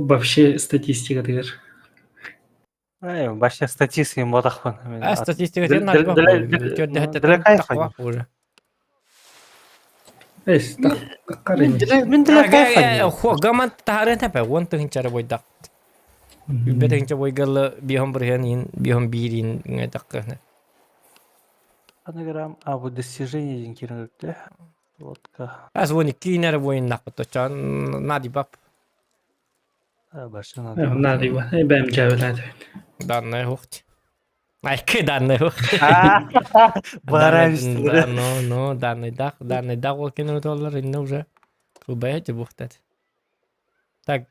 Вообще статистикатыгар. Э, вообще статистика ботахпын. А статистика тен надо. Для кайфа. Уже. Эс, Мин для кайфа. Хо, гаман тахарын тапа, он тыгынчары бойдак. Билбет тыгынча бойгалы бихон бирген ин, бихон бирин таккы. Анаграмм, а вот достижение ден кирилде. Лодка. Аз вони кинер воин нақпыт, нади бап. Башына. Нади ба. Бәм жабылады. Данный хухт. Айкы данный хухт. Барабис. Ну, ну, данный дах, данный дах ол кинер доллар инне уже. Кубаете бухтат. Так,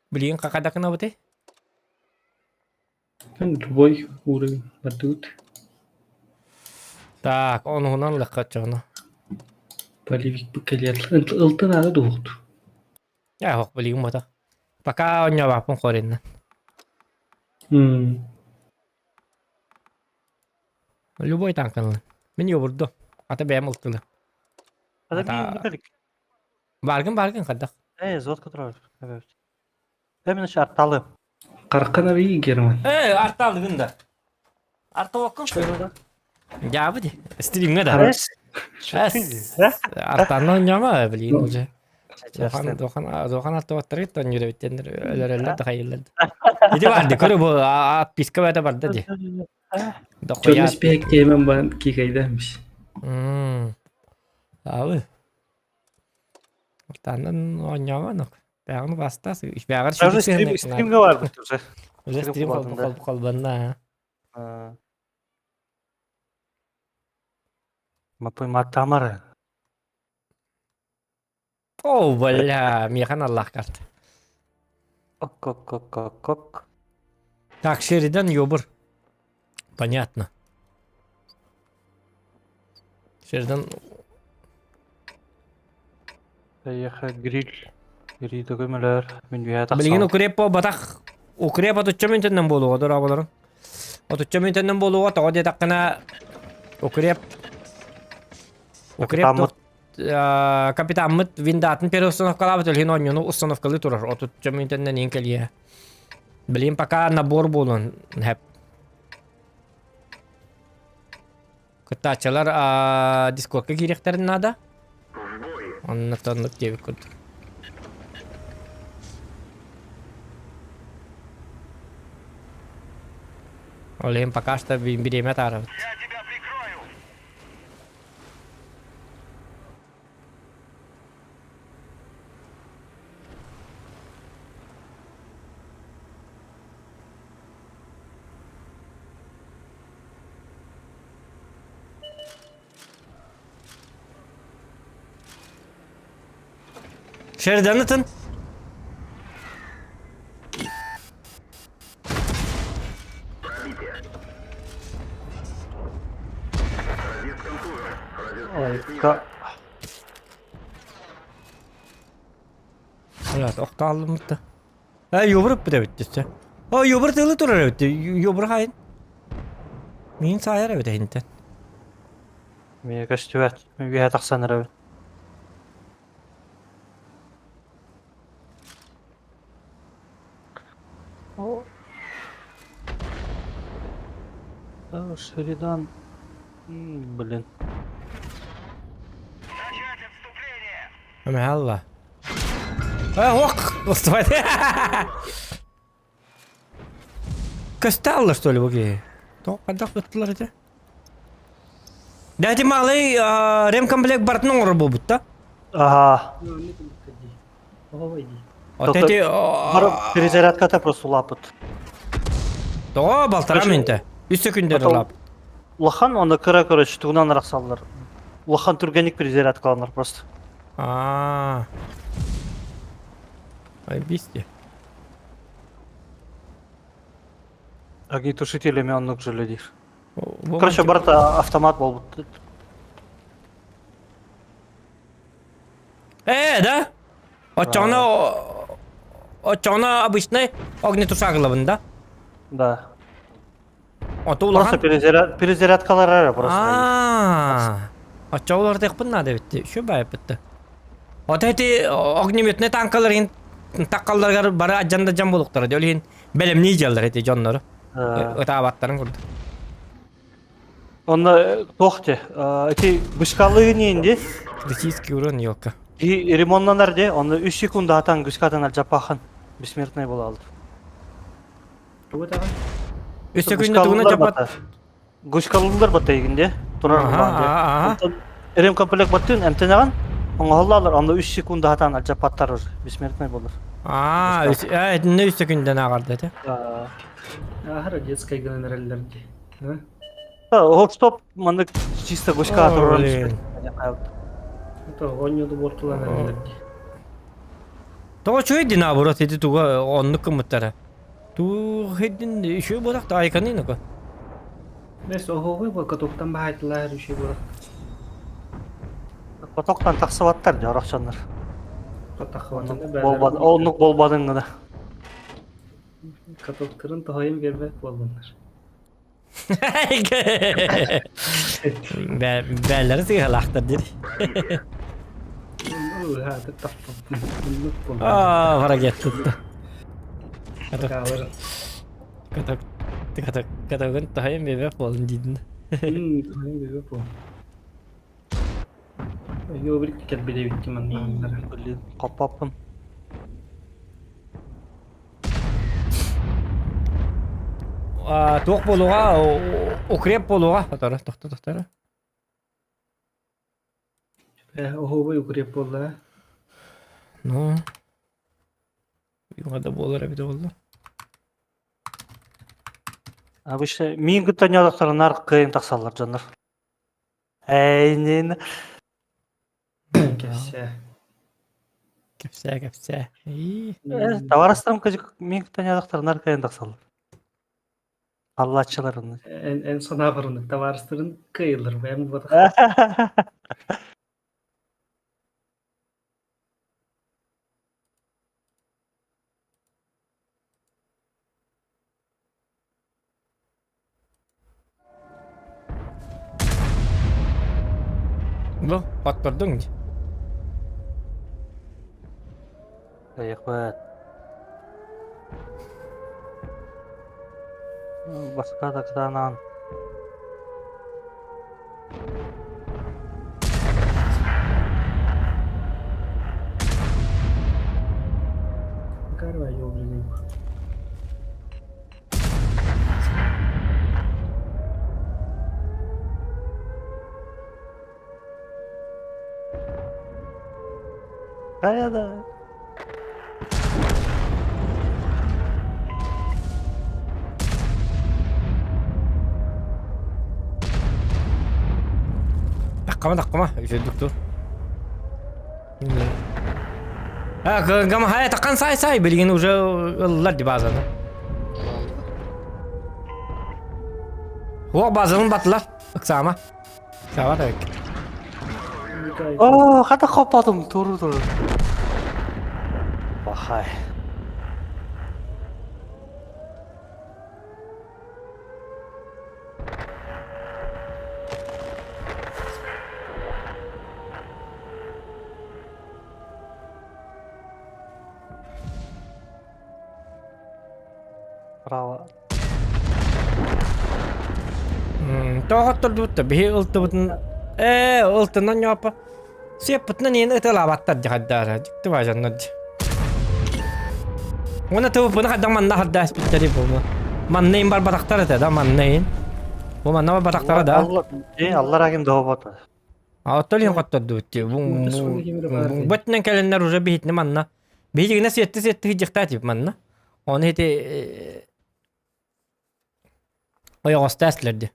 блин, какадакына бути? Любой уровень бардут. Так, он хунан лыккаччоно. Полевик букелер. Ылтын ары дуухту. Я хок билигин бота. Пока онньобаппын хоринна. Любой танканлы. Мин йобурду. Ата бэйэм ылтылы. Баргын баргын хаддах. Э, зотка турар. Эмин арталы. Каркан аби Герман. Э, арталыгын да. Арталыккын. Жабы ди. Стримге да. Артаны онньома, блин, уже. Дохан дохан дохан артабаттар тон жүрөбүттендер өлөрөллөр да хайыллар. Иди барды көрү бу отписка бата барды ди. Чорный спек темен бан кикайдамиш. Абы. Артанан онньома Бәғін бастас, бәғір Уже стрим, стримге бар бит уже. Уже стрим қалып қалбанна. Мапой матамары. О, бля, механ Аллах карт. Ок, ок, ок, ок, ок. Так, Шеридан ёбр. Понятно. Шеридан... Поехал гриль. Гриль көмөлөр. Мен үйә Билигин укрепо батах. Укреп отучча мүнтеннен болуға дора боларын. Отучча мүнтеннен болуға тоға дедаққына укреп Укреп капитаммыт виндатын переустановкалабыт өлхин онньону установкалы турар. Отучча мүнтеннен ең келие. Билин пока набор болун. Хеп. Кыттаачылар дискордка киириэхтэрин наада. Онно оннук диэбит курдук. Ол иһин пока что бириэмэ таарабыт. Шеридан ытын. Айка. Evet, охтаалыммыт. Э, юбырып бит түссе. О, юбыр тылы турар эбит. Юбыр хайын. Мин саайар эбит эһинтен. Мие көстүбэт. Мен үйә тахсан эрэ. Шеридан. Блин. Алла. Э, ох, господи. Көстө что ли, буги? То қандақ быттылар эти? Дәти малый ремкомплект бартын оңор болбут да? Ага. Вот эти... Перезарядката просто лапыт. Того балтара минте. Үс секундер лап. Улахан оны кыра короче тугунан арахсаллар. Улахан түргенник перезарядкаланар просто. А. Ай бисти. Огнетушителями оннук же Короче, барта автомат был. Э, да? Очоно... Очоно обычный огнетушаглабын, да? Да. Ото Просто улахан... перезарядкалар ара просто. А, Очоолор текпин надо битти. Şu байып битти. Вот эти огнеметный танкалар ин Таккалларыгар бары адьан да дьон буолуктара. Ол иһин бэлэмнии дьаллар эти дьоннору. Ытаабаттарын курдук. Онно туох те, ити гучкалыы инди. Критический урон елка. И ремоннанар де, онно 3 секунда атан гучкатан альжапахан бессмертный була алды. Тугу таҕа? Үс секунда тугуна жапат. Гучкалылар бата игинде. Турар булан де. Ремкомплект баттын эмтенеген. Оңоһоллалар, онно 3 секунда атан альжапаттар уже бессмертный болар. Аа, этинне 3 секунданы аҕарды этэ. Ахара детская гынан эрэллэр дии. Хоп-стоп, маннык чисто гуська турар. Это оонньууду буортулаан эрэллэр дии. Тоҕо үчүгэй дин наоборот ити туга оннук гыммыттара. Туох дин үчүгэй буолах да айканы нако. Бэс оһоҕой бу катоктан баһайтылаар үчүгэй буолах. Катоктан тахсыбаттар дьорохчоннор. Тахсыбаттар. Оннук болбадын гына. Катоктарын тоһойун биэрбэт буоллуннар. Бээлэри сыыһалаахтар диир. Аа, врагет тутта. Каток, каток, катогын тоһойун биэрбэт буоллун диидин. Тоһойун биэрбэт буоллун. Йобрик кэлбит манна. Блин, хоппоппун. Туох буолуоҕа, укреп буолуоҕа. Тоторо, тохто, тохторо. Оһуобай укреп буолла. Ну, юга да буолар эбитэ буолла. Обычно миин кытта ньолохторунар кыайын тахсаллар дьоннор. Эйнин. Кэпсээ. Кэпсээ, кэпсээ. Товарыстарым мин кытта кыайан тахсаллар. Аллааччыларын. Эн эн санаабарыны товарыстарын кыайылар бэйэм буотах. Бу хоттордуҥ дии. Кыайыахпыт. Баска да кытаанан. Карвай Хайа да. Таккама таккама үчүгэй тур. Гам хайа таккан сай сай билигин уже ыллар ди базаны. О базанын батылар. Ыксаама. Ыксаама так. Оо, хата хоппотум туру туру. Бахай. Право. Тоҕоттордубут да биһи ылтыбытын ээ ылтынан ньооппа сиэппытынан иэн ыталаабаттар дьахайдаара дьикти баажаннар дьи Уонна тыбыппыны хайдах манна хардааспиттэрий буолма манна ин барбатахтар этэ да манна ин бу манна барбатахтара да Аллар агим доһобото. А оттон иһин хоттордубут дии. Бу кэлэннэр уже биһитини манна. Биһигинэ сиэтти сиэтти хидьихтаа тип манна. Оны ити ойоҕосто эстилэр ди.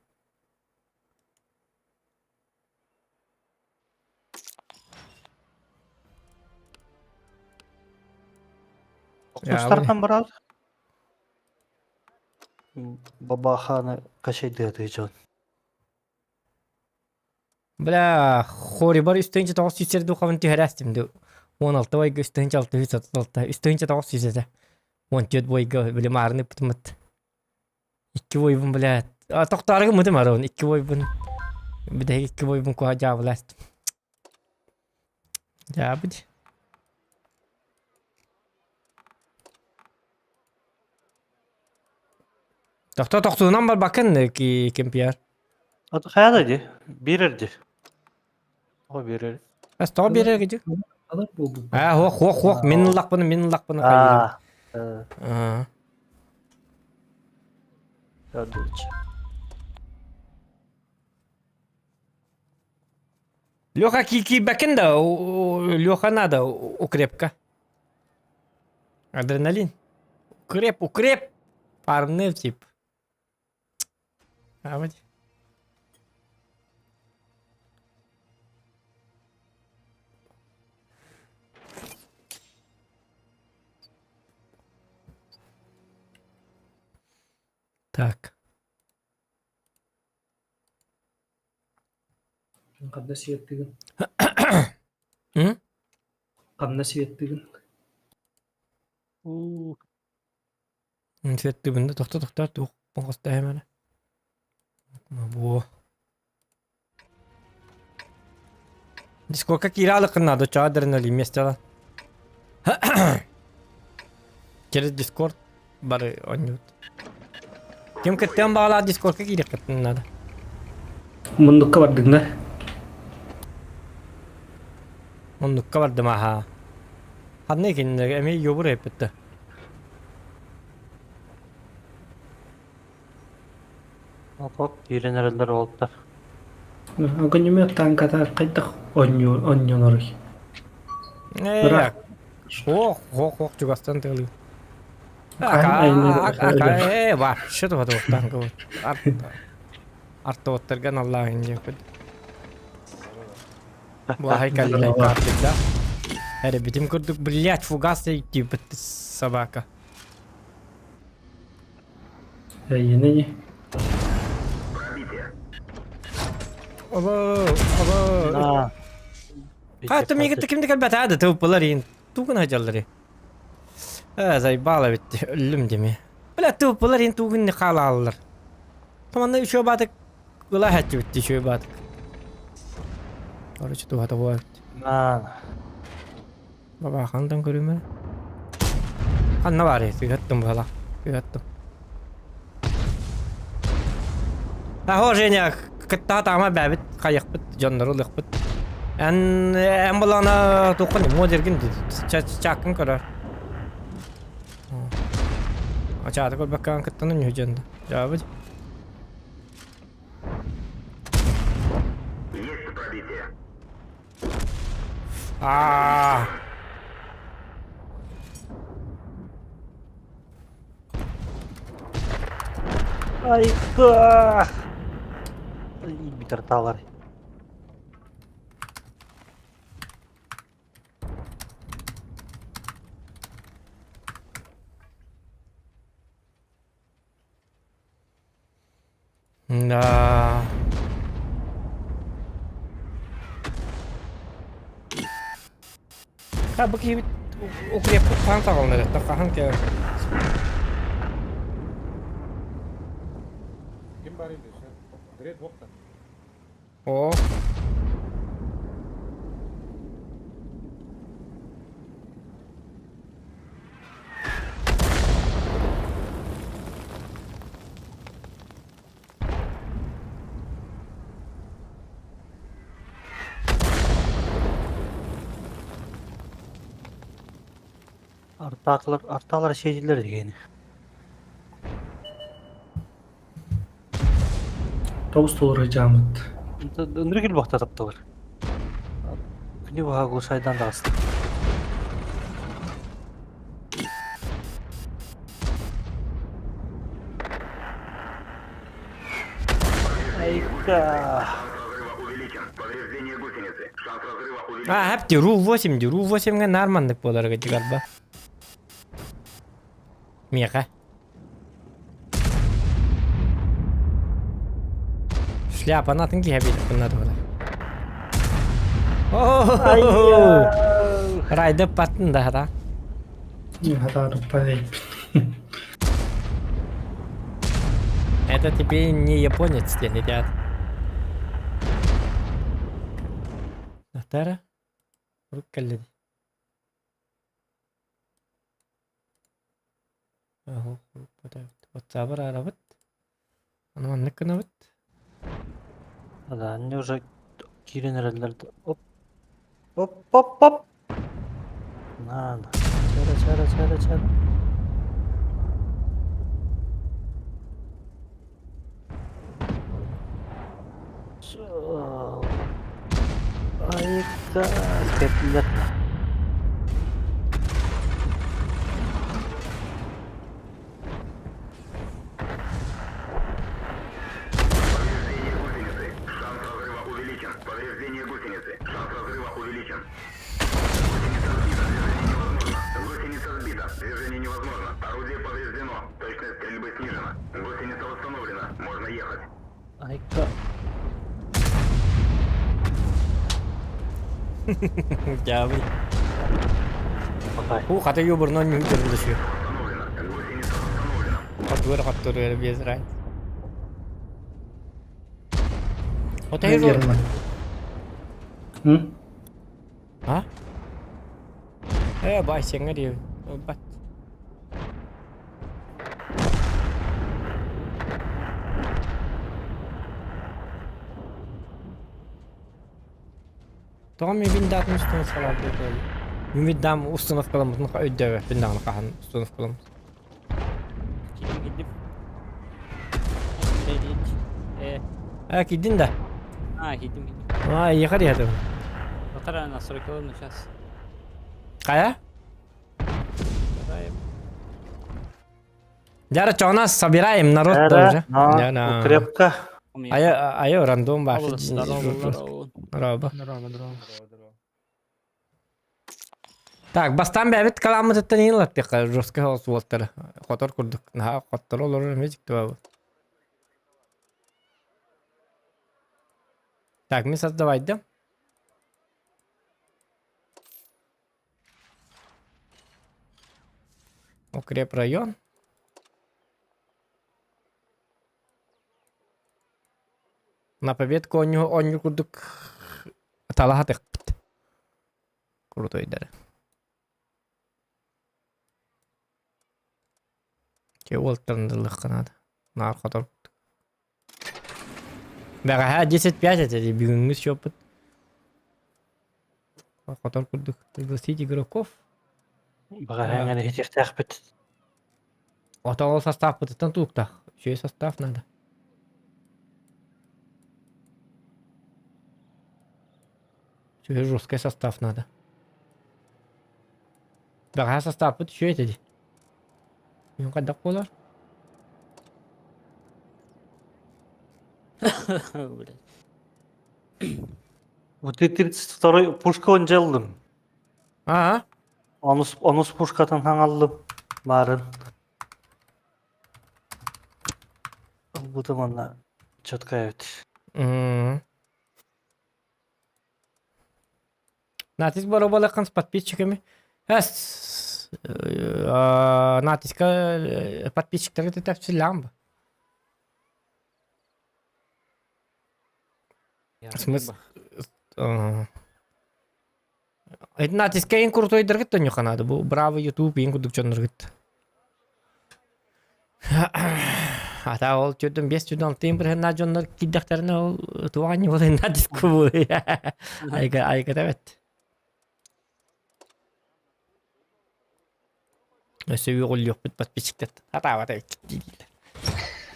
Тустартан барар. Бабаханы качайдыаты дьон. Бля, хорибар үстүнчэ тоҕус сүүс духовын түһэрээстим ду. 16 бойга үстүнчэ 636, үстүнчэ 900 этэ. 14 бойга били маарыны ыппытыммыт. Икки бойбун, блядь. А, тохтоору гыммытым арон, икки бойбун. Бүтэһик икки бойбун куһа дьаабылаастым. Дьаабыт. Тохто тохтуунан барбаккын кемпиар. Хайа да биэрэр ди. О биэрэр. Ас тоҕо биэрэр гидьи? Алар буолбут. Аа, хуох, хуох, хуох, мин ыллахпына, мин ыллахпына хайыырым. Аа. Аа. Леха киирбэккин да, Леха надо укрепка. Адреналин. Укреп, укреп. Парный тип. А вот. Так. Ханна светтыгын? М? Ханна светтыгын? Уу. Светтыыбын да тохто тохто туох оҥостооһум эрэ. Буо. Дискорка киирэ алыккын наада чаа адреналин миэстэҕэ. Через Дискорд бары оонньуут. Ким кыттыан баҕалаах Дискордка киириэххитин наада. Мундукка бардыҥ да? Мундукка бардым аһаа. Ханна кинилэр эмиэ юбур эппит да. Оп киирэн эрэллэр уолаттар. Огнемет танката хайдах оонньоноруй? Ээ, Ох, ох, ох, чугастан тыалыы. Ээ, вообще туха туохтаан Артоттарга наллааһын диэппит. Буаһай каллай картыда. Эрэ битим курдук, блять, фугас тииппит собака. Эйине Оба, оба. Хата миигитте ким да кэлбэтэ да тыыппылар иин тугун сылдьаллар Ээ заебало бит өллүм дими. Бля тыыппылар иин тугун хаалааллар. Манна үчүгэй баатык ыла иһээччибит үчүгэй баатык. Короче туһата буолар эбит. Баба хантан көрүмэ. Ханна баарый сыһыаттым быһалаах. Сыһыаттым. Аһо Женя кыттаат ама бэбит хайахпыт дьоннору ылыахпыт. Эн эн булана туоххун модергин чааккын көрөр. Ачааты көрбөккө кыттанын үһү дьонда. Жаабыт. Аа. Айка! Битарталар. Да. Ха бу киһибит укреппит хаан саҕаланар хаһан кэ Ким бар иди? Грет вохта. О. Артаклар, арталар şeyciler дегени. Тоҕус толору дьаамыт. Ынырык илбахта таптылар. Күнү баһа глушайдан даҕаста. Айка. А, хапти, Ру-8 ди, Ру-8-га нормандык буоларга дьигарба. Миэхэ. Шляпаны атын киһи эбит надо было. Райда паттын да хата. Это тебе не японец, ребят. Натара? Руккалли. Ватсабар арабыт. Аны маннык гынабыт. Да, они уже киирэн эрэллэр да. Оп. Оп, оп, оп. На, на. Чара, чара, чара, чара. Айка, кэплет. Айка. Дьаабый. Пока. Уу хата юбурнан ньүүтэрин да сүө. Хотугар хотторуора без разницы. Отой Наверное. М? А? Э, бай сеҥҥэ диэбит. Ылбат. Тоҕо мин даатын установкалаабыт Мин даам установкаламмытын өйдөөбөппүн даҕаны хаһан установкаламмыт. Киирдим. Э. А, киирдин да? А, киирдим, киирдим. А, эйиэхэ диэтим. Батара настройкаланна сейчас. Хайа? Дяра, что у нас собираем народ тоже. Да, крепко. А я рандом баш. Раба. Так, бастан бэбит каламмытыттан иин латтыха жестко суолтара. Хотор курдук. Наха хоттор олорор эмэ дьиктибабыт. Так, мы создавайдым. Укрепрайон. На победку оонньуу оонньуу курдук талаһатыхпыт. Крутойдары. Че уолтарындыллыхха наада. Наар хотор. Бэҕэһээ 10-5 этэ дии бүгүҥҥү счеппут. Хотор курдук пригласить игроков. Бэҕэһээ эҥин иһитиэхтээхпит. Ото ол составпытыттан тууктах. Үчүгэй состав надо. Үчүгэй жесткий состав надо. Бэҕэһээ составпыт үчүгэй этэ дии. Бүгүн хайдах буолар? Блядь. Вот ты 32 пушка онжалдым. Аа? Онус, онус пушкатын хаҥаллым. Баарын. Ылбытым онно четко эбит. М. Натиск боруобалыаххын с подписчиками. Эс натиска подписчиктары тэпсиллэҕин бу. Смысл? Это натиска ең крутойдаргыт тоньоханаады бу браво ютуб ең курдук дьонноргут. Ата ол төрдөн бес түрдөн алтын бирһэннаа дьоннор киирдэхтэринэ ол туох анньы буолуй натиск буолуй айга айгата эбит. Өссө үөҕүллүөхпүт подписчиктар хатаабат эбит дииллэр.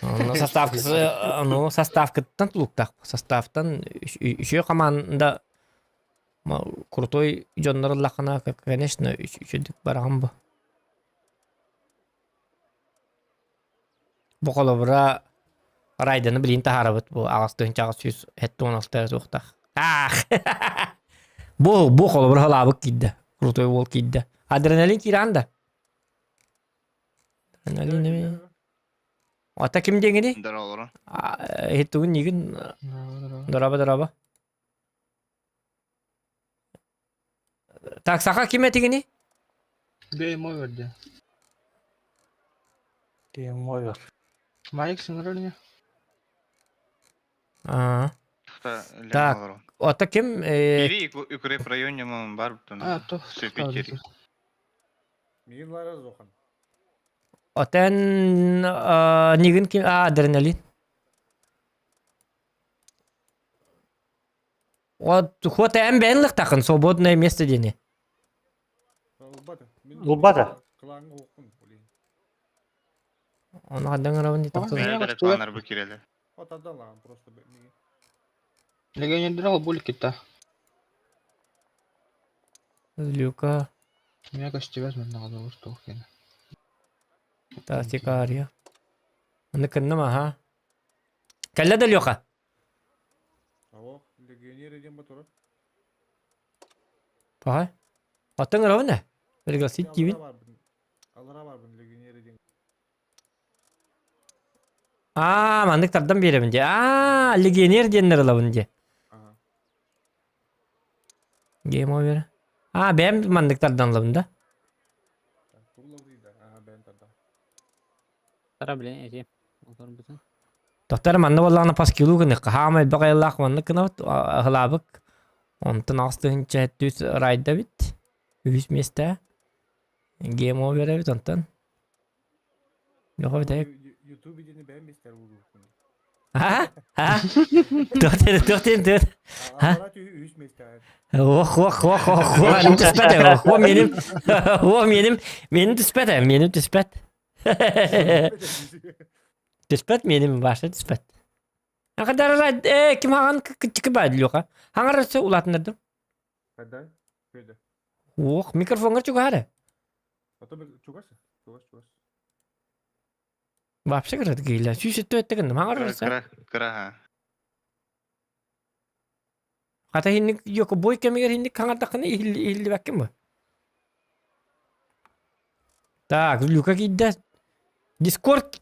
Онно составкасы ну составкыттан тулуктаах составтан үчүгэй команда крутой дьоннор ыллаххына конечно үчүгдүк бараҕын бу. Бу холобура Райдены билин таһаарабыт бу аҕыс тыһыынча аҕыс сүүс сэттэ уон алта эрэ суохтаах. Аах! Бу бу холобура халаабыт киирдэ. Крутой уол киирдэ. Адреналин киирэн да. Адреналин эми. Ата ким диэҥиний? Здорово. Иһиттугун нигин Дороба дороба. Так, саха ким этигини? Game over диэн. Game over. Майк сыҥырар ини. Аа. Так, ото ким? Ири укрепрайоне бар А, то. Сөпетери. Миин лара зохан. Отен нигин ким? А, адреналин. Вот эн бэйэн лыхтахын свободное место диэни. Ылбата. Мин Ылбата. Кылааҥҥа уохпун. Ону хандан гынабын дии тохтоо. Бэйэ бэрэ планнар бу киреле. Вот отдала просто миги. Легионердер ол булик китта. Люка, Меня көстүбэт манна олор туох кene. Тасикария. Аны кынным аха. Кэллэ да Леха. Ого, легионер диэн батура. Паха. Аттан ырабын э? Пригласить диибин. Алара барбын легионер диэн. Аа, маннык тардан биэрэбин дии. Аа, легионер диэннэр ылабын дии. Ага. Game over. Аа, бэйэм маннык тардан ылабын да? Тугулабый да. Ага, бэйэм тардан. Тара блин эти. Олорбутун. Доктор манна буоллаҕына паскилуу гыныахха. Хаамай элбэх айыллаах маннык гынабыт, аһылаабык. Онтон 8 тыһыынча райда эбит. Үһүс миэстэ. Game over эбит онтон. Йоҕо бүтэһик. Ютуб идени бэйэм истэр буолуохпун. А? А? Туох туох диэн туох? Алара үһүс миэстэҕэ. Ох, ох, ох, ох, ох, меним түспэт, о меним, о меним, меним түспэт, меним түспэт. Түспэт меним баша түспэт. Акадарара э ким хаҕан кыччыкы баа Леха. Хаҥарасы улаатыннардым. Хайдай? Көйдө. Ох, микрофоҥҥар чугаһары. А то чугас, чугас, чугас. Вообще кырат киилэ. Сүүс өттө өттө гынным. Хаҥарасы. Кыра, кыра ха. Хата хинник йоко бой кэмигэр хинник хаҥардаххына иһиллибэккин бу. Так, Люка киирдэ. Дискорд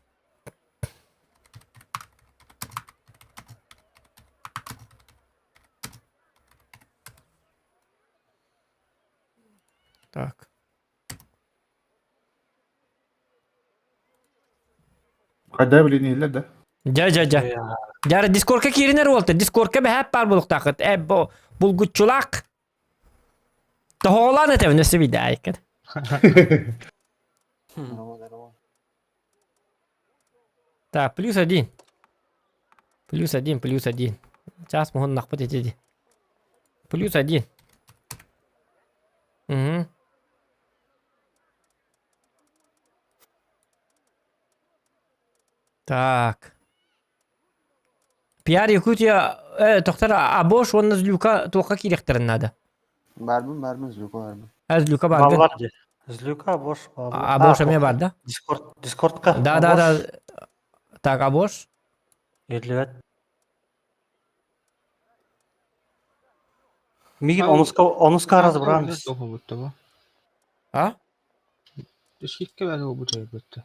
Так. Хайдай билин иһиллэр да? Дьэ, дьэ, дьэ. Дьара дискорка кииринэр уолта. Дискорка бэһээп баар буолуохтааххыт. Э, бу булгуччулаах. Тоһоҕолоон этэбин өссө биирдэ айыккын. Так, плюс один. Плюс один, плюс один. Час муһуннахпыт ити ди. Плюс один. Угу. Так. Пиар Якутия, э, тохтор Абош уонна Злюка туохха киириэхтэрин наада. Барбын, барбын, Злюка барбын. А Злюка баргын. Баллар дии. Злюка, Абош, баллар. Абош эмиэ бар да? Дискорд, Дискордка. Да, да, да. Так, Абош. Иһиллибэт. Мигин онуска онуска разобран. Тоҕо А? Скидка бары буолбут эбит.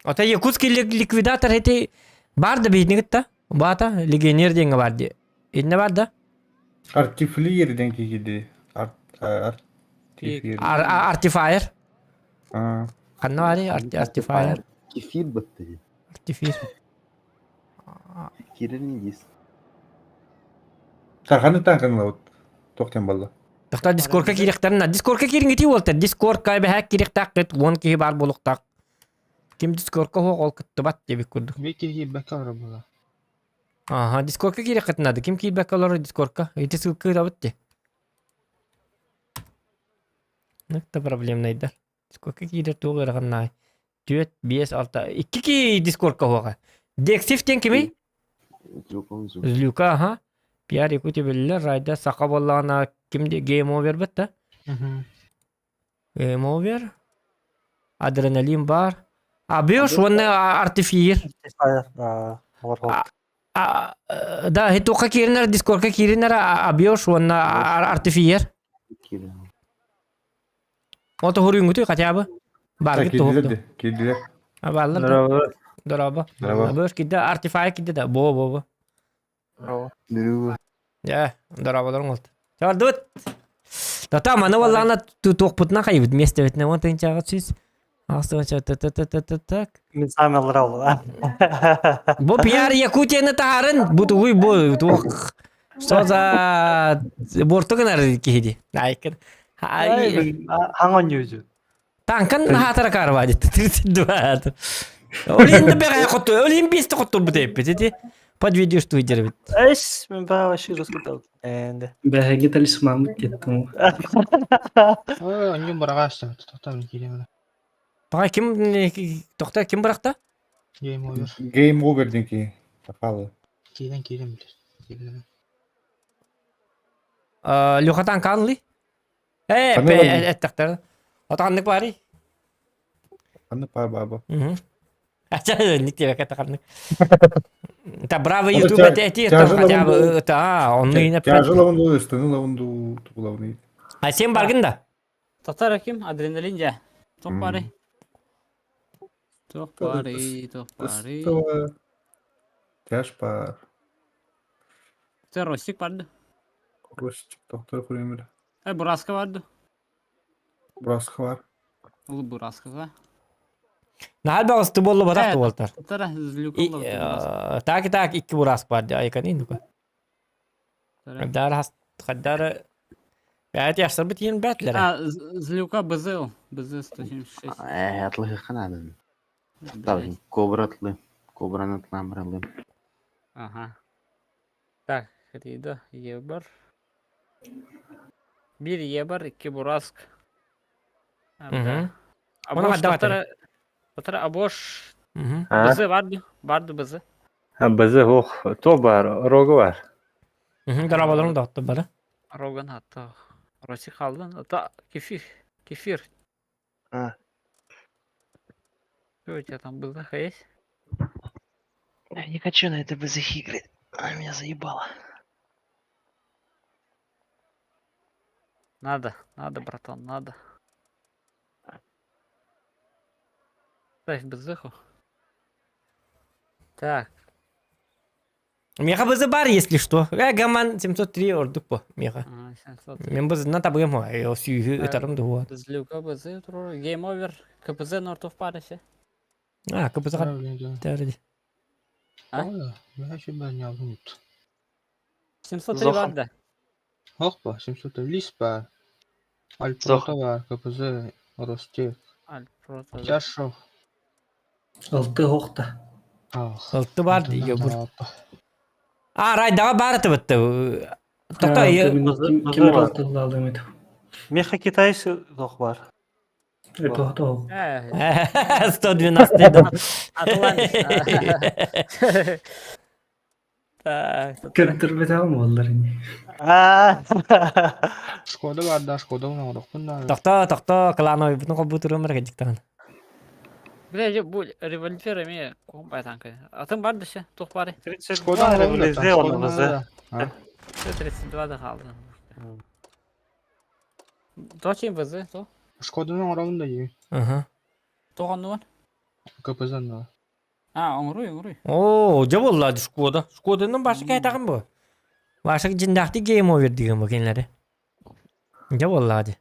Ото Якутский ликвидатор эти бар да биһитини кытта. Баата легионер диэҥҥэ бар дии. Иннэ бар да? Артифлиер диэн киһи Артифлиер. Артифайр. Ханна барый Артифайр? Кефир бытты. Артифир. Кирин дис. Тарханы таҥкаҥлабыт. Туох диэн буолла? Тохтоо Дискордка киириэхтэрин Дискордка киириҥҥитии уолтар. Дискордка эбэһээк киириэхтээххит уон киһи баар буолуохтаах. Ким Дискордка суох ол кыттыбат диэбит курдук. Биир киһи киирбэккэ олорор буолла. Аха, Дискордка киириэххитин наада. Ким киирбэккэ олорор Дискордка? Ити ссылка ыытабыт дии. Это проблемнайдар. Дискордка киирэр туох ыараханнаай. Түөрт, биэс, алта. Икки киһи Дискордка уоҕа. Дексив диэн кимий? Злюка, аха. Пиар Якутия биллэр, Райда саха буоллаҕына ким де Game Over бит да? Game Over. Адреналин бар. Абиош уонна Артифир. Да, туохха кииринэр, Дискордка кииринэр Абиош уонна Артифиер. Ол тоһуруйуҥҥутуй хотя бы? Баргыт Киирдилэр де, киирдилэр. Бааллар да? Дорообо. Дорообо. киирдэ, Артифай киирдэ да. Бо, бо, бо. Дорообо. Дьэ, дорооболорун олт. Чабардыбыт. Тата маны буоллаҕына туохпутунан хайыбыт миэстэбитинэн уон тыһыынчаҕа сүүс так. Мин саамай аллара Бу пиар Якутияны таһарын бу тугуй бу туох что за буорту гынар киһи дии. Айкын. Хаҥ онньуйду. Танкан хаатара карва дит. 32. Олин да бэҕэ хоту, олин биэсте хотторбут эппит ити. Под видео что выдержит. Эс, мен баа вообще раскутал. Энде. Бэһэги талисмаммыт кеттим. Ой, онньум быраҕаастым. Тохтоо киирем. Пока ким тохтоо ким бырахта? Game over. Game over диэн киһи. Сахалы. Киирэн киирэн билэр. Киирэн. Лехатан Канли? Э, Ханнык бар? эттэхтэр. Отаннык барый? Ханнык бар баба? Ача, ник тебе ханнык. Та браво Аны YouTube эти тяжело хотя бы был. та онну ине Тяжело он ыстыны лавынду тугулавны. А сен баргын да? Татар ким? Адреналин же. Тоқ бары. Тоқ бары, тоқ бары. Тяж бар. Sen Rostik vardı. Ростик доктор күрәмер. E Buraska vardı. Браска бар. Ulu Buraska da. Нахал багысты боллу батак Э, болтар. Татара Злюкалла. Так так икки бураск бар айкан индука. Хаддар хас хаддар Бәт яшсыр бит ен бәтләр. А, Злюка БЗ. БЗ 176. Э, атлы ханадын. Тав кобра атлы. Кобраны атлам Ага. Так, Рида, Ебар. Bir Ебар, iki Burask. Мгм. Оны Абош қаддап татара татара Абош Мгм. А? БЗ vardı. Vardı БЗ. Бызы ох, то бар, рогы бар. Мгм. Дарабаларын да атты бары. Роган hatta. Роси kaldın. Hatta кефир. Кефир. А. Что у тебя там БЗ есть? Я не хочу на это БЗХ играть. А, меня заебало. Надо, надо, братан, надо. Ставь БЗху. Так, Меха бызы бар, если что. Э, гаман 703 ордук по меха. а, 700. Мен бызы на табыгым ха. Э, сүйү Э, ытарым да Злюка БЗ, Game Over, КПЗ Нортов Парисе. А, кыбызы Тара блин. каттар. А? Ой, я еще бы не алынут. 703 Зохан. vardı. Хохпа, 700 лис бар. Зох. Альпрота бар, КПЗ, Ростик. Альпрота. Тяшов. Алты хохта. Ах. Алты бар дейге бур. А, райдага бар тыбытты. Токто, Кимер алтылы алым Меха китайсы тох бар. Это хох. Э, 112 да. Атлантис. Так, татара. Кемтер беталым олар ини. А. Шкода бар да, Шкода оңорохпун да. Токто, токто, клановый бутун кол бутурум бер гидиктан. Бля, бу револьвер эме ком танка. Атым бар десе, тоқ бары. 32 Шкода рублей сделано БЗ. 32 да қалды. То чем БЗ, то? Шкоданы оңоробун да жи. Ага. Тоған бар? КПЗ на. А, оңруй, оңруй. О, жабылла Шкода. Шкоданың башы кайтагын бу. Башы жиндакты game over деген бу кенлери. Жабылла ди.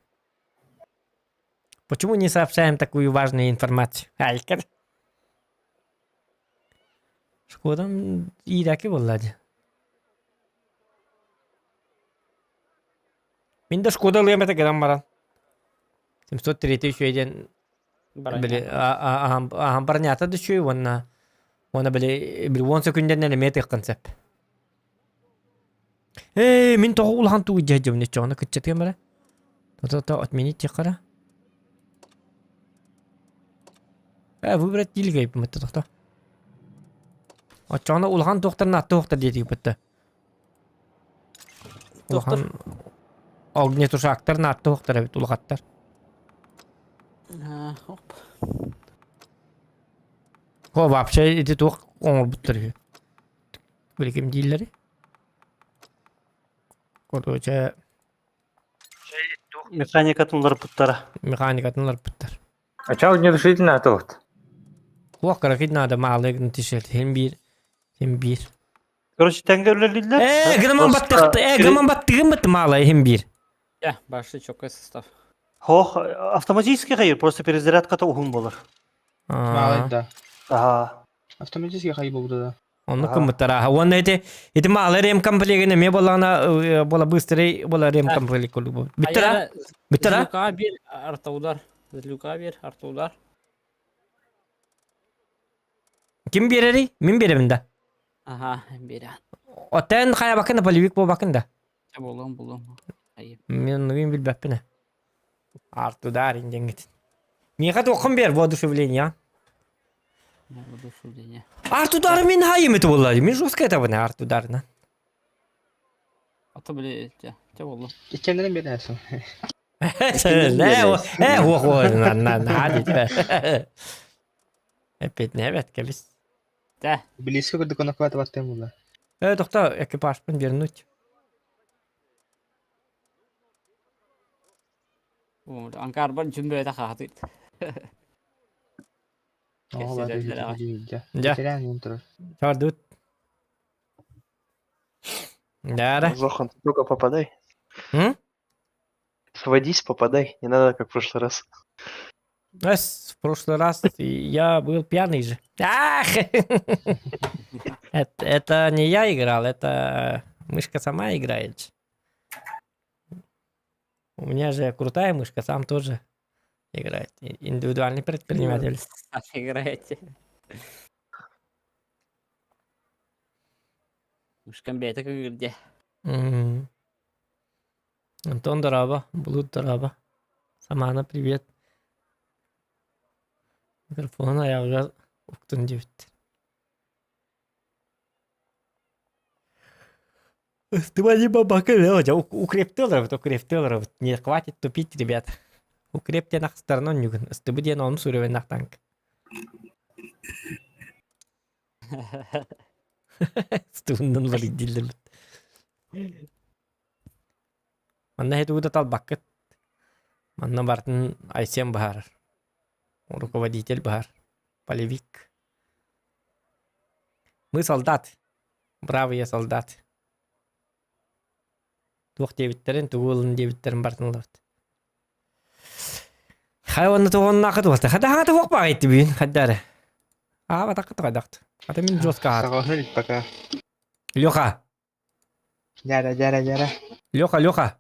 Почему не сообщаем такую важную информацию? Алькер. Шкодан ираки боллади. Мен де Шкода лыям это грамм баран. 703 еще Били ахан барнята да чүй онна. Она били били он секунден метр концепт. Эй, мин тоҕо улахан тугу дьэдьэм не чоҕуна кытчатыам бара. То-то отменить тихара. Э, выбрать дилгей бымытты тохто. Очоҕуна улахан туохтар атты туохтар диэтиги бытты. Улахан огнетушактар атты туохтар эбит улахаттар. А, Оп. Хо вообще ити туох оҥорбуттар үһү. Били ким дииллэри? Короче, Механикатынлар буттара. механикатын ларпыттар. А чал не решительно атылыт. Хуак каракит надо маалыгын тишер. Хем бир. Хем бир. Короче, тәңгә үлелиләр. Э, гынаман баттык. Э, гынаман баттыгын бит маалы хем бир. Я, башы чокой состав. Хох, автоматически хайыр, просто перезарядката уһун булыр. Малай да. Ага. Автоматически хай болду да. Оны Ага. кымыттар. Аха, оны эти эти маалы рем комплектine ме болана бола быстрый бола рем комплект бу. Биттер Биттер Злюка бир, арта удар. Злюка бир, арта удар. Ким биэрэрий? Мин биэрэбин да. Ага, биэрэ. Оттон хайабаккын да полевик буолбаккын да. Булуом, булуом. Мин оннугун билбэппин ээ. Артудар диэҥҥит. Миэхэ туоххун биэр воодушевление. Воодушевление. Артудар мин хайым это буолла. Мин жестко это буна Артударна. Ата били те, те болду. Иккеннерин биэрээсин. Э, э, хуох на на на Опять не эбэт кэбис. Те. Близко курдук онокуата баттыам була. Э, тохто экипажпын вернуть. Анкарбар жүмбөтө хаатыт. Дьэ. Чардут. Да. Зохан, ты только попадай. М? Сводись, попадай. Не надо, как в прошлый раз. В прошлый раз я был пьяный же. Ах! Это, это не я играл, это мышка сама играет. У меня же крутая мышка, сам тоже играет. Индивидуальный предприниматель. Сам играете. Мышкам бэйэтэ кыырдэ. Мгм. Антон дорообо, Блуд дорообо. Самана привет. Микрофон айаҕыгар уктун диэбит. Ыстыба бабака дьэ укрепты олоробут, укрепты олоробут. Не хватит тупить, ребят. Укреп диэн ахстарынан онньугун. Ыстыбы диэн ону суруйбаннах танк. Ыстыбыннан ларый дииллэрбит. Манна һэ да талбаккыт. Манна бартын Айсен баһарар. Руководитель баһар. Полевик. Мы солдат. Бравые солдат. Туох диэбиттэрин, тугу ылын диэбиттэрин барытын ылабыт. Хай уонна тугуннаахыт уолта. Хата хаҥата туох баҕайты бүгүн хаддары. Аа батаккыт хайдахт. Хата мин жестко аат. Саҕалаһын пока. Леха. Дьара, дьара, дьара. Леха, Леха.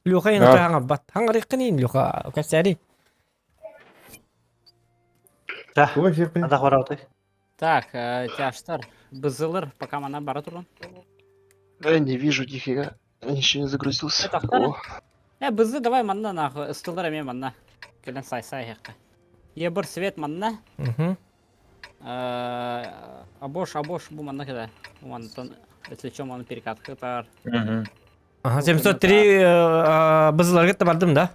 Леха ен хаҥарбат. Хаҥарыаххын Леха. Кэпсээри. Ада барабыт. Так, тяжтар. Бызылыр, пока мана бара турун. Да я не вижу нифига. Еще не загрузился. Это Э, бызы давай манна нахуй, ыстылар эме манна. Кэлэн сай-сай хекка. Ебір свет манна. Угу. Абош, абош бу манна кеда. Бу маннатан, если чем, он перекат кытар. Ага, 703 бызыларга да бардым да.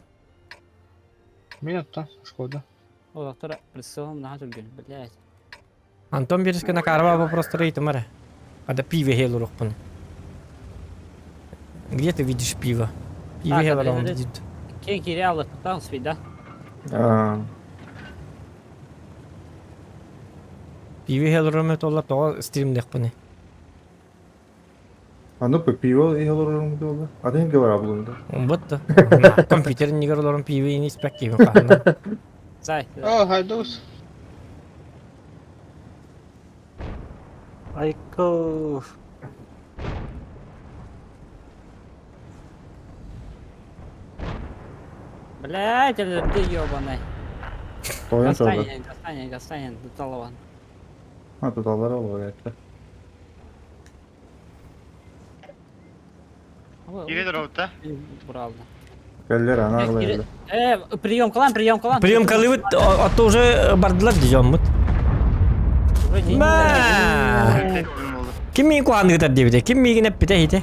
Мин оттон, шкода. О, доктор, прицелом на түрген, блядь. Антон Береске на карва вопростары ыйтым эрэ. Ада пиво хелурухпун. Где ты видишь пиво? Пиво Так, хелуром Андрей, видит. Кен кирялы, там свида. Пиво хелуром толла тоҕо стримдехпуни. Аны пиво иһэлорорум буолла. Атын говора булунда. Вот компьютер нигер олорон пиво ини испэк киһи хаһана. Зай. О, хайдус. Айко. Блядь, это ты ебаный. Тойон сорда. Достанет, достанет, достанет, доталован. Ha туталар ол этте. Кире дроутта. Брал. Кэллер ана аглайлар. Э, прием калан, прием калан. Прием калыбыт, а то уже бардылар дижоммут. Мә! Ким миин куһаныгытар диэбитэ? Ким миигин эппитэ иһитэ?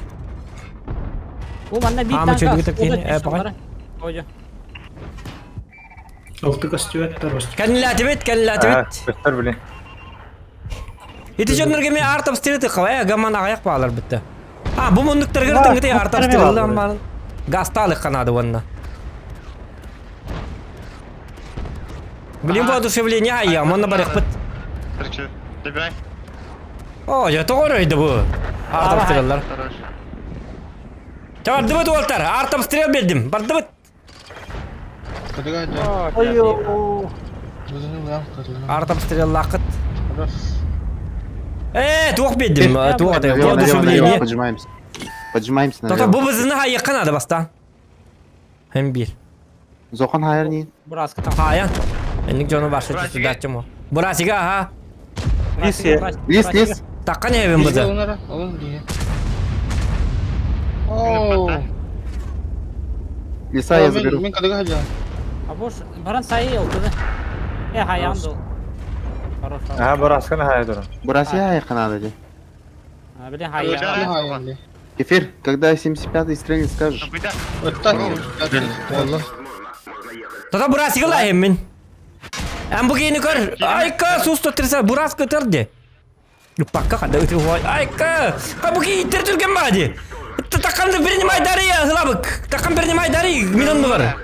Бу манна биир Аама танка чөлүгү тапкин, э, паҕай. Ожо. Алты костюметтер Кэннилээтибит, кэннилээтибит. Көстөр билин. Ити дьоннорго эмиэ арт обстрелы тыкхалай, гаман аҕыйах баалар бүтте. А, бу муннуктарыгар тыҥыты арт обстрелы баалар. Гастаалык канады уонна. Блин, воодушевление айя, манна барыхпыт. Короче, добирай. О, я тоҕо өйдө бу. Арт обстреллар. Хорош. Бардыбыт уолтар, арт обстрел бердим. Бардыбыт. Кадыга да. Ой-о. Бузunu lan кырылын. Арт обстреллаахыт. Хорош. Э, туох бердим, туох Налево, налево, налево, воодушевление. поджимаемся. Поджимаемся Тота налево. бу бызыны хайыкка надо бастан. Hem bir. Зохан хайыр не? Бураска там. Хаян. Энник жону башы Бурасига. түсүдачым. Бурасига, ага. Лис е. Лис, лис. Такка не эбин быда. Олар, олар дии. Оо. Лиса я заберу. Мен кадыга хаджа. А бош, баран сайы олды. Э, хаян дол. Хорош. Ага, бураскын хай туран. Бурасия айқанады де. А, блин, хаян. Кефир, когда 75-й стрельнет, скажешь. Тата бурасигы лайым мин. Эн бу киини көр. Айка, сус тоттырса бурас көтөр де. Пакка хада ыты хуай. Айка, ка бу кии иттер түрген ба ди. Такканды принимай дары хылабык. Таккан принимай дары мин бар.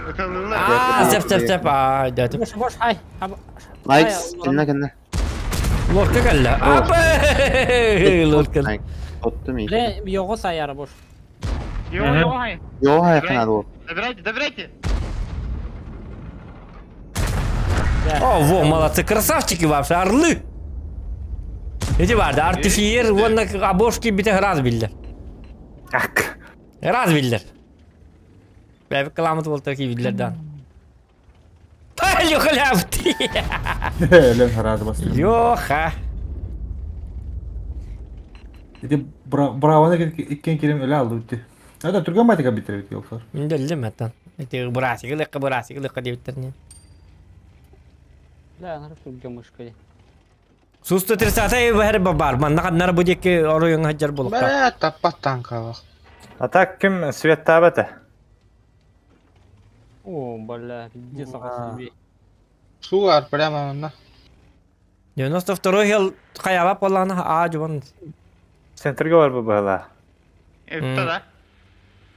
А, сеп сеп сеп. Ай, да. Бош, бош, хай. Найкс, кэннэ кэннэ. Лорка кэллэ. Апа! Лорка. Отту ми. Блин, його саяра бош. Йо, йо, хай. Йо, айқанады ол. Забирайте, забирайте. О, во, молодцы, красавчики вообще, орлы. Эти барды, артифиер, вон обошки бите раз биллер. Ак. Раз биллер. Бәбі кыламыт болтар ки биллердан. Леха ляпты. Лен харады бастым. Леха. Ити браваны иккен керем өлө алды үтті. Ада түрген байтыка биттер бит yoksa. Үндөллүм аттан. Эти бурасик лыкка бурасик лыкка дебиттер не. Бля, нары түрген мышка. Суста трисата бәһәр бар. Манна каннар бу дикки оройың хаҗар булыкта. Бә, таппат танка бак. А так ким свет табата? О, бля, пиздец, ағасы. Су бар прямо онна. 92 ел каябап болланы а жубан. Центрге бар бу бала. Это да.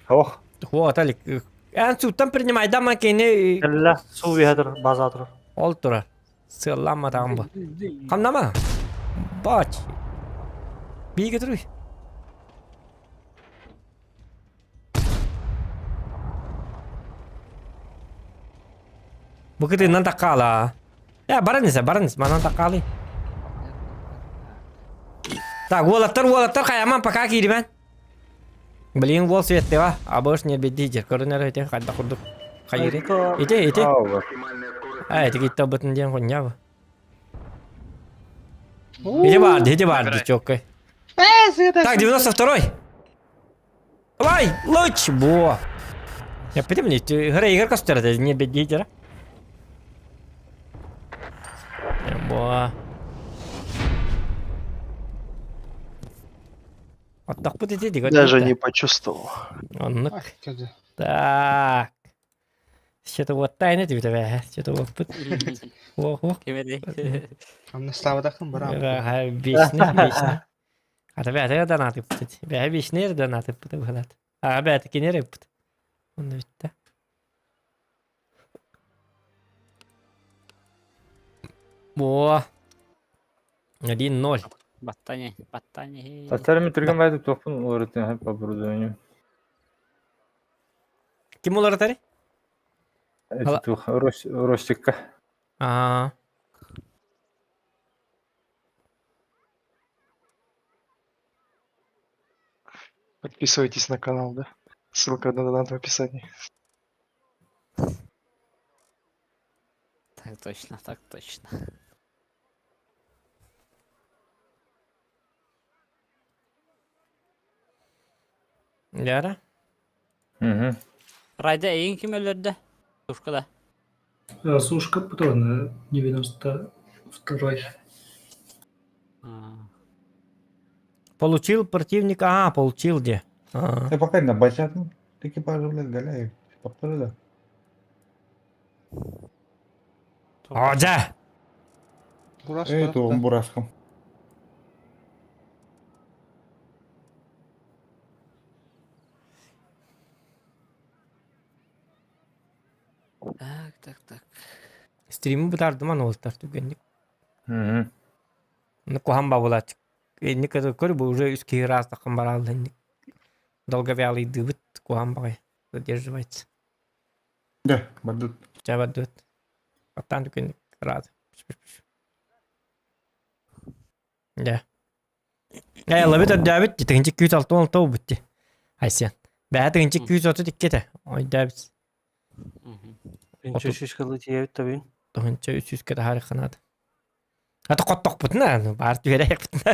Ох. Вот алик. Эн суттан принимай да макени Кэллэ, суу биһадыр, база турар. ол тура. Сыллама тагын бу. Камнама. Бач. Биге туруй. Бу кытыннан таккала. Я баранис, баранис, манан таккалы. Так, уолаттар, уолаттар, хаяман пока киримен. Блин, уол светте ва. Абыш не бедди жер. Көрүнөр өтө кайда курдук. Хайыри. Ите, ите. А, эти китта бытын ден хуйня бу. Иди барды, иди барды, чоккой. Так, 92-й. Давай, луч, во. Я понимаю, игра игра костер, не бедите, Во. Вот так вот иди, Даже не почувствовал. Оннук. Так. Что-то вот тайна тебе тебе, что-то вот. Ох, ох. Амны славадахын бара. Вечный, вечный. А тебе это донаты путать. Бә вечный донаты путать булат. А бә текенер пут. Оны битте. Во. 1-0. Баттани, баттани. Тастарым түрген байтып тохпун олар хап оборудование. Ким олар тари? Это тух Ростикка. А. Подписывайтесь на канал, да? Ссылка на донат в описании. Так точно, так точно. Яра. Угу. Райда эйин ким өлөрдө? Тушкада. Сушка патрона 92-й. Получил противник. А, получил где? А. Я пока на бачатым. Экипажы, блядь, галяю. Повторю, да. Одя! Эй, туғым бураскым. Так, так, так. Стримы бутардыман олтар түгенник. Угу. Ну кухан бабулат. Энник это көр бу уже үс раз такын баралды энник. Долговялый дыбыт кухан багай. Задерживается. Да, бардут. Жабадут. Аттан түгенник рад. Да. Э, лабит өддөбүт, тигинчи күүс алты он тоо бутти. Айсен. Бää тигинчи күүс оту тиккете. Ой дәбис. Инче шишкалы тиебит табин. Тохынча үс жүз кете хариханады. Ата хоттохпутуна, баар түһэрээхпитинэ.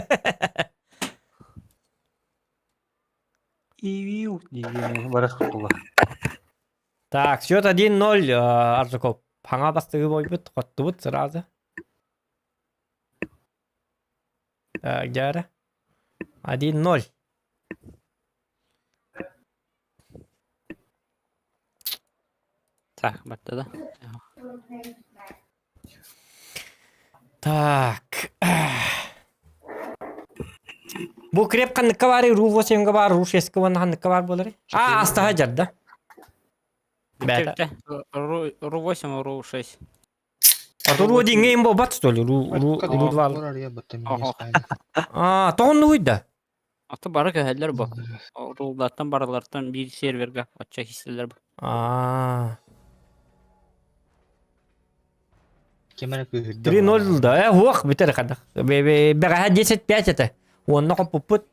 Иу диэн барах була. Так, счет 1-0, Аржаков. Хаҥа бастыгы бойбут, хоттубут сразу. Так, дьара. 1-0. Так, барда да. Так. Бу креп ханныкка баарый? Ру 8-га баар, Ру 6-ка уонна ханныкка баар буоларый? А, астаха дьарда. Бүттэ, бүттэ. Ру 8, Ру 6. А то Ру 1-ге им буолбат, что ли? Ру, Ру, Ру 2. А, тоҕоннугуй да? Аты бары көһөллөр бу. Рулдартан барылартан биир серверга оччо хистэллэр бу. А. Ким эрэ күүһүрдэ 3-0 да. Э, уох, бүтэр хадах. Бэҕэһээ 10-5 этэ. Уонна хоппуппут.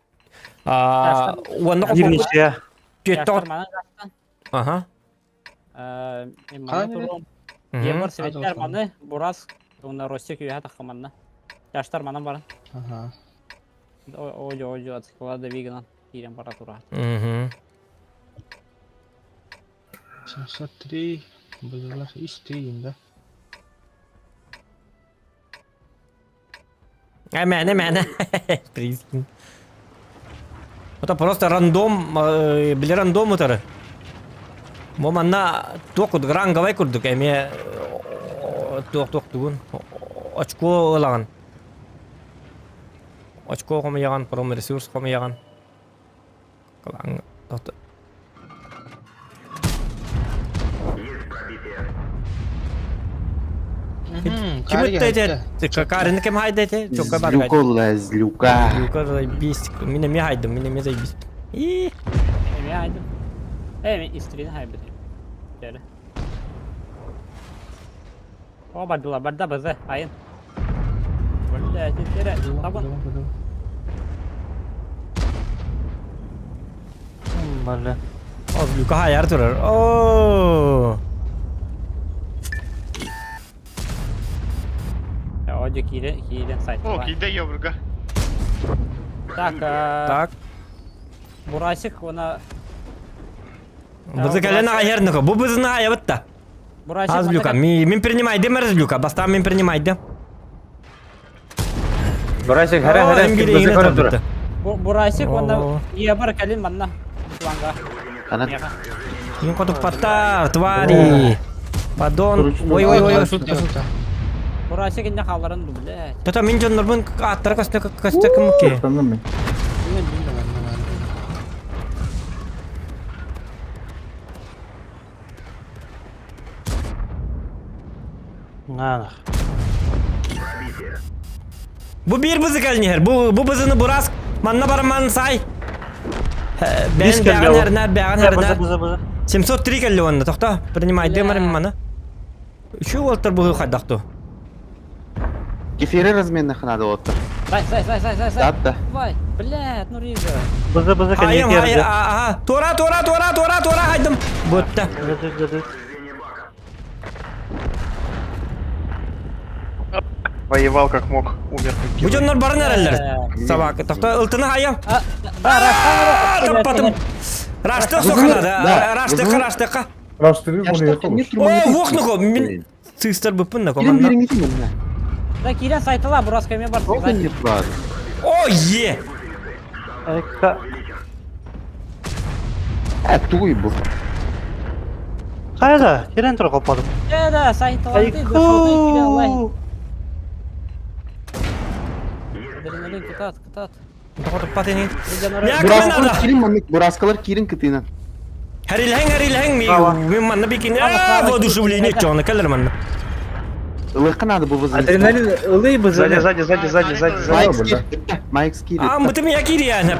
А, уонна хоппуппут. Бирниче. Түөттэ Ага. Маны турум. Егор Светлер маны, Бурас, уонна Ростик үөһэ тахха манна. Жаштар манан баран. Ага. Ожо, ожо, ацикла да вигынан киирэн бара турар. Мгм. 703 бузалар истейин да. А, мээнэ, мээнэ. Прикинь. Это просто рандом, били рандом утары. Бу манна туох курдук ранговай курдук эмиэ туох туох тугун очко ылаҕын. Очко хомуйаҕын, пром ресурс хомуйаҕын. Ким өттө ити? Карины ким хайды ити? Чокка бар Злюка ула, злюка. Злюка заебись. Мин эмиэ хайдым, мин эмиэ заебись. И Эмиэ хайдым. Э, мен истрин хайбыт. Дәрі. О, бардыла, барда базы, айын. Бля, теперь табын. Бля. О, Злюка хайар турар. О! Одю киирен, киирен сайт. О, киирдэ ёбурга. Так, Так. Бурасик, она... Бызы кэлэн аҕайар Бу бызыны аҕайабыт да. Бурасик, Аз Злюка. Мин принимайдым Злюка. Бастаан мин принимайдым. Бурасик, хара хара, бызы көрө тура. Бурасик, онна ебар кэлин манна. Планга. Ана Мин хотуппаттар, твари. Падон. Ой, ой, ой, шутка, шутка. Бурасик инне хааларын блядь. Тото мин дьоннорбун ааттара көстө көстө кымки. Tanım мен. На, Бу биир бызы кэлнihер. Бу бу бызыны бурас манна бараман сай. Бен бэҕэн эрнэр бэҕэн эрнэр. Бызы бызы. 703 кэлли онно тохто. Принимайды марым маны. Үчү уолтар бу хайдахту. Кефири разменных надо вот. Сай, сай, сай, сай, сай, сай. Да, да. Давай, блядь, ну рижа. Бызы бызы Хайым, хай, ага. Тура, тура, тура, тура, тура, хайдым. Бутта. Воевал как мог, умер как Бу дьоннор барын эрэллэр. Собака. Тохто ылтыны хайым. Да, Таппатым. Рашты сокана, раштыка, раштыка. Раштыры bunu yapalım. О, вохнуко, мин сыстар буппун на Кирин команда. бериңити мына. Да, киирен сайтыла, Бураска эме бар. Сколько не бар? О, е! Айка. Э, тугуй бу. Кайда? Кирен тура копадым. Да, да, сайтыла. Айку. Адреналин кытат, кытат. Тохтоппатын. Бураскалар кирин маннык, бураскалар кирин кытыынан. Харилһэҥ, харилһэҥ, мин манна бикин. А, воодушевление чоны кэлэр манна. Ылыхка надо бу бызы. Адреналин ылый бызы. Сзади, сзади, сзади, сзади, сзади, сзади. Майк скир. Майк скир. А, мытым я кириянып.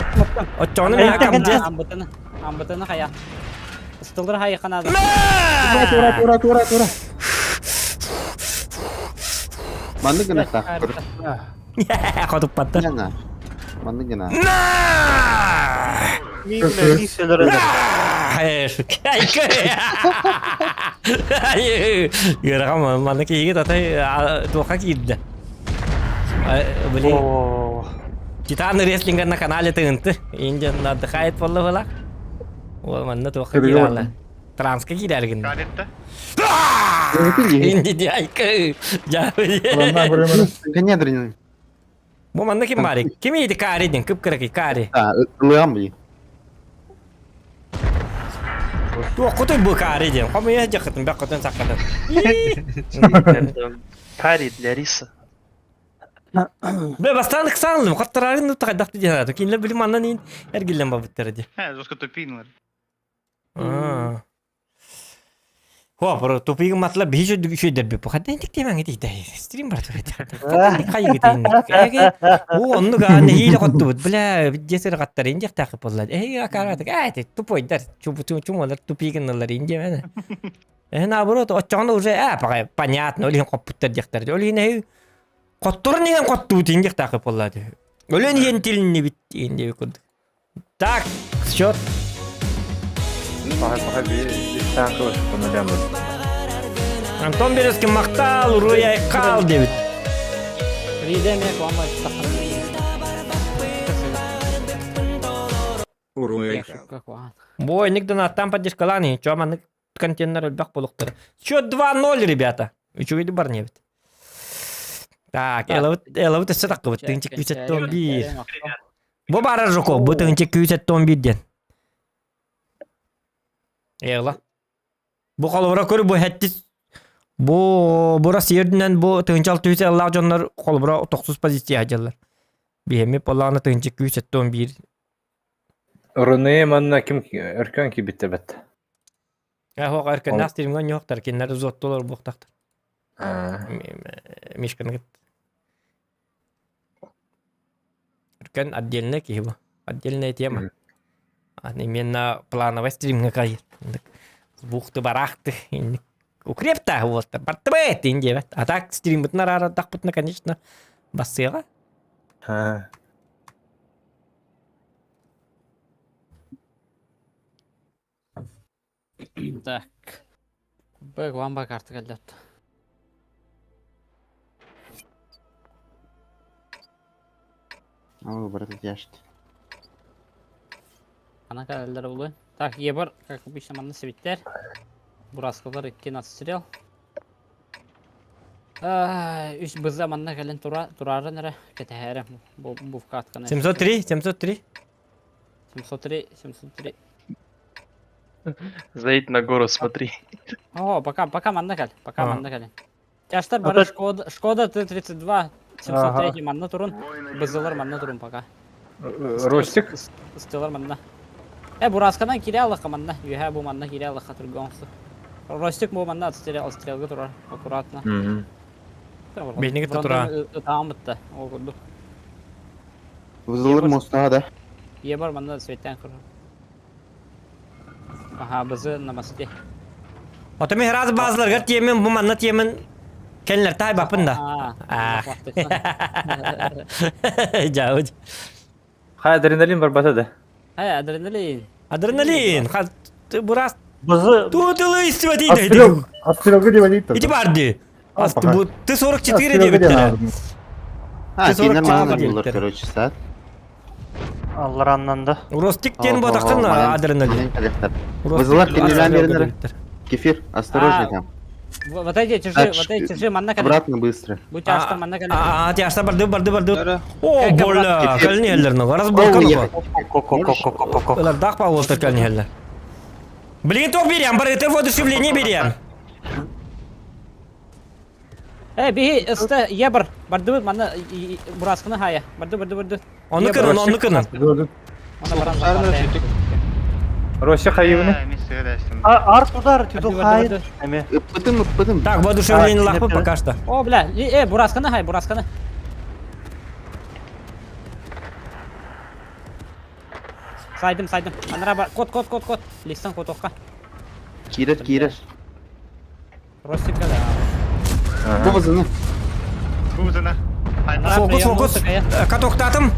Отчоны мен акамды. Амбытыны, амбытыны хая. Ыстылдыр хая канады. Тура, тура, тура, тура. Маннык гына так. Хотуппатта. Яна. Маннык гына. Гырагам манна киһиги татай туохха киирдэ. Блин. Титан рестлинга на канале тыынты. Индия отдыхает болла Ол манна туохха кииралла. Транска киирэргин. Калетта. Инди дяйка. Я. Конедрин. Бу манна ким барик? Ким иди кари дин, кып кыракый кари. А, ылыам били. Туох кутой бу кари дин. Хомуя жакытын, бак кутун саккатын. Карри для риса. Бе бастан ыксаанлым, хаттарарын нутта кайдакты диэн Кинилер били маннан иин эргиллэн барбыттар ди. Жестко тупинулар. Хо, бро, тупигын матла биһи шөйдөрбү. Бу хаддан тик темаң ити стрим бар хайгы Эге, о, онну га нэһииле хоттубут. Бля, десер каттар инде тахып боллар. Эй, акаратык, ай, тупойдар, чумалар тупигынналар инде мәне. Э, наоборот, оччоҕуна уже, а, пока понятно, олиһин хоппуттар диэхтэр. Олиһин эһи хотторун иһэн хоттубут индиэх таахып боллаа. Өлөн иһэн тилиннибит инде курдук. Так, счет. Паха паха би танкы по нулям. Антон Березкин мактал, уруй айкал дебит. Риде ме куамба тахар. Уруй Бой, никден аттан поддержкалани, чё маннык контейнер өлбөх болуктар. Счет 2-0, ребята. Үчүгүйді бар небит. Так, элабыт өссө таккыбыт, тыгынчы 271. Бу барар жоко, бу тыгынчы 271 ден. Эла. Бу холобура көр бу хәттис бу бура сиердинен бу тыгынчы 600 аллах дьоннор холобура 90 позиция дьаллар. Биһеми поллааны тыгынчы 271. Руны манна ким өркөн кибитте бет. Ахоқ әркен настырымган yo'qтар, кеннер зоттолор буқтақтар. Мишканы Өркөн отдельная киһи Отдельная тема. А именно плановая стримга кайыр. Бухты барахты. Укрепта вот. Бартыбет инде. А так стримбытын арара тақпытына, конечно, бассыға. Так. Б куамба карты келдет. О, брат, яшт. Ана кәлелер булы. Так, ебар, как обычно, манны свиттер. Бураскалар икки настрел. Үс быза манна кэлен тура турарын эрэ кэтэһээрэ бу бу вкатканы. 703, 703. 703, 703. Заедь на гору, смотри. О, пока, пока манна кэл, пока А. манна кэлен. Тяштар бары Шкода, Шкода Т-32, 703 манна турун, бызылар манна турун пока. Ростик? Стелар манна. Э, бураскадан кире аллаха манна, юхә бу манна кире аллаха тургонсы. Ростик бу манна отстрел, отстрелга турар, аккуратно. Бейнеге тура. Тамытта, ол курдук. Вызылыр моста да. Е бар манна светтен кур. Ага, бызы намасте. Ото мен раз базыларга тиемен, бу манна тиемен кенлер тай бапын да. А, Жауд. Хай адреналин бар бата да. Э, адреналин. Адреналин. Бурас. Бызы Тутылы истивати Отстрел, отстрелга деп айтты. Иди барды. Ага. Ты 44 деп А, Ты кинер 44 маған деп булар, короче, сат. Аллараннан да. Ростик тен бодақтан адреналин. Вызылар кинелер бердер. Кефир, осторожней там. Вот эти чужие, Так, вот эти чужие манна кале. Обратно быстро. Бу тяштар манна кале. А, тяштар барды, барды, барды. О, боля, калнелер, ну, разборка ну. Ко-ко-ко-ко-ко-ко. Олар дақ па олтыр калнелер. Блин, ток берем, бар, это воодушевление берем. Э, бихи, ысты, ебр, барды манна бураскыны хая. Барды, барды, барды. Оны кынын, оны кынын. Оны баран запасы. Ростик хайыбыны? Арт удар, тюду хайр. Эме. Ыппытым, ыппытым. Так, воодушевление лахпы пока что. О, бля, э, бураскыны хай, бураскыны. Сайдым, сайдым. Анра бар, кот, кот, кот, кот. Листан кот оққа. Кирер, кирер. Ростик када. Бу вызыны. Бузына. Фокус, фокус. Катоктатым.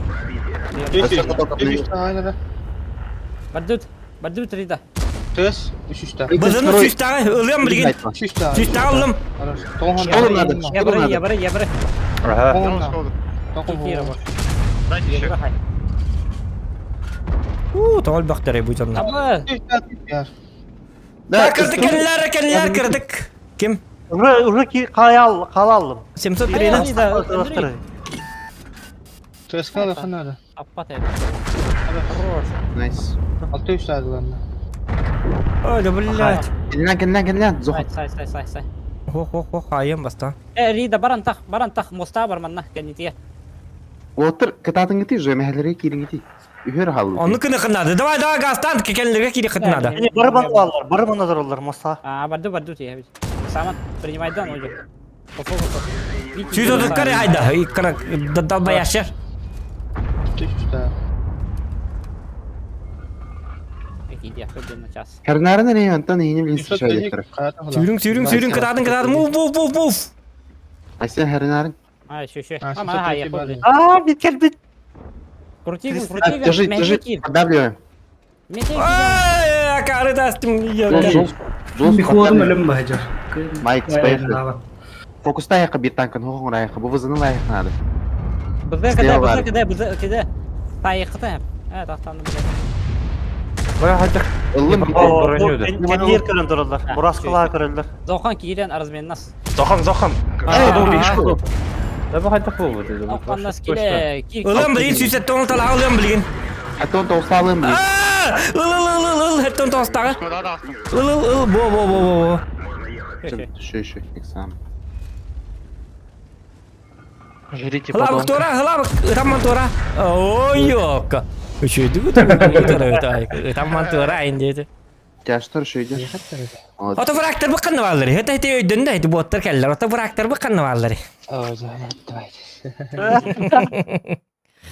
Бардут, бардут рида. Төс, үш үстә. Бызыны сүстағы, ылым білген. Үш үстә. Сүстағы ылым. Хорошо. Шкоду надо, Ебры, шкоду надо. ебры, ебры. Ага. Киира бар. Дайте еще. Уу, тоҕо элбэхтэрэй бу дьоннор. Абы! Да, кырдык кэллэр, кэллэр, кырдык. Ким? Уже уже ки каял калалым. 703 ТСК да надо. Аппат это. Хорош. Найс. Алты үс ладно. Ой, да блядь. Кэллэн, кэллэн, кэллэн. Зох. Сай, сай, сай, сай. Хо, хо, хо, хайым баста. Э, Рида, баран тах, баран тах, моста бар манна, кэннитиэ. Уоттар кытаатыҥҥытый же мэһэлэри киириҥҥитий. Үһүөр хааллыбыт. Ону кыны надо. Давай, давай, газтан, кэллэргэ киири надо. Они барыбан алалар, барыбан алалар моста. А, барды, барды тиэ. Саман, принимайдан, ой. Сүүс отуккар айда, иккара далбаяшер. Тысяча. на час. Хернарын эрэ онтон иһини билин сычайдыктар. Сүүрүҥ, сүүрүҥ, сүүрүҥ, кытаатын, кытаатын, мув, мув, мув, мув. Айсен хернарын. А, еще, еще. А, А, ага, я понял. А, бит келбит. Крути, Так, крути, держи, держи, поддавливаем. Ай, акары тастым. Жол, жол, Михуорум өлөм баһыдьар. Майк, поехали. Фокустайха бир танкын хоҕоҥ райха, бу вызыны лайх надо. Бызы кеде, бызы кеде, бызы кеде. Тайыкты. Э, тахтанды биле. Бара хатык. Ыллым Кеннер көрөн тураллар. Бураскалар көрөллөр. Зохан киирен разменнас. Зохан, Зохан. Да бу хатык бу бу. Зоханнас киле, кир. Ылым билин сүүсэ тоң талаҕа ылым билин. Атон тоғысталым блин. Ыл ыл ыл ыл ыл хеттон тоғыстаҕа. Шкода да астым. Ыл ыл ыл бо бо бо бо. Еще, еще, экзамен. Жрите Хлабык подонка. тура, хлабык, ытамман тура. Ой, ёкка. Үчүйдү ытамман тура инде. Тяжтар еще идешь. Молодец. Ото фрактор быкканны баллары. Хета хете өйдөн да хете боттар келлер. Ото фрактор быкканны баллары. Ой, давайте.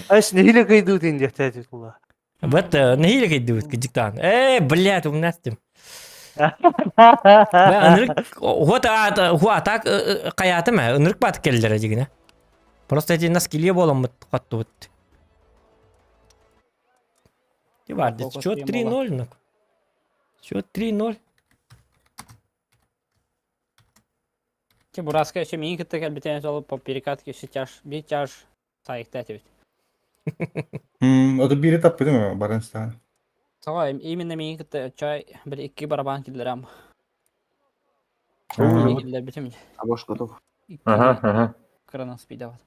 Аш нехиле кыйдуу дин диэхтээти тула. Вот нехиле кыйдыбыт кыжыктаан. Э, блядь, умнастым. Ынырык вот хуа так каятым э ынырык бат келлер дигине. Просто эти нас киле боламыт каттыбыт. Ти бар, чё 3-0 ну? Чё 3-0? Ти бураска еще мин кытта кэлбитен сол по перекатке еще тяж, би тяж сайыкта бит. Ото бири таппы değil mi? Барынстан. Сага именно мин кытта чай бир икки барабан киллерам. Киллер битим. Абош готов. Ага, ага. Крана спидават.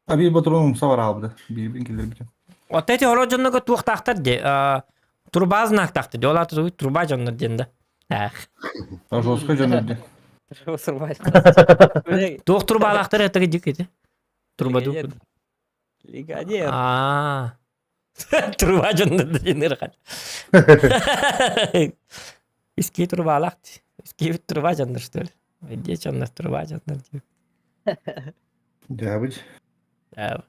А бир батырым савар алды. Бир бин келер битен. Вот эти хорожонного туохтаахтар де, труба знактахты, де олар труба жоннор ден да. Ах. Жестко жөнөдү. Сырбай. Туох трубалаахтар это дик эти. Труба дук. Легионер. А. Труба жоннор ден ырхат. Иски трубалахты. Иски труба жоннор что ли? Где жоннор труба жоннор деп. Да, быть. Да.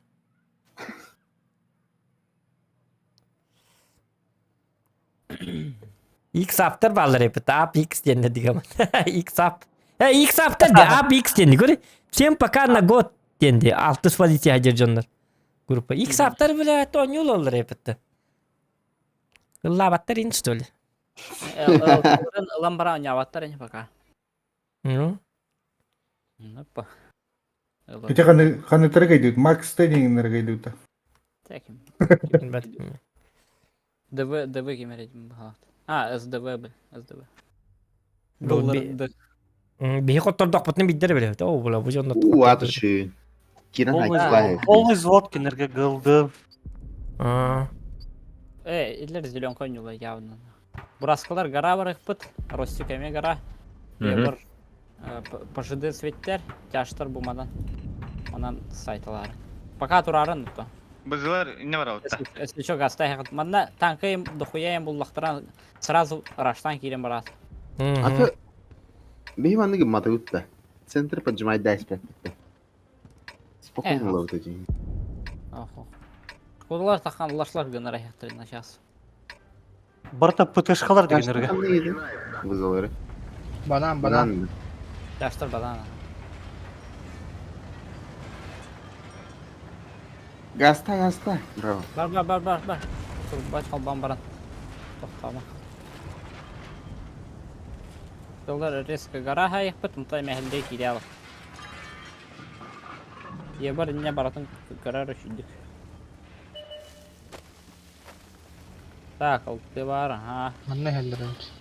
X аптар баллар эпит. Ап X денде дигән. X ап. Э, X аптар де, ап X денде. Көрі, всем пока на год денде. Алты позиция хадер Группа. X аптар бля, то не олар эпит. Лабаттар ин что ли? Ламбара няваттар не пока. Ну. Ну па. Хотя ханы ханы таргайдут, Макс Стейнинг наргайдут. Так. ДВ ДВ кемерет А, СДВ б, СДВ. Доллар Д. Бихи коттордох бутны биддер биле. О, була бу жоннор. У, атышы. Киран айкслай. Полный взвод кинерге гылды. А. Э, идлер зеленка нюла явно. Бураскалар гора бар ихпыт, Ростик эме гора. Бір ПЖД цветтер, тяжтар бумадан. Онан сайталары. Пока турарын то. Бызылар не бар аутта. Если что, гастай Манна танкайым дохуяем буллахтаран сразу раштан кирем барат. Аты бейм анныгы матыгытта. Центр поджимай дай спят. Спокойно ловит эти. Охо. Кудалар тахан лашлар гынара на сейчас. Барта ПТшкалар дегенерге. Вызылары. Банан, банан. Банан. Тяжтар банана. Гаста, гаста. Браво. Бар бар бар бар бар. Турбач албан баран. Тоқтама. Доллар резко гора хайықпыт, мұнтай мәхілде кире алып. Ебар инне баратын көрөр үчүйдүк. Так, алты бар, ага. Манна иһэллэр эбит.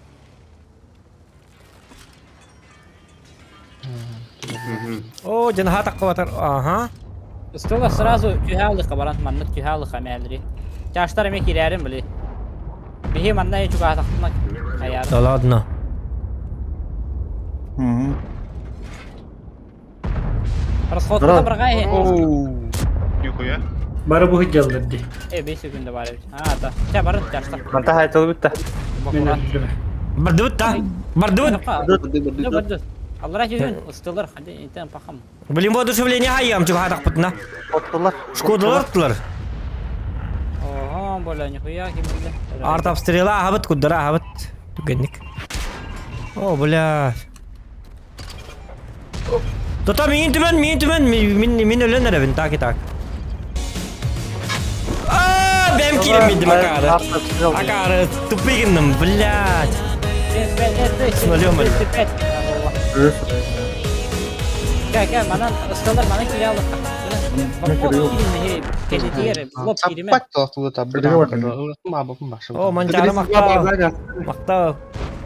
О, дьанаһа таххыбатар. Аха. Стыла сразу түһэ алыха баран маннык түһэ алыха мээлри. Чаштар эмэ киирээрин били. Биһи манна чугаһатахтына хайаар. Да ладно. Расходка баргай. Нихуя. Бары бу дьаллар ди. Э, 5 секунда бар эбит. А, та. Ча барын чаштар. Манта хайтылы бүтті. Мен өлдүм. Бардыбыт да. Бардыбыт. Барды, барды. Аллара жүрүн, ыстылар, хadi интен пахам. Блин, воодушевление хайям чугаһатахпытына. Оттулар. Шкодалар оттулар. Ого, бля, нихуя ким биле. Арт обстрела аһабыт, куддара аһабыт. Түгэнник. О, бля. Тота миин түмэн, миин түмэн, мин мин өлөн эрэбин, так и так. А, бэм киирэн бидим акаары. Акаары, тупый гынным, блядь. С нулем өлдүм. Кэ, кэ, манан ыстылар, манан кире алыха. Лоп кириме. Саппат тоқтулы табы. О, манчары мактау. Мактау.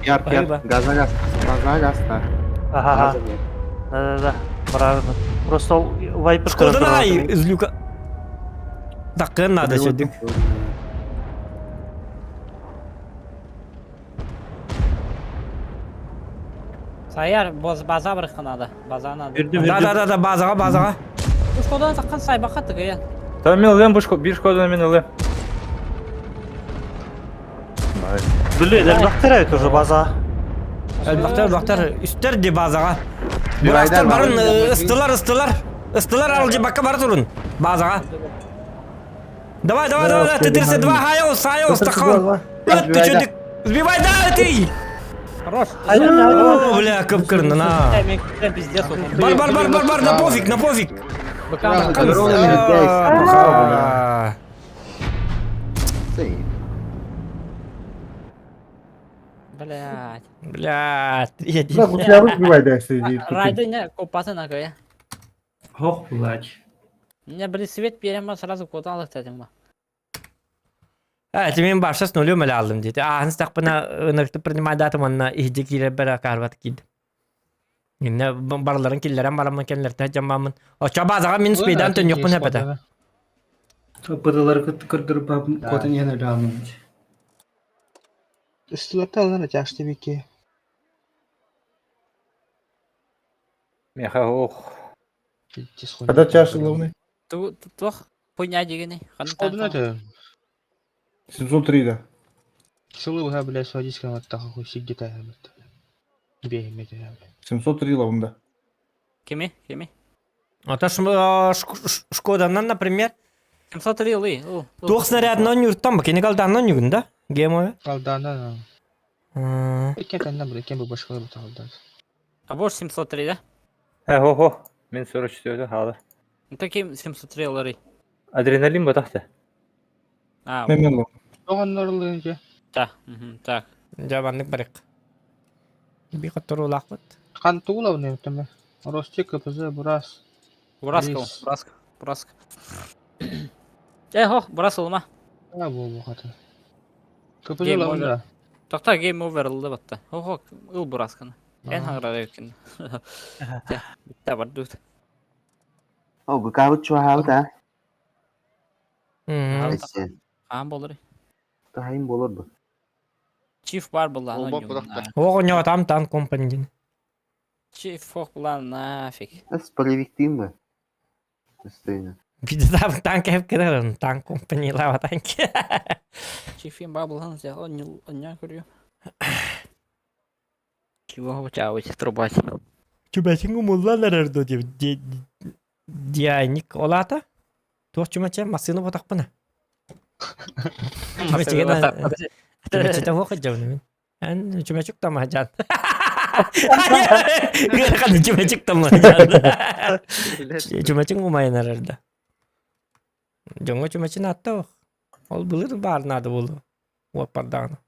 Яр, яр, газа газ, газа газ, да. Ага. Да, да, да. Правильно. Просто вайпер Шкода из люка. Такын надо сюда. Саяр, боз база бір қанады. База надо. Да, да, да, да, базаға, базаға. Шкодан таққан сайбақа тыгы. Та мен ылым, бір шкодан мен ылым. Блин, элбэхтэр эбит уже база. Элбэхтэр, элбэхтэр, үстэр ди базаға. Бурастар барын, ыстылар, ыстылар. Ыстылар алжы бакка бар турун. Базаға. Давай, давай, давай, Т-32, хайос, хайос, таққан. Өтті чөдік. Сбивай, да, ты! Хорош. О, бля, кып-кырны, на. Пиздец. Бар, бар, бар, бар, бар, на пофиг, на пофиг. Блядь. Блядь, я Да, гусляр убивай, да, среди. Райды не копаты на кое. Ох, блядь. Мне, блин, свет берем, сразу куда кстати, А, мен барша с нулем эле алдым дейт. Аһын стақпына ынырты принимай датым онна ихди кире бера карват кид. Инне барларын киллерен барамын кенлерте жамамын. Оча базага мин спейдан төн юкпун хепете. Быдылар көрдүрүп котун яна өлө алмын. Үстілерді алар жашты беке. Меха ох. Когда чаша главный? Тух, хуйня дегені. Шкода это. 703, да. Сылы бұға, бля, свадиска аттаға хуй сиггета, блядь. Бейм это, блядь. 703 лавында. Кеми, кеми? Ата Шкоданан, например, 703 лы. туох снарядынан юрттан ба, кени қалданнан югін да? Гемове. Алданан. Екен тәннен бір, екен бұл башқалар бұта алдан. А больше 703, да? Э, хо, хо. Мен 44 халы. Ну таким 703 лары. Адреналин батахты. А, Мен мен лав. Оған ұрылы да. Так. Жабаннык барык. Би каттыру лақпыт. Қан туғыла оны өтіме. Ростик, КПЗ, Бурас. Бураска, Лис. Бураска, Бураска. Э, хох, Бурас олма. А, бұл бұл қаты. КПЗ Game лавында. Тоқта game over ылды батта. Хох, хох, ыл Бурасканы. Эн хаңрар өкін. Бітті бар дут. О, гукабыт чуахабыт, а? Эссе. Қан болыр. Тахайын болор бу. Чиф бар бұла. Олба бұдақта. Оғы не там танк компанидин. Чиф фох бұла нафиг. Эс полевиктин бу. Өстөйнө. Биде там танк хеп кедер, танк компани лава танк. Чифин бар бұлан оня көрю. Чего чавыть, трубать. Чубачың умуллалар эрдо деп. Диайник олата. Туох чумача масыны ботақпына. Чумача воқы жауны мен. Ән чумачук тама жан. Гырхан чумачук тама жан. Чумачың умайын арарда. Жоңго чумачын атта ох. Ол былыр бар нады болу. Уаппардағны.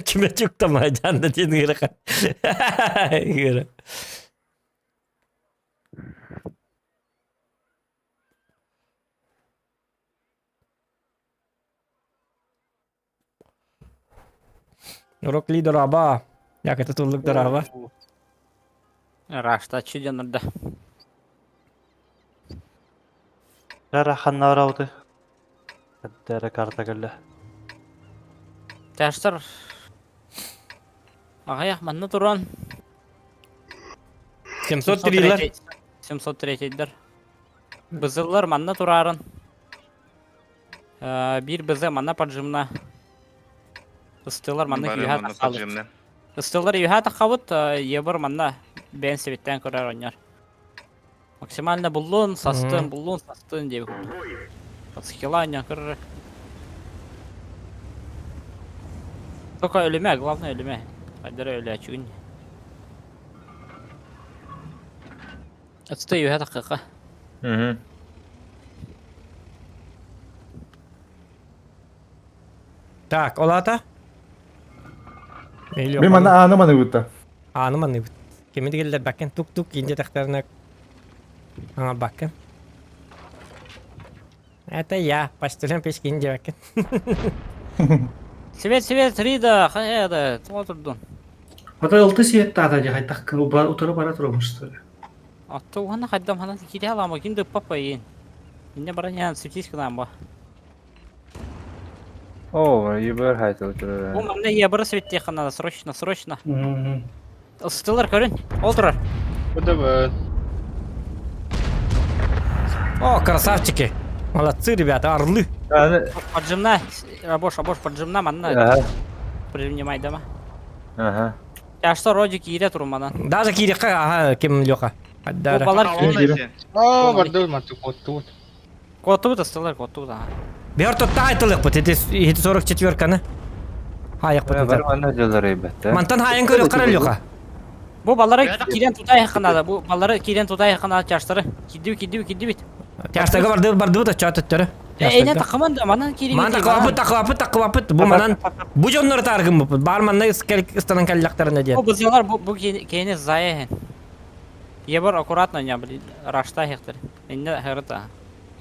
Чумачук тама жан да ден гырхан. Гыры. Урок лидер аба. Яката туллук дораба. Раштачы дьоннорда. Рара ханна барабыты? Эрэ карта кэллэ. Тяжтар аҕыйах манна туран 703-лэр. 703-дэр. Бызыллар манна турарын. Биир бызы манна поджимна. Ыстыылар манна Бары күүһэ манна таххабыт. поджимна. Ыстыылар үһэ таххабыт, ебыр манна бэйэн сэбиттээн көрөр оонньор. Максимально буллун, састын, буллун, састын диэбит курдук. Подскила оонньоон көрөр. Только өлүмэ, главное өлүмэ. Хайдара өлөөчүгүн. Отстой үһэ таххыха. Мгм. Так, ол аата? Мен манна ааны маныбытта. Ааны маныбыт. Кими дигеллер баккен тук-тук инде тахтарына аңа баккен. Это я, почтальон пешкин диэбэккин. Свет, свет, Рида, хайа тоҕо турдун? Ата ылты сиэттаата дии хайдах утары бара турабын что ли? Отто уһана хайдам ханан киирэ аламы ким да папа иин. Инне баран яан светись гынан ба. О, ебер хайтыл турар. Бу манна ебры светтиэххэ надо срочно, срочно. Ыстылар көрүн, ол турар. ВДВ. О, красавчики! Молодцы, ребята, орлы! Поджимна, абош, абош, поджимна, манна. Ага. Принимай дома. Ага. Я что, Родик киирэ туруманан. Даже киириэххэ, ага, ким Леха. Бу балар О, барды маты коттубут. Коттубут ыстылар, коттубут, ага. Бер тотта айтылык эти 44-каны. Хайык Бар манна дьыллар эбэтте. Мантан хайын көрө кара Леха. Бу балары киирэн тутайыхха надо, бу балары киирэн тутайыхха надо чаштары. Киддибит, киддибит, киддибит. Тяштага барды барды бу чат төттөрө. Эйне такыман да манан киирин. Ман такыбапыт, такыбапыт, такыбапыт. Бу манан бу дьоннор тааргын бу. Бар манна ыстанан кэллэхтэринэ диэн. Бу бызылар бу бу кейне заяхен. Ебор аккуратно не блин, рашта хехтер. Инне хырыта.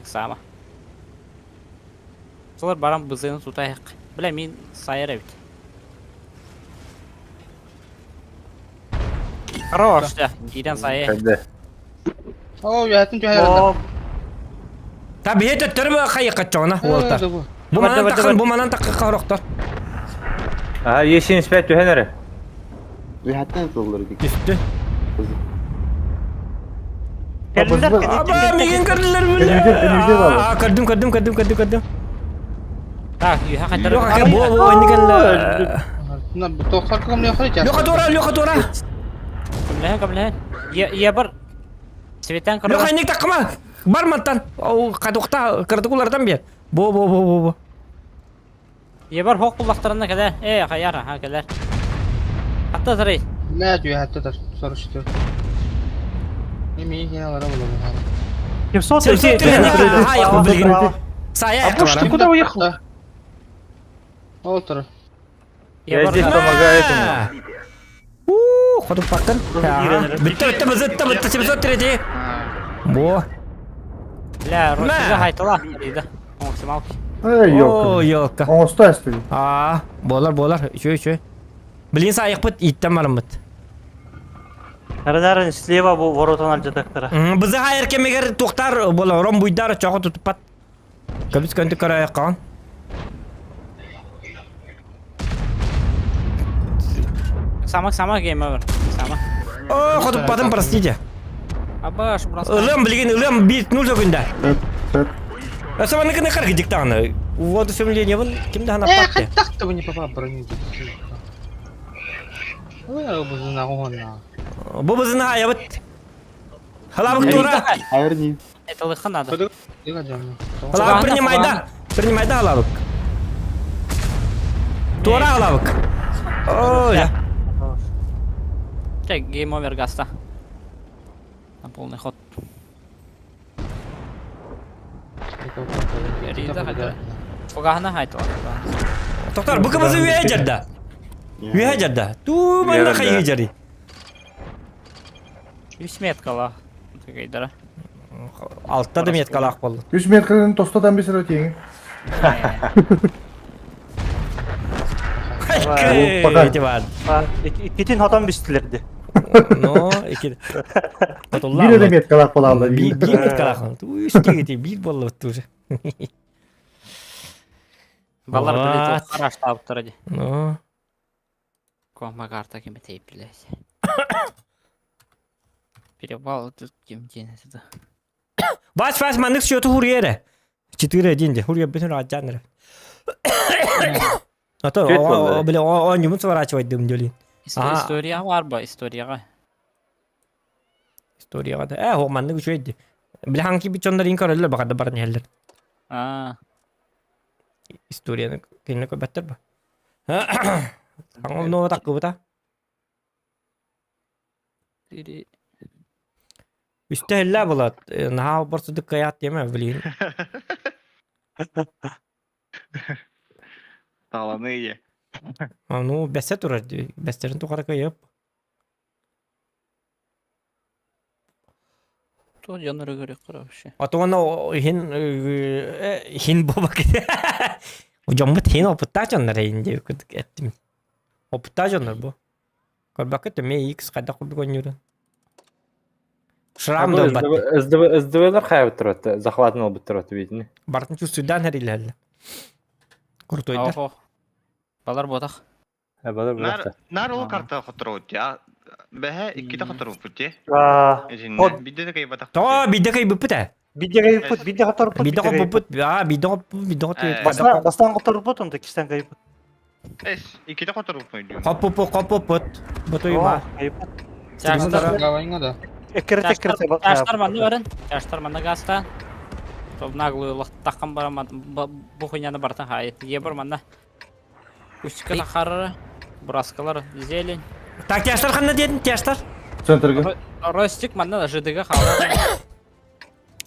Сама. Солар баран бызыны тутайык. Бля, мин сайыр эбит. Хорош, да. Киирэн сайы. Кайда. О, яатын түһэр. Та бие төттөрү хайыкка чоҕуна уолта. Бу манан тахын, бу манан тахын хорохтор. Ага, Е75 түһэн эрэ. Үһәттен тыллар dik. Түстү. Аба, мигин көрдүлөр бүле. Аа, көрдүм, көрдүм, көрдүм, көрдүм, көрдүм. Так, юха кайдар. Леха, бу, бу, инникелле. Тоқсар кымны яхры Леха тура, Леха тура. Кымлэһэн, кымлэһэн. Я бар. Светан көрдүм. Леха, инник таккыма. Бар мантан. Кадукта, кырдыкулардан бер. Бу, бу, бу, бу, бу. Ебар хоқ буллахтарына кэлэр. Э, хайар, аха, кэлэр. Хатта сарай. Нэ түһэ хатта сорушты. Неме не алара була. 700 Сая, А Буш, ты куда уехал? Ол тур. Я здесь помогаю этому. У, ходуп баттын. Бүтті, бүтті, бітті, бітті, 703. Бо. Бля, Росия хайтала. Рида. Максималки. Эй, О, ёлка. ёлка. Оңосто эстеди. А, болар, болар. Еще, еще. Блин, сайықпыт, иттен барымыт. Наверное, слева бу воротан альдетектора. Бызы хайыр кемегер туқтар, бола, ром буйдар, чоғы тұтыппат. Көбіс көнті көрі аяқ Сама, сама гейм овер. Сама. О, ходуппатым, простите. Абаш, брат. Ылым, блин, ылым, бит, ну жогында. Асаманыкы қар диктаны. Вот үсемление, вон, кимде хана Э, патты. так-то не попал броню. Ой, бузына гона. Бу бызына аябыт. Халабык тура. Хайыр не. Это лыха надо. Халабык принимай да. Принимай да, халабык. Тура халабык. Ой. Так, гейм овер гаста. На полный ход. Рида хайта. Фугахна хайтала. Токтор, бу кыбызы үйе жерда. Үйе жерда. Ту манна хайы жери. Үс меткала. Гайдара. Алтта да меткалаах болду. 3 метрден тостотан бесер өтең. Четко диван. Иккитин хотон бистилерди. Ну, ики. Бир эле меткалаах болалар. Бир меткалаах. Үстегити бир боллубут уже. Балар блядь, хараштаабыттар ди. Ну. Кома карта ким тейп, блядь. Перевал тут ким день это. Бас бас маннык счету хурьере. 4-1 де. Хурье бүтүн раджаныр. А то, бля, он не сворачивать дым дөлин. История бар ба, историяга. Историяга да. Э, маннык үчөйди. Бля, ханки бичондар ин көрөллөр бакада барын хеллер. А. Историяны кинне көбөттөр ба. Аңыл но таккыбыта. Үстэ хеллэ булат. Наһаа борсудук каят деме, блин. Таланы е. А, ну, бәссе турар. Бәстерин тухара кайып. То жанры көрек вообще. А то она хин хин боба кете. Жомбут хин опытта жоннор хин деп эттим. Опытта жоннор бу. Көрбөккө төмө X кайда курдук ойнуурун. Шрам да бат. СДВ СДВлар хайып турат, захватын алып турат битини. Бартын чувствуйдан хәриләлле. Крутойдар. Охо. Балар ботах. Балар Нар нар ол карта хотор я. Бәһә икките хотор бут. Ход. Бидде кай батак. То бидде кай бүпүт. Бидде кай бүпүт, бидде хотор бүпүт. Бидде бүпүт, а бидде бидде Бастан бастан хотор бүпүт, онда кистен кай бүпүт. Эс, икките хотор бүпүт. Хоппу хоппу Бутуйма. Гавайнга да. Эккерете эккерете. Таштар манны барын. Таштар манны гаста. Топ наглую лохтаккан бараман бу хуйняны бартан хай. Ебір манна. Үстікі тахары, браскалар, зелень. Так, тяштар ханна дедин, тяштар? Центрге. Ростик манна ЖДГ хала.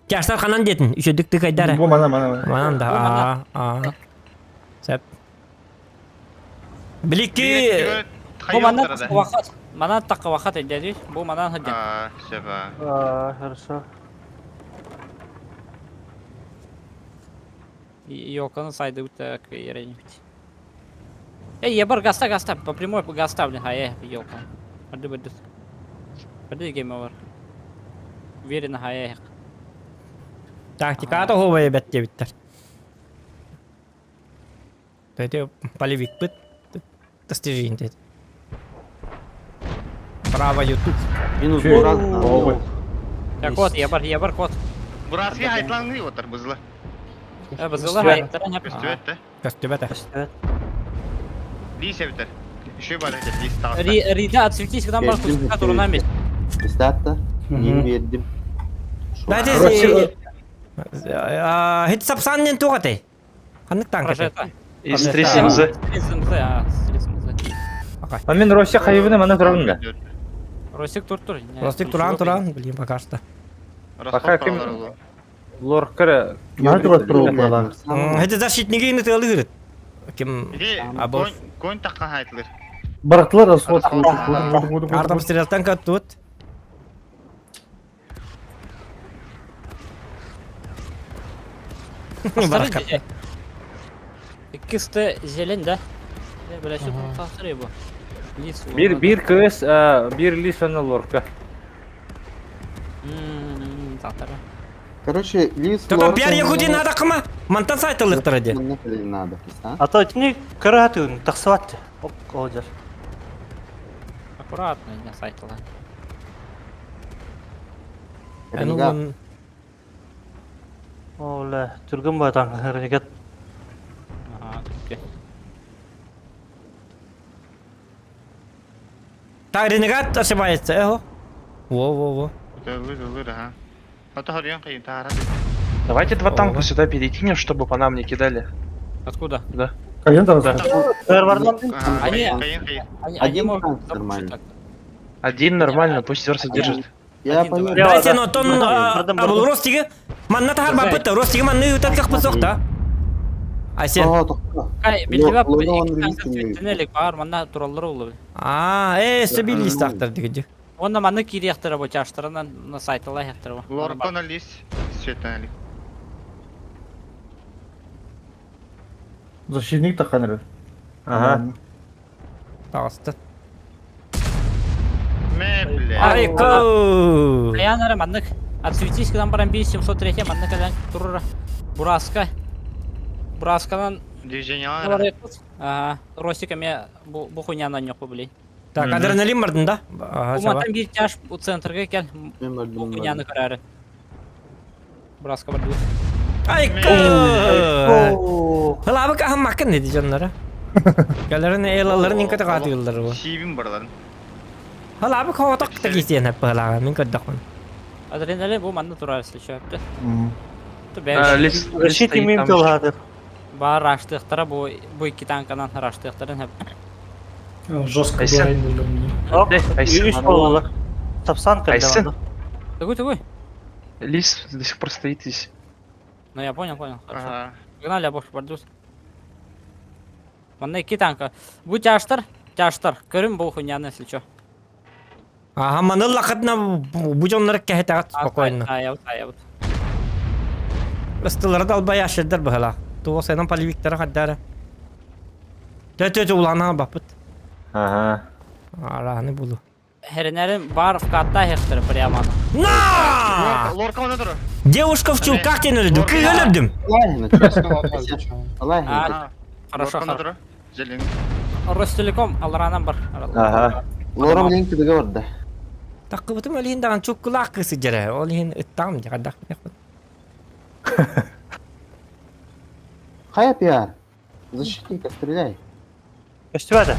Тяштар ханан дедин, үшөдүк тык айдара. Бу мана мана. Манан да, а, а. Сәп. Билики. Бу манна вахат. Манан такка вахат эдеди. Бу манан хаден. А, себа. А, хорошо. Йоканы сайды үтә еренбит. Эй, ебар гаста гаста, по прямой по гаста, блин, а э, ёлка. Барды барды. Барды гейм овер. Уверенно, а э. Тактика да хобай бәт дебиттер. Төте полевик бит. Достижение деді. Право YouTube. Минус Че? Бурак. Ой. Я кот, ебар, ебар кот. Бураски хайтлаңны отыр бызлы. Э, бызылы хайттар не. Көстүбөт да. Көстүбәт. Лис эбитер. Еще бар экен, лис тагы. Ри, Рида, отсветись, когда бар куска турунами. Пистатта. Не бердим. Дайте Хит сапсан тугаты. Ханнык танк. Из 3 3 а, 3 А мен Россия хайыбына мана турабын да. Росик тур тур. Ростик туран туран, блин, пока что. Пока ким Лоркара. Мана турат турат. Это защитники не тылы Ким Абов. Конь такка хайтлыр. Барактылар расход. Артам стрелтан каттут. Баракат. Кисты зелень, да? Бля, что тут тасыры бу? Лис. Бир бир кыз, бир лис аны лорка. Татары. Короче, лис Только пиар ягуди надо кыма. Мантан сайтылыктыр ди. Надо, А то итини көрөтүн таксыбат. Ок, олжар. Аккуратно, не сайтыла. Аны Ола, түргөн батан ренегат. Ага, түркө. Так, ренегат ошибается, эхо. Во-во-во. Ылыр, ага. А то харьян кайын тара. Давайте два танка сюда перекинем, чтобы по нам не кидали. Откуда? Да. Кайын да. Они, они, они могут нормально. Один нормально, пусть Верса держит. Я понял. Дайте, но тон абыл Ростиги. Манна тахар бапыт, Ростиги манны үтәт как пысок та. Айсен. Кай, билдибап, тенелик бар, манна тураллар улы. А, э, стабилист тактар диги. Онна манны кирияктыр бу чаштырынан на сайтыла яктыр бу. Лоркона лис, светана Защитник таккан Ага. Таҕыста. Мэ, бля. Айко! Аян эрэ маннык. Отсветись гынан баран 703 маннык кэлэн турура. Бураска. Бурасканан Движение Ага, Ростик эмиэ бу бу хуйняны анньыахпа блин. Так, адреналин бардын да? Ага, саба. Уматан биир тяж у центрга кел. Мен Бу бардым хуйняны бардым. көрөөрү. Бураска бардыбыт. Айко! Хылабык аһыммаккын dedi дьоннора. Кэлэрин элаларын инката хаатыыллар бу. Сиибин бараларын. Хылабык хооток та кисиэн хаппалаага мин көрдөхпүн. Адреналин бу манна турар если чё. Ту А, бэш. Лис, лис Защит стоит имеем там еще. тылгатыр. Баар раштыахтара бу бу икки танканан раштыахтарын хэп. Жестко Айсен. блайндили мне. Оп, Э, Айсен. үс бололар. Сапсан Айсен. кэлдэ Тугуй тугуй. Лис до сих пор стоит здесь. Ну я понял, понял. Хорошо. Ага. Погнали, я больше бордюс. Манна икки танка. Бу тяжтар, тяжтар. Көрүм бу хуйняны, если чё. Аха, маны лакытна бу дьоннор кэһэтэҕит спокойно. Аябыт, аябыт. Ыстылары да албай ашырдар быһала. Туох сенен полевиктара хаддара. Тө-тө улаана баппыт. Ага. Арааны булу. Херенерин бар вкатта хехтер прямо. На! Лорка она тура. Девушка в чулках тен өлдүм. Кый өлөрдүм. Алай, А, Хорошо, Лорка она хорошо. тура. Зелень. Ростелеком алранан бар. Ага. Лора блин договор, да. Таккыбытым олиһин даҕан чуккулаах кысы дьэрэ. Ол иһин ыттаҕым дьэ хадах. Хая пиар. Защитника, стреляй. Көстүбэдэ.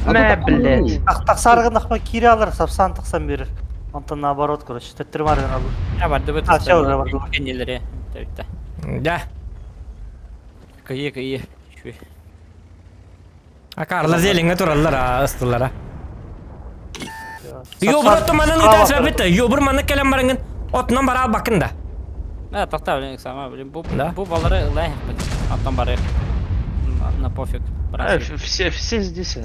Мэ, блядь. Тахсарыгын ахма кире алар, сапсан тахсан берер. Онтон наоборот, короче, төттөрүм арыгын алыр. Я барды быт. А, всё, уже барды. Кеннелери. Төйтті. Да. Кыйы, кыйы. Шуй. Акарла зелеңе тураллар а ыстылара. Йобур оттоманын ытан сөбүт. Йобур маны келен барыңын отунан бара албакын да. Да, тоқта, блин, сама, блин, бу Да? бу балары ылай аттан бары. На пофиг. А, все, все здесь.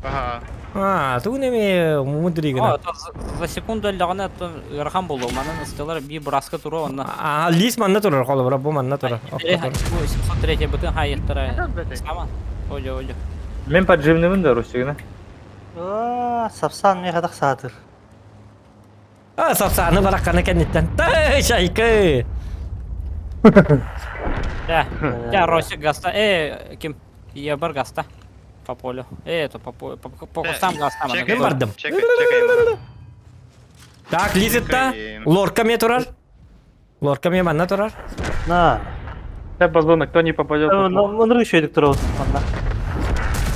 Ага. А, тугун эми мудрый О, гына. то за секунду элләгәнә ырхан булу. Манын ыстылар би браска туру онна. А, лис манна турар, холобура бу манна турар. Бу 703 бытын хайыттара. Сама. Олё, олё. Мен поджимнымын да Русигына. Аа, сапсан мен хадах саатыр. А, сапсаны баракканы кенниттен. Тай, шайкы. Да. Я Росик гаста. Э, ким? Я бар гаста. По полю. Э, это по полю. По, по кустам гаста. Мен бардым. Чекай, чекай. Так, лизитта. Лорка ме турар. Лорка ме манна турар. На. Да, базона, кто не попадет. Мындыр үшөйдүк турабыз манна.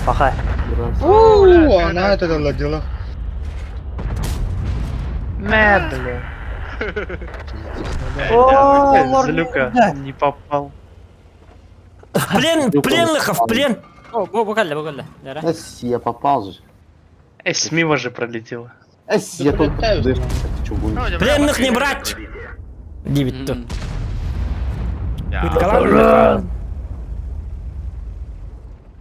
Бахай. Ууу, она это дала. Мэ, бля. О, лорка. Злюка, не попал. Плен, пленлыхов, плен. О, бу бу калле, бу калле. Дәрә. Эс, я попал же. Эс, мимо же пролетела. Эс, я только... прилетаю, Ты чё гонишь? Пленных не брать. Дибитті.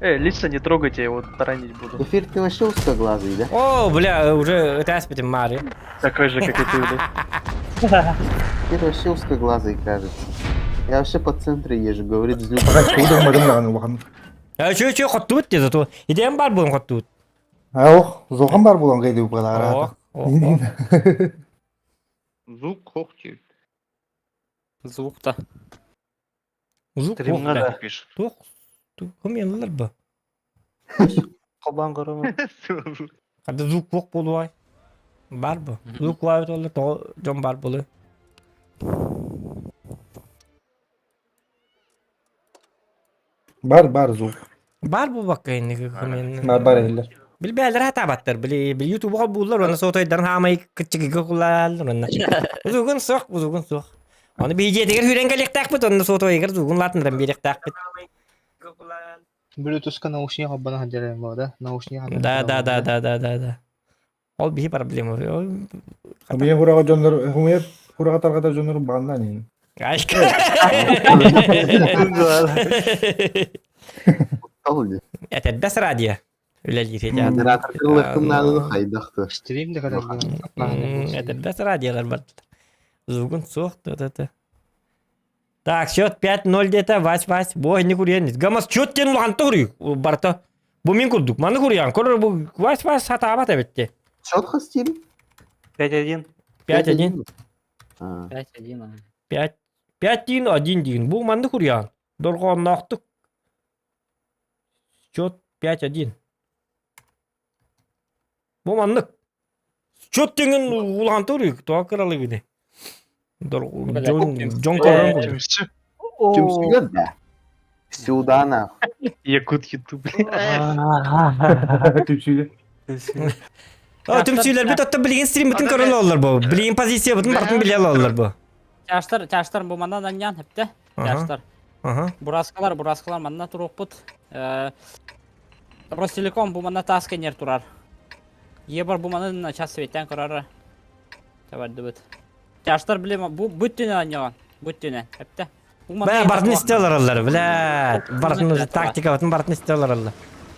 Э, лица не трогайте, я его таранить буду. Эфир, ты вообще узкоглазый, да? О, бля, уже это аспитим Мари. Такой же, как и ты, блядь. Эфир вообще узкоглазый, кажется. Я вообще по центру езжу, говорит, злюка. Кудырмадым даҕаны улахан. Э, чё, чё, хоттут те зато. Идем бар буын хоттут. А ох, зохан бар булан гайды О, упалара. о, о. Звук хохти. Звук-то. Звук Стримга ох, да. Пишет. Тух, тух, кым бу? Кабан көрөмүн. Када звук ох болуай. Бар бу. Звук лайт олы, то жон бар болу. Бар бар звук. Бар бу бакка инни кым Бар бар эллер. Билбээлер хатабаттар, били бил ютубга буллар, оны сотойдан хамай кычыгы кулалар, оны. Узугун сох, узугун сох. Оны бийжетигер хүрен келектакпыт, оны сотойгер зугун латындан беректакпыт. Блютузка наушник абана хадерем да? Наушник Да, да, да, да, да, да, да. Ол бихи проблема. Мен хурага жоннор, хумер хурага таргата жоннор бандан ин. Айка. Этэрбэс радио. Үлэлиир Генератор кыллыктын надо хайдахты. Стрим да когда Этэрбэс радиолар бар. Звугун суох т Так, счет 5-0 где-то, Вась, Вась, бой не курьер. Гамас, счет тен лухан тури, барта. Бу мин курдук. Маны куруйан көрөр бу вась вась сатаабат эбитти. Счет хостили? 5-1. 5-1. 5-1. 5 5 1 диин. Бу манны куруйан. Дорҕоонноохтук. Счет 5-1. Бу маннык. Счет теңин улахан туруйук. Тоға кыралыгыны. Дьон дьон көрөн курдук. Түмсүгэр да. Сюда нахуй. Якут ютуб. Түмсүгэр. Түмсүүлэрбит оттон билигин стриммитин көрөн олороллор бу. Билигин позициябытын бартын биле олороллор бу. Чаштар, чаштар бу манан анньан хепте. Чаштар. Бураскалар, бураскалар манна туруохпут. Ростелеком бу манна таас кэннер турар. Ебар бу манан час светтен көрөр. Табардыбыт. Чаштар биле бу бүттүнэ анньаган. Бүттүнэ. Хепте. Бә, бартын исте олороллор, блядь. Бартын тактикабытын бартын исте олороллор.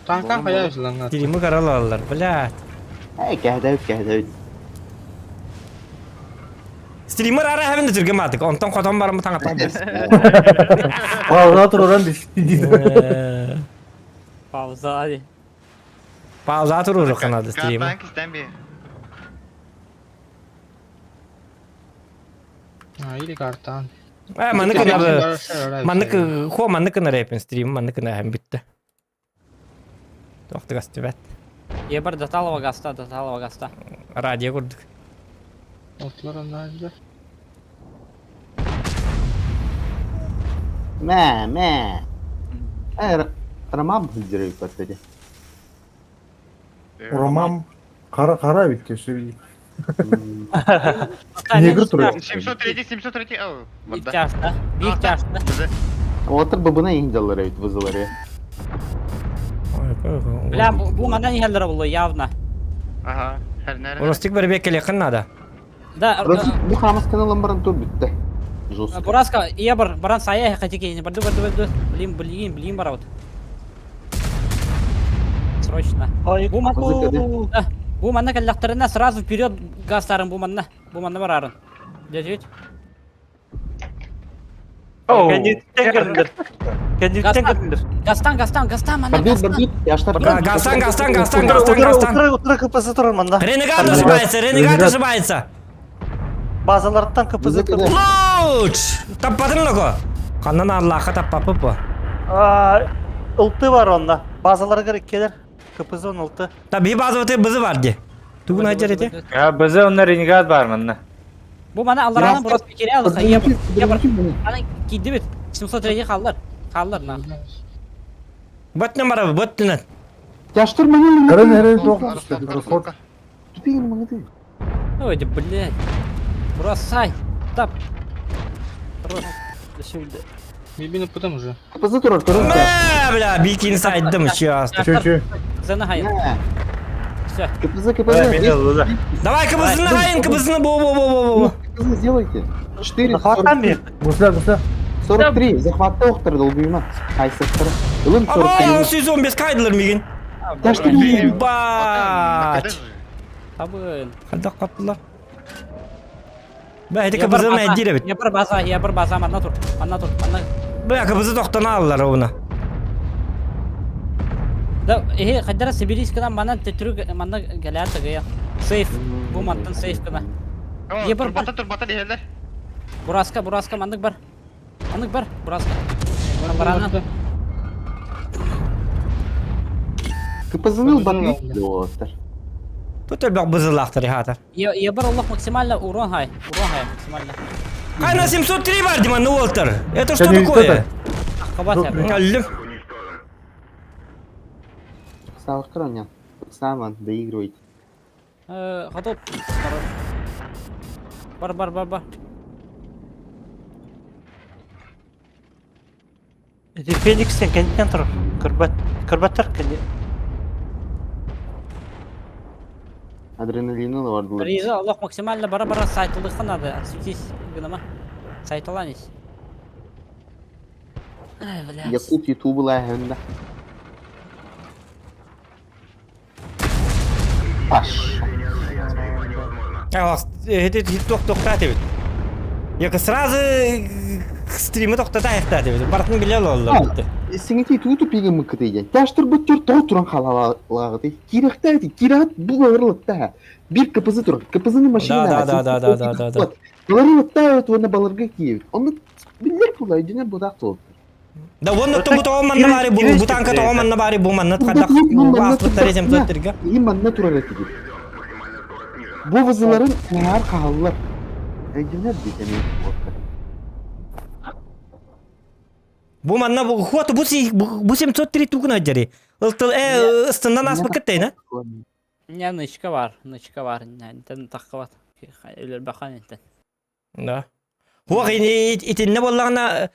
Танка хайа узлангат. Стримы көрө олороллор, блядь. Эй, кэһдэбит, кэһдэбит. Стример ара хэбин түргө маатык. Онтон хотон барамы таңаттан. Пауза туруран Пауза adi. Пауза туруру канады стрим. Картан кистен би. А, или картан. Э, маннык кына маннык хо маннык кына рэпин стрим маннык кына хэм бүтті. Тоқтыгас түбәт. Ебар Даталова гаста, Даталова гаста. Радио курдук. Отлар аннажда. Мэ, мэ. Э, Роман сылдьар эбит эти. Роман қара қара бит кеше. Негр турар. 703, 703, ау. Бик чашта, бик чашта. Отыр быбына индалар эбит вызылары. Бля, бу манан иһэллэр булу явно. Ага, хәрнәр. Ростик бір беккеле надо. Да, Бу хамас каналын баран тур бүтте. Жестко. Бураска, ебар, баран сая хатики, барду барду барду. Блин, блин, блин, бараут. Срочно. Бу манна, бу манна каллахтарына сразу вперед гастарын бу манна. Бу манна барарын. Дядь. Кәндиттен кірдіңдер. Кәндиттен кірдіңдер. Гастан, гастан, гастан, манна, гастан. Гастан, гастан, гастан, гастан, гастан. Утыры КПЗ тұрыр манда. Ренегат ошибается, Ренегат ошибается. Базалардан КПЗ тұрыр. Луч! Таппадың лого. Қаннан Аллахқа таппапы бу. Ылты бар онда. Базаларға керек келер. КПЗ он ылты. Та би база өте бызы бар де. Тугун айтар ете. Я бызы онна ренегат бар манна. Бу мана Аллараның бурас бекере алыса. Ебар, ебар. Ана кийди бит. 703 қаллар. Қаллар на. Бөттен бара, бөттен. Тяштыр маңы. Хәрен хәрен тоқ. Расход. Тупигин маңы. Ой, да блядь. Бросай. Тап. Бибини потом уже. КПЗ турар, турар. Мә, бля, бикин сайдым сейчас. Че, че? Зена хайын. Все. КПЗ, КПЗ. Давай КПЗ-ны хайын, КПЗ-ны бо бо бо бо бо. КПЗ сделайте. 4, Захваттан бер. Гусля, гусля. 43. Захватта оқтыр, долбуйма. Айсықтыр. Ылым Аба, 43. 615 кайдылар мигин. Тяштыр маңы. Бать. Табын. Қайда қаптылар? Бә, эти КПЗ-ны әддире бит. Ебар база, ебар база, манна тур. Манна тур, манна. Бә, КПЗ тоқтана алалар оны. Да, э, хадара Сибирийскадан манна тетрүк манна галята гая. Сейф. Бу мантан сейф кына. Ебар Турбата, турбата дихелер. Бураска, бураска, мандык бар. Мандык бар, бураска. Барана. КПЗ-ны барбит. Оттыр. Тут әлбәк бызылақтыр, хатар. Ебар Аллах максимально урон хай. Урон хай максимально. Кайна 703 бар, Диман, ну Уолтер. Это что Кәне такое? Кабат я. Аллым. Савықтыр онян. Саман, доигрывайте. Э, готов. Бар, бар, бар, бар. Эти Феникстен кәндиттен тұрыр. Кырбат, кырбаттар кәнди. Адреналины бардылар. Риза, Аллах максимально бара бара сайтылыхка надо. Отсветись, гынама. Сайтыланись. Ай, блядь. Якут ютубла әһәндә. Паш. Это тоқ тоқтат бит. Яка сразу стримы тоқтата аяқтады бит. Бартын биле олар бітті. Сиҥити туу тупига мыккытый диэн. Тяштырбыт түр тоҕо туран халалааҕытый. Киирэхтээти, киирэҕит бу баларылыттаа. Биир КПЗ турар. КПЗны машина Да, да, да, да, да, да, да. Баларылыттаа уонна баларга киирбит. Онно биллэр була, өйдөнөр будаах туолуттар. Да уонна бу тоҕо манна баары бу бу танка тоҕо манна баары бу манна хадах аспыттар 703-га. И манна турар этигит. Бу вызыларын наар хааллар. Өйдөнөр дии эмиэ буолта. Бу манна бу хуот бу си бу 703 тугуна дьари. Ылтыл э ыстынан аспыккыт тейна. Не, нычка бар, нычка бар. Нентен таххабат. Өлөр бахан интен. Да. Хуох итинне боллаҕына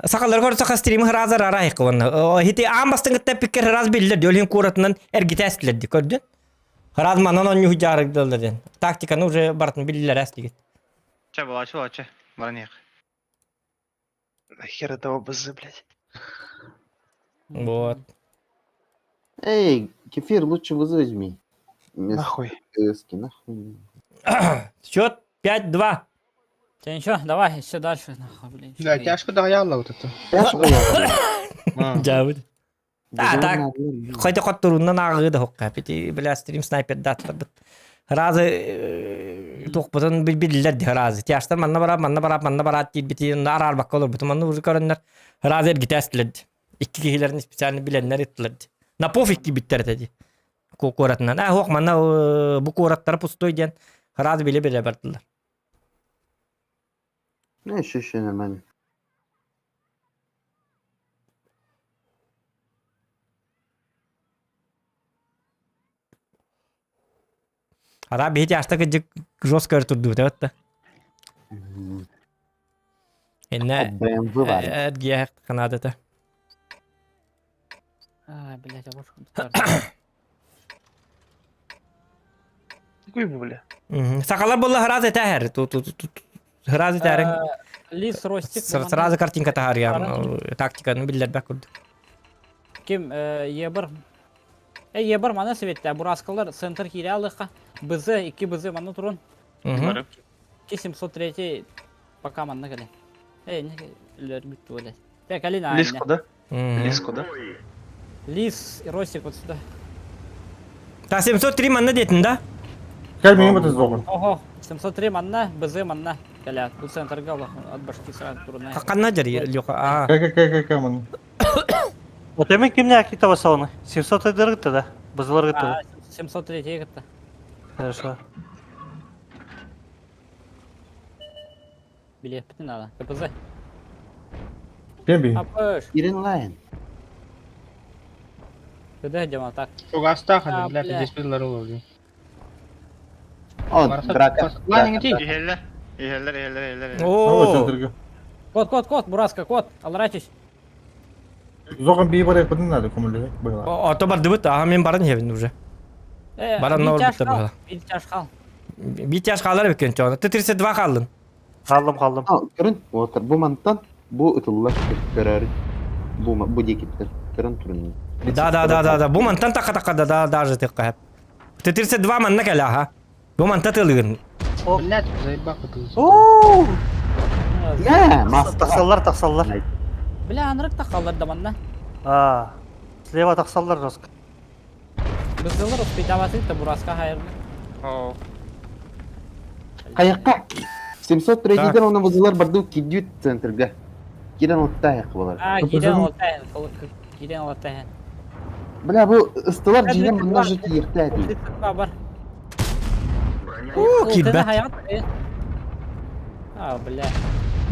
сахалар саха стримы хразар арайык уонна хити аан бастыҥыттан пиккер храз биллер өлүн куоратынан эргитээстилер ди көрдүн. Храз манан онньу дьаарыгдаллар диэн. Тактиканы уже барытын биллер эстигит. Чэ, болачы, болачы. Баран иһэх. Нахер этого БЗ, блядь. Вот. Эй, кефир, лучше ВЗ возьми. Вместо Нахуй. КСки, нахуй. Счет 5-2. Ты ничего, давай, все дальше. Нахуй, блин. Да, тяжко догоняла вот это. Дьабыт. А, так. Хайда хотторуннан ааҕыы да хокка. Пити бля стрим снайпер даттарбыт. Разы туохпутун билбиллэр ди разы. Тяштар манна барап, манна барап, манна бараат диирбитин араарбакка олорбутум. Манна уже көрөннөр разы эргитээстилэр ди. Икки киһилэрин специально биленнер ыттылар ди. На пофиг киирбиттэр этэ ди. Куоратынан. А, хуох манна бу куораттара пустой диэн разы биле-биле бардылар. Ну, еще еще нормально. Ара биһи аста кыдьык жестко турдубут эбэтта. Инне BMW бар. эргиэх канадата. А, блядь, а вот Какой бля? Сахалар буолла хразы тэһэр. Хразы тэһэр. Лис Ростик. Сразу картинка таһаарыйар. Тактиканы биллэрбэк курдук. Ким Ебр. Э, Ебр мана светте. Бураскалар центр кире алыха. БЗ, 2 БЗ мана турун. 703 пока манна кэлин. Э, не үлэр бүттү блядь. Так, Алина. Лис куда? Лис куда? Лис и Ростик вот сюда. Та 703 манна диэтин да? Кэл миҥин бата зоҕун. Ого, 703 манна, БЗ манна. Кэлэ, бу центрга олох от башки сразу турунай. Ханна дьари Леха? А. Кэ кэ кэ кэ ман. Вот эми кимне акита басауны? 700 айдыргытта да? Бызыларгытта да? 703 гытта. Хорошо. Билет надо. КПЗ. Кем би? Апыш. Ирен Лайн. Куда идем так? Чугастах, А, бля, бля. здесь пизларуло, блин. О, драка. Ладно, иди. Иһэллэр. Иһэллэр, иһэллэр, иһэллэр. О, Оо. центрга. Кот, кот, кот, Бураска, кот. Алрачись. Зоҕун бии барай кудун надо көмөлөһө быһыла. Ото бардыбыт, аха мен барын хебин уже. Э, Баран бир чаш нор хал, быһыла. бир чаш хал. Бир чаш хаалар эбиккен чоҕуна. Ты 32 хааллын. Қалдым, қалдым. А, көрін, отыр. Бу мантан, бу ытыллар көрөр. Бу бу декиптер. Көрін түрін. Да, да, да, да, да. Бу мантан така така да, да, даже тыкка. Ты 32 манна кэлэ аха. Бу манта тылыгын. Блядь, заебал ты. Ооо! Не, маска. Тақсаллар, тақсаллар. Бля, анрык тақаллар да манна. А, слева тақсаллар жестко. Бызылыр успетаваты Бураска хайырны. Оо. Қаяққа? 703-ден оны вызылар барды кидют центрга. Кирен оттайық болар. А, кирен олтайын, кирен олтайын. Бля, бу ыстылар жинен мына же киерті әді. Бар. Уу, кирбэт. А, бля.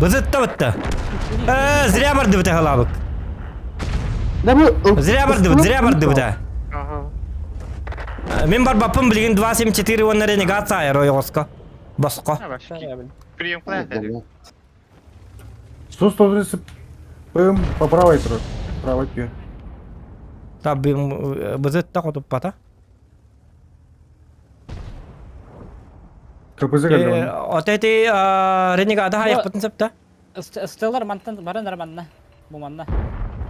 Бызытта бытта. Э, зря барды быта халабык. Да бу Зря барды, зря барды быта. Ага. Мен бар баппын билген 274 онна ренегация айыр ойғосқа. Босқо. Прием кылай. 130 пым по правой тур. Правой пью. Та бызытта хотуп бата. КПЗ кэллэ. Отети ренегада хайық бытын септа. Стеллар мантан барын арманна. Бу манна.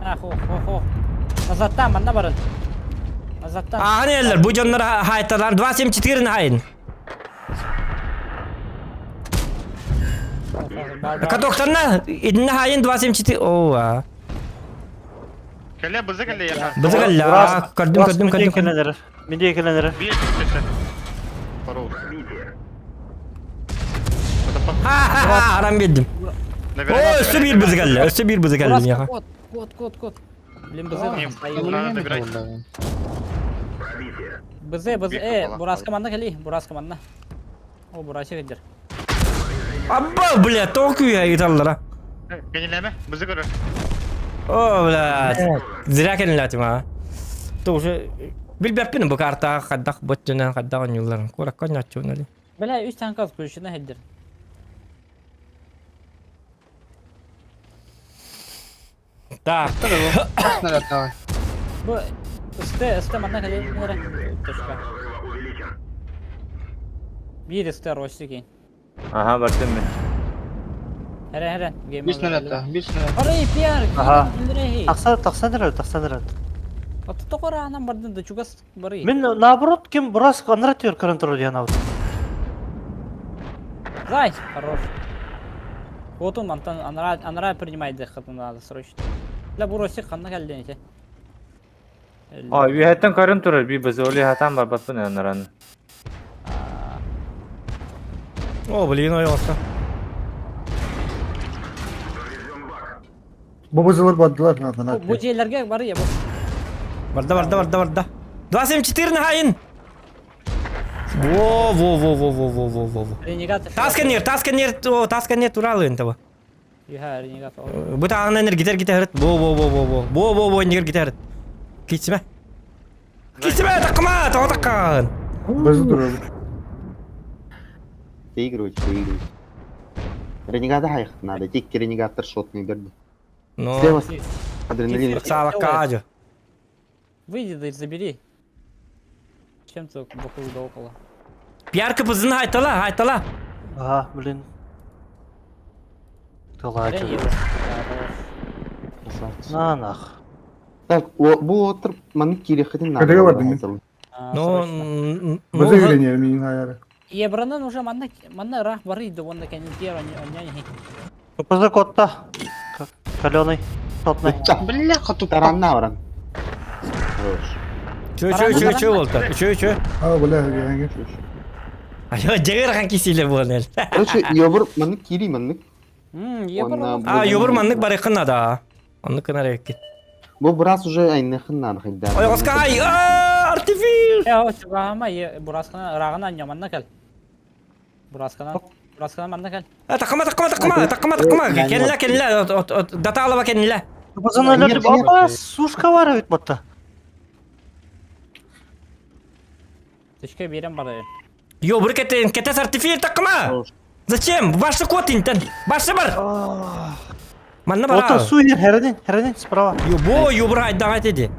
А, хо, хо, хо. Назаттан манна барын. Назаттан. А, нелер, бу жоннор хайталар 274 хайын. Катоктанна, идинна хайын 274. О, а. Кэлэ бызы кэлэ яха. Бызы кэллэ. Көрдүм, көрдүм, көрдүм. Кэлэн Миндия кэлэн эрэр. Биир түссе. Хорош. Ха-ха-ха, арам биэрдим. О, өссө биир бызы кэллэ, өссө биир бызы кэллэ миэхэ. Кот, кот, кот, кот. Блин, бызы Надо добирать. Бызы, бызы, Бураска манна кэли, Бураска манна. О, Бурасик эдер. Абба, бля, тоҕо күүһэ ыыталлара. Кэнилэме, бызы көрөр. О, бля, зря кэнилээтим а. То уже билбэппин бу картаҕа хайдах бөттүнэн хайдах оонньуулларын. Куоракка оонньооччубун али. Бля, үс танка включена хеддер. Так. Бу СТ, СТ манна кэлин Точка. Биир СТ Ростик. Ага, бардым мен. Хәрә, хәрә. Бис снаряд, бис снаряд. Арай, пиар! Ага. Тахса, тахсан эрэр, тахсан эрэр. Аты тоқор анан бардын да чугас бары. Мин наоборот ким бурас анра төр көрөн турар диэн абыт. Зай, хорош. Вот он, Антон, анара, анара принимай дыхатын надо срочно. Бля, бу Ростик ханна кэлдин ити. А, үһәттен көрөн турар, би бызы оли хатан барбаппын анаран. О, блин, ой, оста. Бу бызылар бардылар надо. Бу жерлерге бар я бу. Барда, барда, барда, барда. 274 хайын. Во, во, во, во, во, во, во, во, во. Ренегат. Тасканер, тасканер, о, тасканер туралы энтева. Юха, ренегат. Бу тағынан гитар гитар Во, во, во, во, во. Во, во, во, нигер гитар. Китсиме. Китсиме, такма, тоға таккан. Бызы турар. Выигрывать, выигрывать. Ренегата хайх надо, тик ренегаттар шотный берди. Ну. Слева адреналин. Салакажу. Выйди да и забери. Чем ты вокруг да около? Пиарка бызын хайтала, хайтала. Ага, блин. Тылачы. Красавцы. На нах. Так, о, бу отыр маны кирехетин надо. Кадыга бардым мен. Ну, Бызы үйренер мин аяры. Ебранан уже манна манна рах бары да онда кенин пиар они ПЗ котта. Каленый. Шотный. Бля, хоту Таранна баран. Хорош. Чө, чө, чө, чө болду. Чө, чө. А, бля, гәңге. Айо, жегер хан кисилер болан Короче, ёбур маны кири маны. Ебр. А, ёбур маннык барыкын да. Онны кынар экки. Бу брас уже айнахын надо хайда. Ой, оскай! А, артефил! Э, о, чугама, е, бураскана рагына няманна кел. Бураскана, бураскана манна кел. А, такыма, такыма, такыма, такыма, такыма. Кенле, кенле, дата алаба кенле. Бызын өлөрдү. Апа, сушка бар бит батта. Точка берем бары. Ёбур кетен, кетес артефил такыма! Зачем? Башы кот интен. Башы бар. Манна бар. Ота су ер, херенин, херенин справа. Ёбо, ёбур айдан айтеди.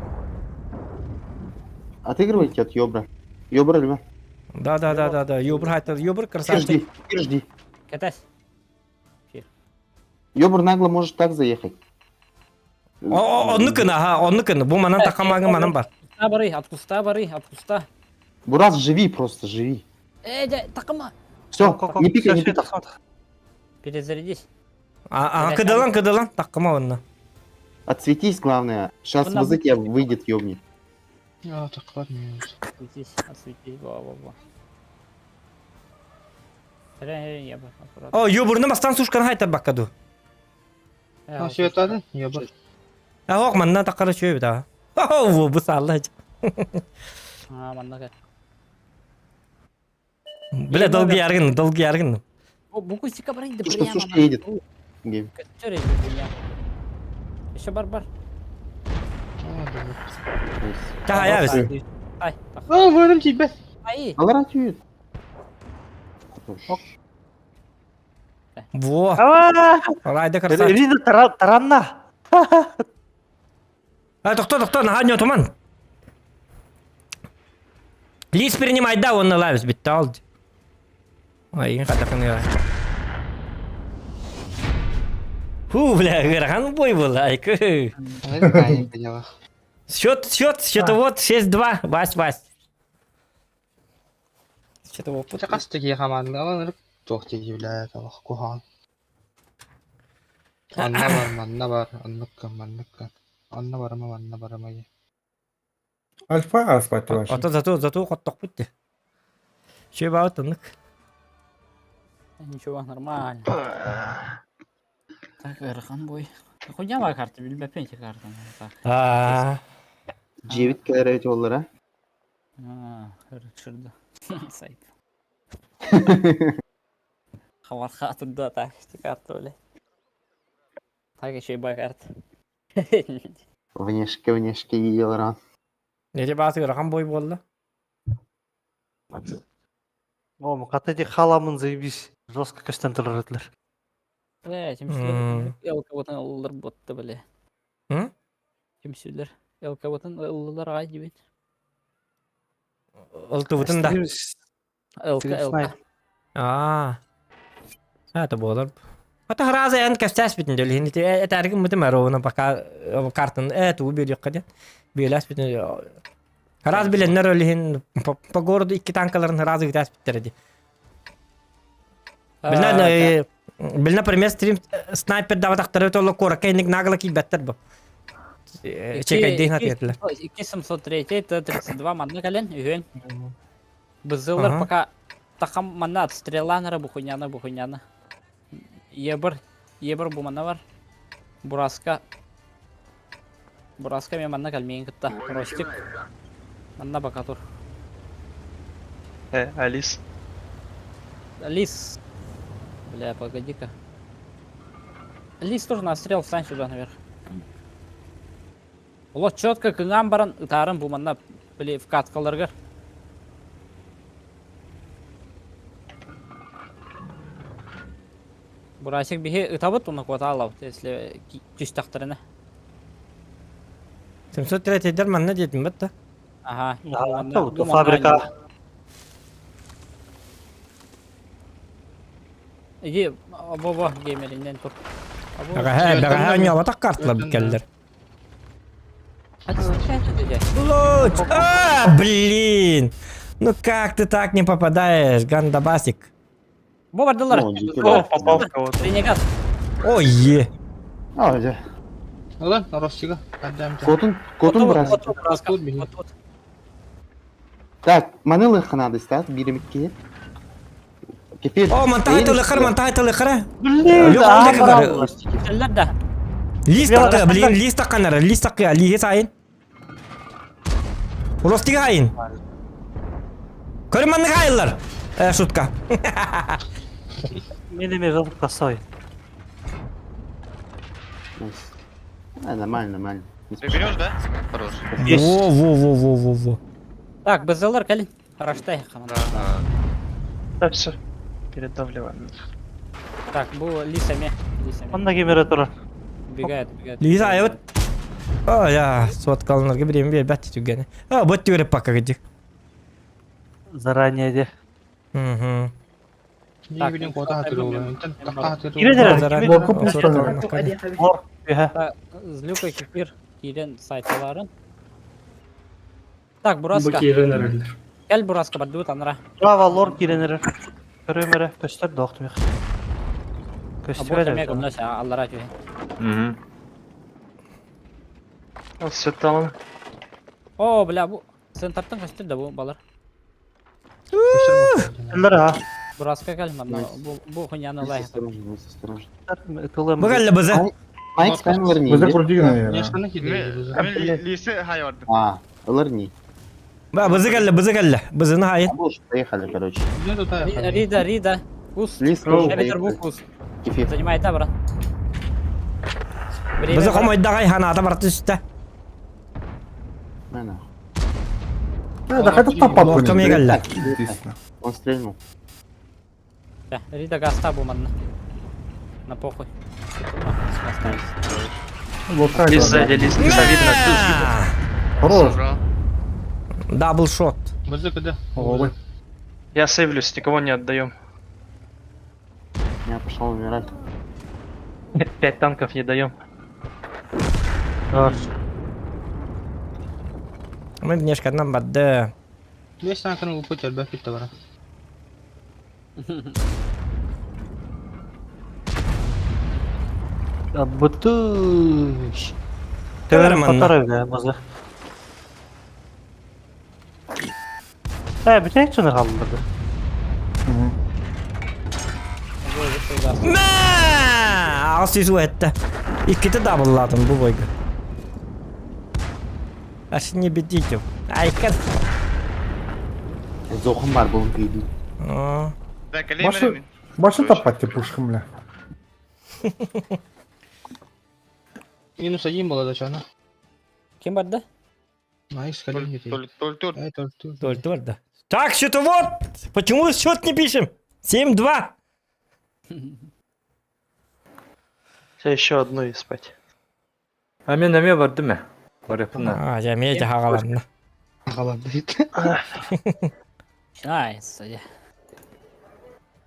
Отыгрывайте от ёбра. Ёбра льва. Да, да, да, да, да. Ёбур хайта, ёбур красавчик. Жди, жди. Кетес. Ёбр нагло может так заехать. О, онны кына, ха, онны кына. Бу манан такамагы манан бар. Куста бары, от куста бары, от куста. Бурас, живи просто, живи. Э, дя, такыма. Все, не пикай, не пикай. Перезарядись. А, кыдалан, кыдалан, такыма онна. Отсветись, главное. Сейчас Она в языке выйдет, ёбни. А, так ладно. Отсветись, отсветись, бла-бла-бла. Херен, ебр, аккуратно. О, ёбурны бастан сушканы хайта баккаду. А, все это один? Ебр. А, ок, манна таккара чөй бит, а. О, бу салла. А, манна кел. Бля, долгий аргын, долгий аргын. О, бу кустика бары, да Сушка, прямо. сушка едет. Гейм. Костер едет, меня. Еще бар-бар. Та, я вис. Ай, так. А, вон тебя. Ай. Алара тюет. Во. Райда красавчик. Ирина таранна. А, тохто, тохто, наха не туман. Лис принимай, да, он на лавис бит алды. Ой, не хата кын Фу, бля, ыарахан бой был, айкы. Счет, счет, счетовод 6-2, Вась, Вась. Счетовод. Чакас такие команды, он туох тиги, бля, это кухан. Анна бар, манна бар, анныкка, манныкка. Анна барама, анна барама. Альфа аспать ваши. Ото зато зато хоттохпут де. Şey баҕа тыннык. Ничего, нормально. Так, Эрхан бой. Хуйня бар карта, билбэппин ити картаны. Так. Аа. Дьиэбит кэлэр эбит буоллара. Аа, ырытшырды. Сайт. Хабарха турда так, ити карта, бля. Так еще и бай карта. Внешке, внешке елран. Эти баасы ыарахан бой буолла. О, хата эти халамын заебись. Жестко көстөн турар этилер. Бля, түмсүүлэр ЛК-бытын ыллылар буотта, бля. М? Түмсүүлэр ЛК-бытын ыллылар аҕай диибин. Ылтыбытын да. ЛК, ЛК. Аа. Это буолар. Ата хараза эн кэпсээспитин дьол иһин ити этээргин мытым ровно пока картын тугу биэриэххэ диэн биэлээспитин Раз биленнер ол иһин по городу икки танкаларын раз ыытааспиттэр ди. Билна билна например стрим снайпер даватахтары толло куоракка инник нагло киирбэттэр бу. Чекайдыын атыатылар. 2703 Т-32 манна кэлэн үһүөн. Бызылар пока тахам манна отстреллаанара бухуняна бухуняна. Ебр, ебр бу манна бар. Бураска. Бураска мен манна кэлмиин кытта. Ростик. Манна бака тур. Алис. Лис. Бля, погоди-ка. Лис тоже на отстрел, встань сюда наверх. Олох четко кыҥаан баран ытаарым бу манна били вкаткаларыгар. Бурасик биһи ытабыт уонна куотаалабыт, если түстэхтэринэ. 703 манна диэтим бат да. Ага. Фабрика. Иди, бо-бо, геймеринен тур. Бэҕэһээ, бэҕэһээ онньообатах карталар кэллэр. Луч! А, блин! Ну как ты так не попадаешь, гандабасик? Бо бардылар. О, попал в кого-то. Ренегат. Ой, е. А, дьэ. Ылан, Ростига, отдам тебе. Котун, котун брас. Так, маны лыхха надо стат, биrim икки. Кефир. О, монтаж тылыхар, монтаж тылыхара. Блин, Кэллэр да. Лист такы, блин, лист такканара, лист такы, лиһи сайын. Ростига айын. Көрманнык айыллар. Шутка. Мен эме жолуп косой. А, нормально, нормально. Ты берешь, да? Хорош. Во, во, во, во, во, во. Так, БЗЛар кэлин. Раштай команда. Да, все. Передавливаем. Так, бу Лисами. Лисами. Онда кемере турар. Убегает, убегает. Лиза айыбыт. О, я соткалынарга бириэм биэрбэт түгэни. А, бот түгэрэ пока где. Заранее де. Угу. Не билин кота хатыры Кире Злюка кефир киирэн сайталарын. Так, Бураска. Кэл Бураска бардыбыт анара. Право лор киренер. Көрөмөрө көстөр доктумих. Көстөр. Көстөр. Аллара түһэ. Угу. Все там. О, бля, бу центртан көстөр да бу балар. Эллер а. Бураска кэл манна бу бу хуйняны лай. Бу кэллэ бызы. Майк Спенлер не. Бызы крутигин, наверное. Лисы хай барды. А, ылар не. Ба, бызы кэллэ, бызы кэллэ. Бызыны хайын. Поехали, короче. Рида, Рида. Кус. Лис тоже. Кус. Занимай та, брат. Бызы хомойдагай ханата барты үстэ. Да, хотя там папку Лорка не мегалла. Он стрельнул. Рида гаста бу манна. На похуй. Лис сзади, лис, лиса видно. Хорош. Дабл шот. Музыка, да. Я сейвлюсь, никого не отдаем. Я пошел умирать. Пять танков не даем. Мы внешканан барды. Весь танкын упут элбэх китте бара. Бытыш. Төбөрүн манна. хотор эбит база. Э, бүтэ чыны халларды. Мә! Ас yüzü этте. Икките дабылладым бу бойга. Аж не бедите. Айкан. Зохун бар буолан кыйдым. Башы, башы таппат деп пушкам, бля. Минус один было до чана. Ким барда? Найс, колени ты. Эй, толь Толь твердо. Так, что-то вот! Почему счет не пишем? 7-2. Все еще одну и спать. А мен эме бардым э. Барыпына. А, я медиа хагаланна. Найс.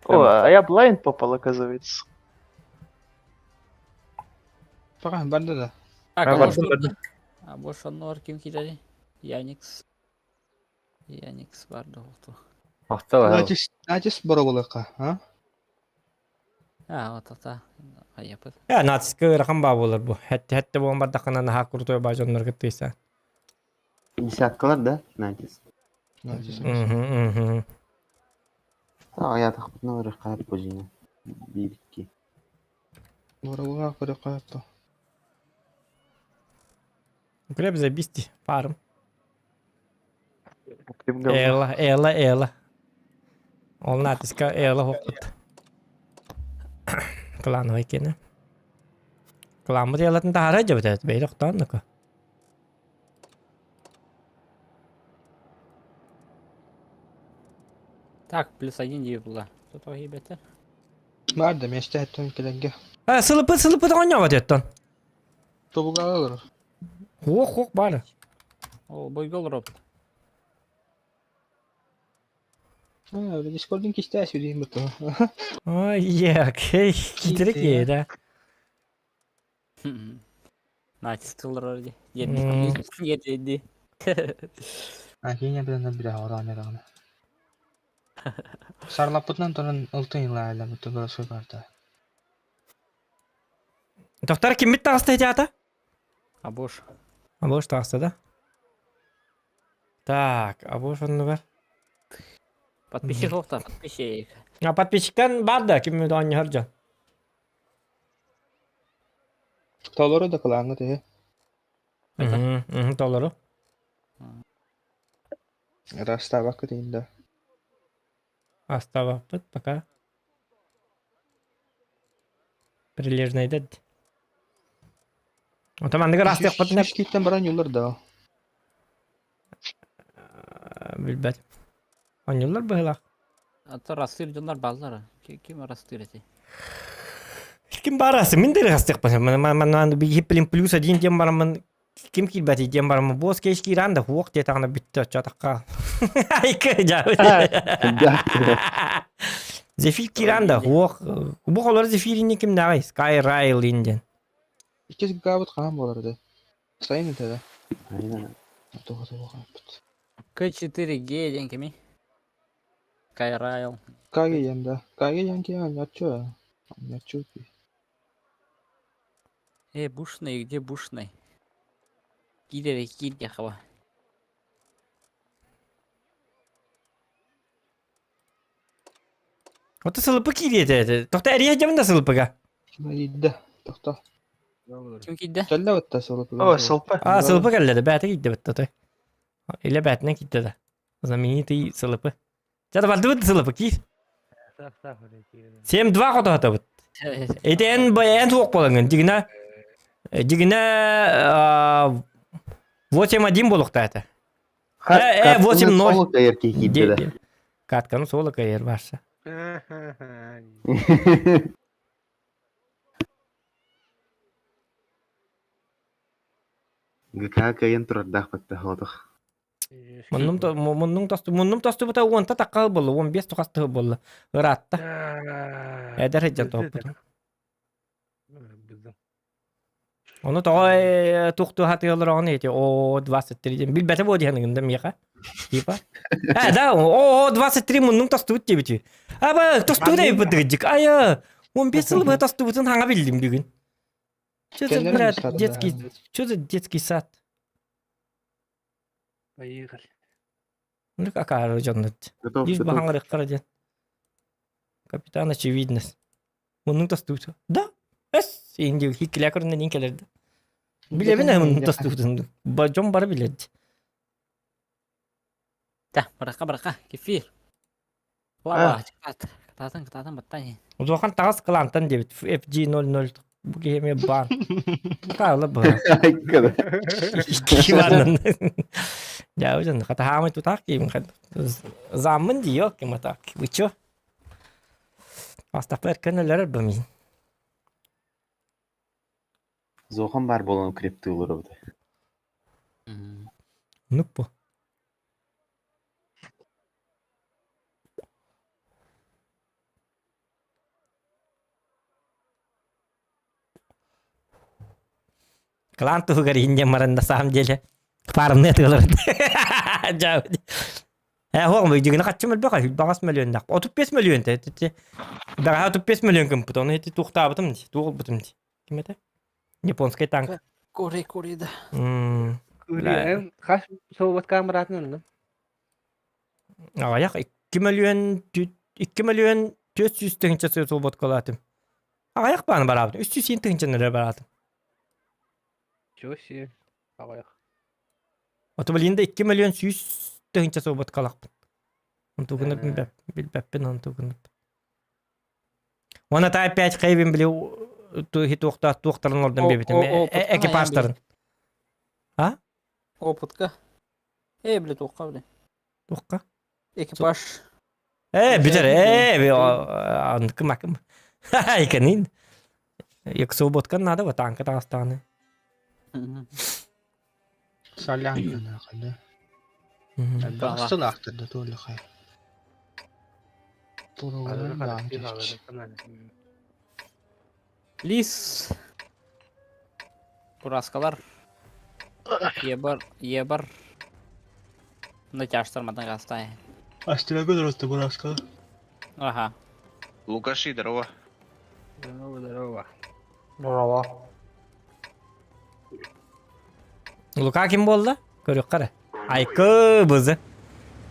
О, а я блайнд попал, оказывается. Пока, барда да. Так, А, а бардым, может, бардым. а больше одного ким кидали? Яникс. Яникс барды oldu. Мактал. Натис, натис бороболыка, а? А, вот это. Айапыт. Я натиска ырахан баа буолар бу. Хэтте хэтте буолан бардахына наһаа крутой баа дьоннорго тыйса. Десяткалар да, Натис. Натис. Мгм, мгм. Аятахпытына ырыххаар божина. Биир икки. Бороболыка көрөккө Глеб забисти парым. Клип говно. Эла, эла, эла. Ол натиска эла хоппут. Клановый кene. Кламмыт элатын тахара жабыт бейр оқтан Так, плюс один девять было. Тут ребята. Барда, месте аттон келенге. А, сылыпы сылыпы оңньово деттон. Тобугалар. Ох, ох, бары. О, бойгол роб. А, Дискордын кистә сөйлейм бит. Ой, е, китерек е, да. Натиск вроде. М. Нет, иди. А, кине белән бирә ораны дагы. Сарлапытнан торын ылтын ила әле бит бер карта. Доктор ким бит тағысты ата? А бош. Абош тағысты да? Так, абош онны бар. Подписчик жоқтар, подписчик. А подписчиктен бар да, ким оңньо жон. Толору да кылаңы те. Мгм, мгм, толору. Раставак инде. Оставаппыт пока. Прилежный дед. Отам андыгар астык бит неп. Киттен баран юллар да. Билбет. Онюллар быһылах. А то растыр дьоннор баллар. Ким растыр эти? Ким барасы? Мин дер астык бит. Мен мен би плюс один дем барамын. Ким килбәти дем барамын. Бос кеш киран да хуак те тагына битте чатакка. Айка жа. Зефир киран да хуак. Бу холор зефирини ким нагай? Sky Rail инден. Иккис габыт каан болар да. Сайын ите да. Айна. Тоғы тоғы бит. К4Г деньками. Кайрайл. Каге янда. Каге янки анячу. Анячу. Э, бушный, где бушный? Кидери, кидя хава. Вот сылыпы кириете. Тохта эрия жамында сылыпыга. Иде. Тохта. Ким кидде? Төллө битте солып. О, СЛП. А, сылыпы келледи. Бәті китте битте той. Или бәтінен китте да. Знаменитый сылыпы. Жада барды бит сылыпы ки. 7-2 қоты бит. Эти эн эн туок болыңын. Дигина дигина 8-1 болуқта это. 8-0. Соло кайыр кийди да. Катканы соло кайыр барса. ГК кайын турардах батта хотох. Муннум то муннум тосту муннум тосту бута уонта таккал болду, 15 тухасты болду. Ыратта. Эдер хеджен топпут. Оны тоҕо тухту хатыгалар оҕон эти о 23 ден билбете бо диэн гындым миэхэ. Типа. Э, да, о 23 муннум тостубут диэбити. Аба тостубут эбит быдыгыдьык. Айа, 15 сыл быһа тостубутун хаҥа биллим бүгүн. Что за, блядь, детский... Что за детский сад? Поехали. Ну какая дьоннут. Готов, Лишь готов. баһаҥар диэн. Капитан очевидность. Муннуҥ тостууту. Да. Эс, инди хиккилэ көрүнэн кэлэрди. Билэбин ээ муннуҥ тостуутун. Дьон бары билэрди. Да, бырака бырака, кефир. Лава, кытаатын, кытаатын баттан. Улахан таҕас кылаантан диэбит. FG00 бу киһи эмиэ баан. Хаала бу. Киванан. Я уже хата хаамай тутаах киим заммын диё ким атак. Вы чё? Астапар көнөлөр бу мин. Зохан бар болан укрепти олар бу. Ну по. Клан туһугар инде маран на самом деле парымны атыылар. Э, хоҕум дьигини хаччым элбэх багас мөлүөннэх. 35 мөлүөн те. Даҕаһа 35 мөлүөн кымпыт. Оны ити туохтаабытым ди, туох ди. Ким это? Японский танк. Кори, кори да. Эн хас сообот камератын ыллым. Аҕыйах 2 мөлүөн 2 мөлүөн 400 тыһыынча суолбут кылаатым. Аҕыйах бааны бараабытым. 300 тыһыынчаны эрэ бараатым. Чего себе. Аҕыйах. Ото билигин да 2 мөлүөн 100 тыһыынча суолбут калахпын. Онтугуна билбэппин онтугуна. Уонна та опять хайбин били туохтаах туохтарын олордон биэбитим экипажтарын. А? Опытка. Э, били туохха били. Туохха? Экипаж. Э, бүтэр, э, аныкы макым. Икенин. Яксоботкан надо, вот танка таастааны. Солянка нахуй, да? Сылаахтар да туоллахай. Лис. Бураскалар. Ебар, ебар. Натяжтар мадан гастай. Астрагон просто бураска. Ага. Лукаши, здорово. Здорово, здорово. Здорово. Лука ким буолла? Көрүөххэ эрэ. Айкы бызы.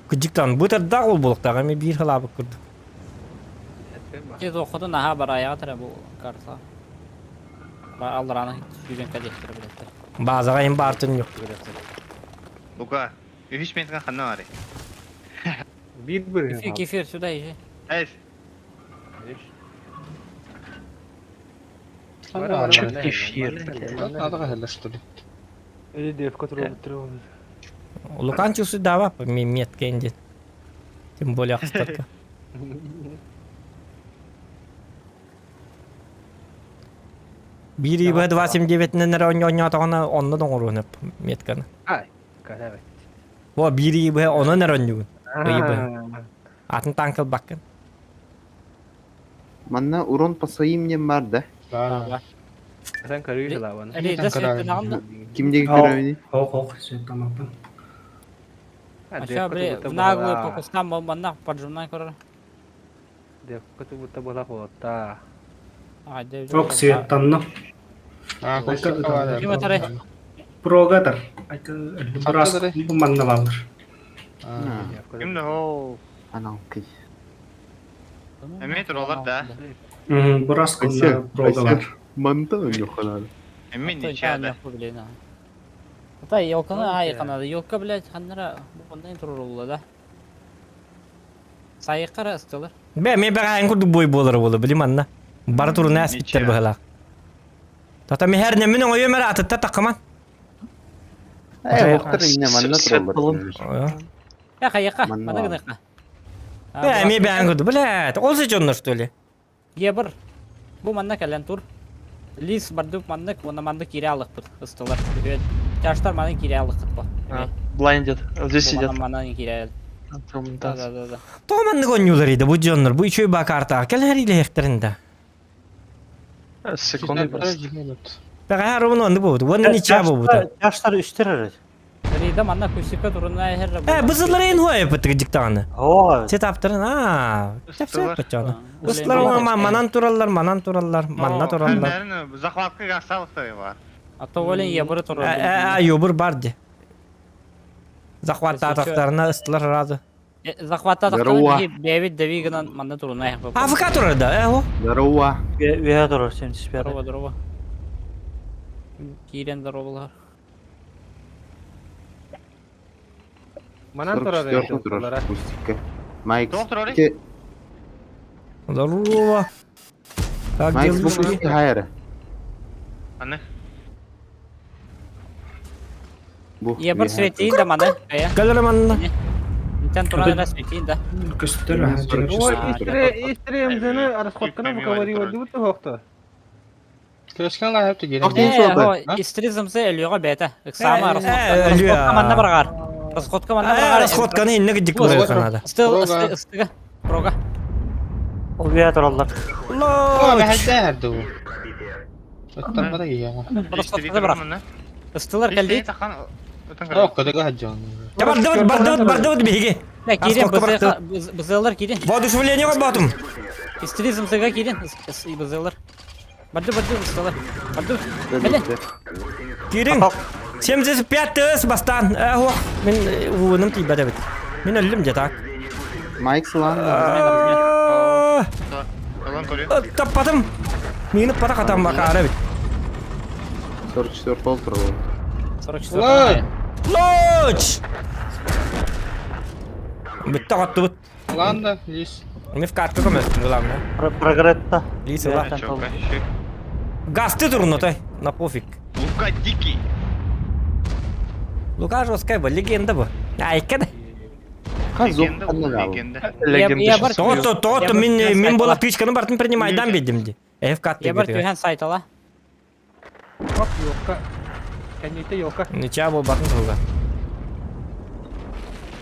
Кыдьыктан бу тардаах ол буолуохтаах эми биир халаабыт курдук. Те тоққотун наһаа бараайаҕа тара бу карта. Алларааны сүүрэн кэлиэхтэрэ билэттэр. Базаҕа им баартын yok. Лука, үһүс минутка ханна бары? Биир бырыһын Кефир, кефир, сюда езжай. Эй, Кефир, блядь. Надо что ли? Или девка трубы Лукан чувствует дава метка инде. Тем более ахстарка. Биир ИБ 279 эрэ онньоотоҕуна онно доҥоруон метканы. Ай, кадавай. О, биир ИБ онон эрэ онньугун. ИБ. Атын танк ылбаккын. Манна урон по своим не бар да. Да. Sen karıyı лаваны. Рейда светтен да. Ким диэки көрөбүнүй? Хок хок светтамаппын. А бля, в наглую по кустам манна поджимнай көрөр. Девка будто была холота. А, Ок светтанна. А, Прогатар. Брас бу манна балыр. ким да ол? Анал кый. Эми туралар да. Брас Айсен, прогалар. Манта ойнохалар. Эми ничья да. Ата елканы ай канады. Елка, блядь, ханнара бу турулла да. Сайыккара ыстылар. Бе, мен бәҕээн курдук бой буолар буола билим анна. Бары туруна әспиттер быһалаах. Тата мехер немин оҥойом эрэ атытта тақыман. Э, октор инне манна тураллар. Яка, яка, Манна мана гыныка. Бе, мен бәҕээн курдук, блядь, ол дьоннор что ли? Ебір. Бу манна кэлэн тур. Лис бардык маннык, уонна маннык киирэ алыкпыт ыстылар. Тяжтар маннык киирэ алыкпыт бу. Блайндед. Здесь сидят. Манна киирэ. Да, да, да, да. Тоҕо маннык оонньуулар иде бу дьоннор, бу үчүгэй баа картаҕа кэлэр илиһиэхтэрин да. Секунды просто. Бэҕэһээ ровно оннук буолбут. Уонна ничья буолбута. Тяжтар үстер эрэ. Истрида манна кусика туруна эхер. Э, бызылларын хуай бытык диктаны. Оо. Сетаптарын аа. Тепсе бачаны. Ыстылар манан тураллар, манан тураллар, манна тураллар. Захватка гасалыктары бар. А то волен ебыры турар. Э, э, ёбур бар ди. Захваттаатахтарына ыстылар разы. Захваттаатахтарына бэбит давигынан манна туруна эхер. АФК турар да, э, о. Здорово. Үһэ турар 75. Здорово, здорово. Киирен здоровалар. Манан турар 44 турар. Пустика. Майк. Здорово. Как Майк делишки? бу хайра. Аны. Бу. Ебыр свети да маны. Кэлэр манна. Интен турар свети да. Көстөр. Ой, истре, истре МЗ-ны расходканы выковыривать будто хохта. Күрөскөн лайып та Ох, келен. Э, истризмсе элюга бета. Ыксама Э, расходка манна баргар. Расходка манна баргар. Расходканы иннег дик канада. Стыл, стыга. Прога. Ол үһэ тураллар. О, бәһәдә әрді ул. Оттан бара я. Расходка барак. Стылар кэлди. О, кадыга хаджан. Я бардыбыт, бардыбыт, бардыбыт биһиги. Да, кирен Расходка бызылар кирен. Воодушевление батым. Истризм сыга кирен. Бызылар. Барды барды ыстылар. Барды. Бele. Кирин. 75 тыс бастан. Э, ох, мен уыным тиибэт эбит. Мин өллүм же так. Майк сылан. Таппатым. Миини пата катан бакаара бит. 44 пол турар. 44. Лоч! Бүтті қаттыбыт. Ланда, лис. Мен в картка көмөстүм, главное. Прогретта. Лис ыла. Гасты турун отой. На пофиг. Лука дикий. Лука жесткая был, легенда был. Айка да. Легенда. Тото, тото, мин мин була тычканы бартын принимайдан бедим ди. Э, в картка. Я бар түһэн сайтала. Оп, ёлка. Кәнете ёлка. Нича бу бартын туга.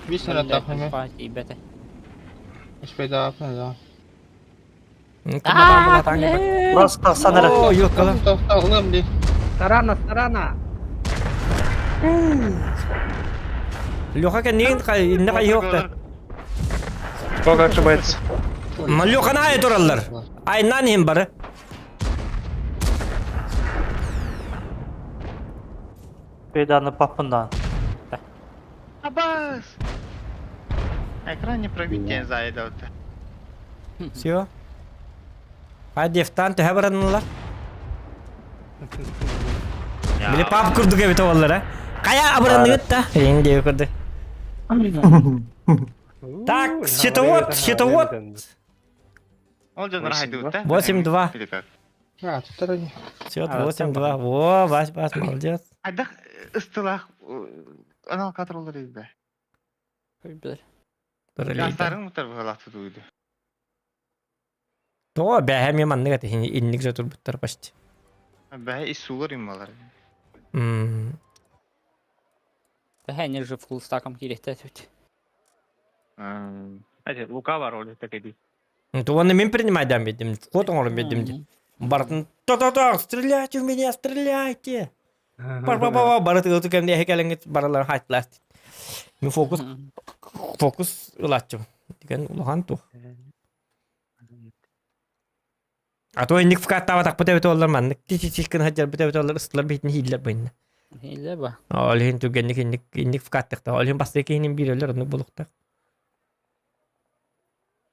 Бис на тахмы. Ибете. Успейда апна да. Просто санара. О, ёлка. Тоқтағылым ди. Сарана, сарана. Леха кәнен инне кай ёкта. Как ошибается? Леха на тураллар. Айнан хим бары. Пейданы папындан. Абас! Экран не пробитие зайдет. Все. Ай дефтан төһә баранылар. Биле пап курдук эбит олар, а? Кая абыранныгыт та? Инде курды. Так, счетовод, счетовод. Ол жөн рахайды да? 8-2. Или как? А, тут они. Счет 8-2. Во, Вась, Вась, молодец. Айдах ыстылах анал катролар иде. Жастарын мутар бұғалақты туйды. То бәһә мен манныга тихин инник же турбуттар почти. Бәһә исулар ималар. М. Бәһә не же фулл стаком кирехтә түт. Әйте, Лука бар ол тәкеди. То оны мен принимайдан бедим. Кот оңорун бедим ди. Бартын та-та-та, стреляйте в меня, стреляйте. Бар бар бар бар тыгы кемде хекелеңит баралар хайтлар. Мен фокус фокус ылатчым. Деген улахан ту. А то инник фкат таба так бите олар маннык. Ти ти кын хаҗар бите олар ыстылар битин хиллер быйны. Хиллер ба. Ол хин түгенник инник инник фкат тыкта. Ол хин басты кейинин бирелер аны булукта.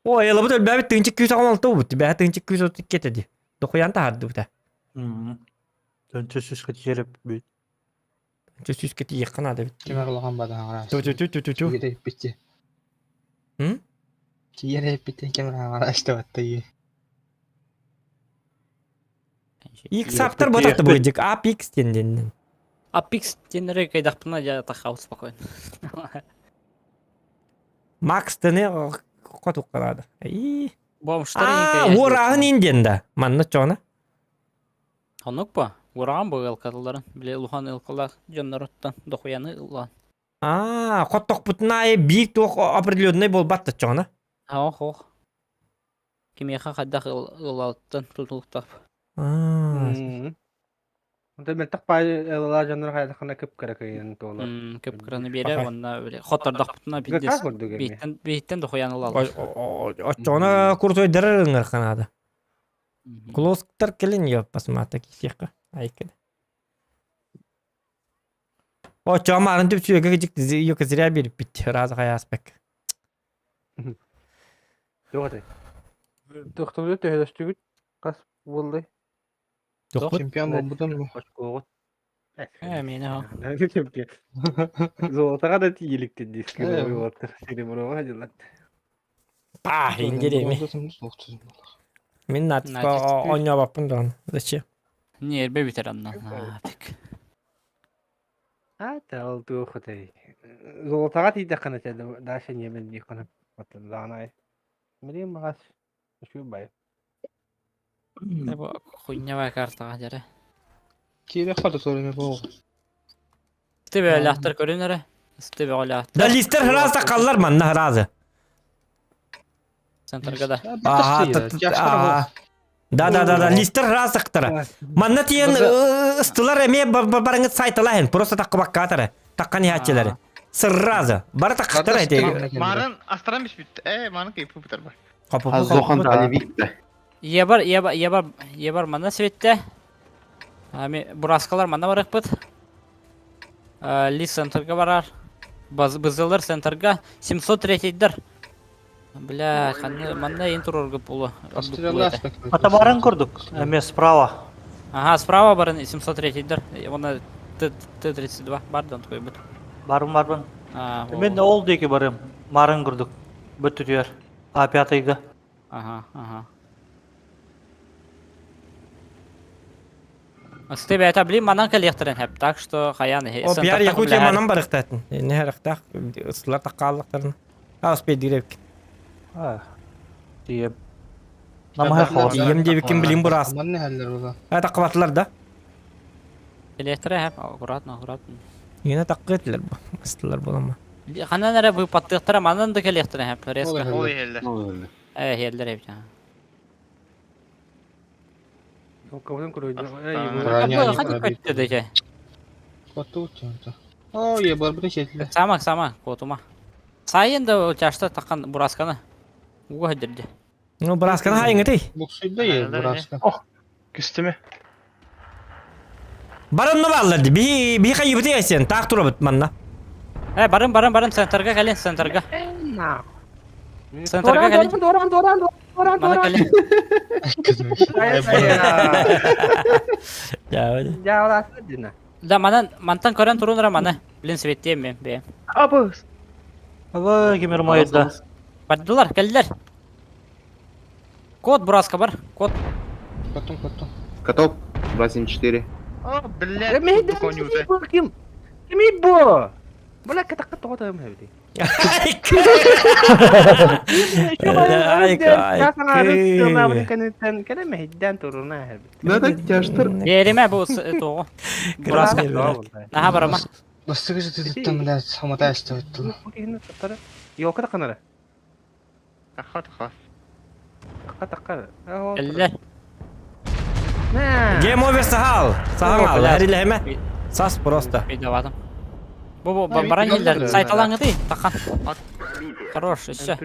Ой, елабыт өлбәбит тынчы күйс алмалты бут. Бә тынчы күйс отып кетеди. Дохуян тахарды бута. Төнчө сүз кетереп бит. Төнчө сүз кети якын ады бит. Ким орлаған бадан ара. Ту ту ту ту ту ту. Кире битти. М? Кире битти кем ара ашты батты. Икс аптар ботакты бу дик. Ап X тенден. Апикс тенере кайдахпына я тахау спокойно. Макс тене котук карады. И. Бомжтар А, урагын инден да. Манны чона. Онук ба? Ураган бу ылкаларын. Биле улухан ылкалар жоннороттан дохуяны ылан. А, котток бутна бир туох определенный болбатты чона. Ох ох. Кимеха хаддах ылалттан тутулуктап. А. Онто мөлтөх паай ылалаа дьоннор хайдахына кып-кыра кыйын туолар. Кып-кыраны биэрэр уонна хоттордохпутуна пиздец курдук эмиэ. биһиттэн биһиттэн дохуйан ылаллар. Оччоҕуна куртуйдарар ыңыр ханаада. Клосктар кэлин ёппасмаата кисиэххэ. Айкыда. Оччоҕо маарын түпсүөгэ ёка зря биэрбит раза хайааспек. Туох этэй? Тохтобут төһөлөстүгүт? Хас буоллай? Тохпут. Чемпион буолбутум бу. Очкоҕут. Э, миэнэ хо. Золотоҕа да тиийиликтин диск уолаттар сереброҕа дьыллар. Пах, индире ми. Мин натиска оонньообоппун даҕаны. Зачем? Ньиэрбэ бүтэр онно. Нафиг. А, ол туох этэй? Золотоҕа тиийдэххинэ дальше не билдиэххинэ. Даҕанай. Билим баҕас үчүгэй бай. Бу хуйнявая картаҕа дьэрэ. Киирэ хата сорыме боо. Стебеляхтар көрүн эрэ. Стебеляхтар. Да листер хразы қаллар манна хразы. Центрга да. Ага, Да, да, да, да, листер хразыктара. Манна тиен ыстылар эме барыңыт сайталаһын, просто таккыбаккаатара. Таккан иһааччылары. Сырразы. Бары таккыттар эти. Марын астран бишпит. Э, марын кейпу битер бар. Зохан Алевикте. Ебар, ебар, ебар, ебар манна светте. Ами бураскалар манна барыкпыт. Ли центрга барар. Бызылар центрга 703-дер. Бля, ханна манна ин турорга пулу. Ата барын көрдүк. Эме справа. Ага, справа барын 703-дер. Оны Т-32 бардан такой бит. Барым барбын. Мен ол деки барым. Марын көрдүк. Бөттүтүөр. А5-га. Ага, ага. Асты бәйта блин манан кэлиэхтэрин хэп, так что хаян О, пиар Якутия манан барыктаатын. Не характаах ыстылар таккааллахтарын. Аас пейдирек. А. Тиеп. Намаха хор. Ием диэбиккин билим бураас. Манны хәлләр була. А таккабатылар да. Кэлиэхтэрэ хэп, аккуратно, аккуратно. Иена таккытлар бу. Ыстылар болама. Ханан эрэ быыпаттыахтара манан да кэлиэхтэрэ хэп, резко. Ол иһэллэр. Э, иһэллэр эбит. Кабытын көрөйдө. Хати көттө дече. Коту чонто. О, е барбыны шетле. Сама, сама, котума. Сайын да чашта такан бурасканы. Уга хадирди. Ну, бурасканы хайыңы Буксуйда е бураска. Ох, күстүмө. Барын ну баллар ди. Би би хайыбыты ясен, так турабыт манна. Э, барын, барын, барын, центрга кэлин, центрга. Центрга кэлин. Доран, доран, доран, Мана доран. кэлин. Я дина. Да, манан, мантан көрөн турунра маны. Блин, светтем мен, бе. Абыз. Aba кемер майда. Бардылар, кэллер. Код бураска бар, код. Потом, потом. Каток 274. О, блядь, Ким? Ким бу? Бля, катакка тоҕо хэбити. Надо тяжтыр. Береме бу тоҕо. Бураска. Наха барама. Бастыгы жытыттан, блядь, самота эстебеттил. Йока таканара. Таха, таха. Такка такка. Кэллер. Game over сахал. Сахал, хәриләме? Сас просто. Видоватым. Бу бу баран еллер сайталаңыды тақан. Хорош, еще.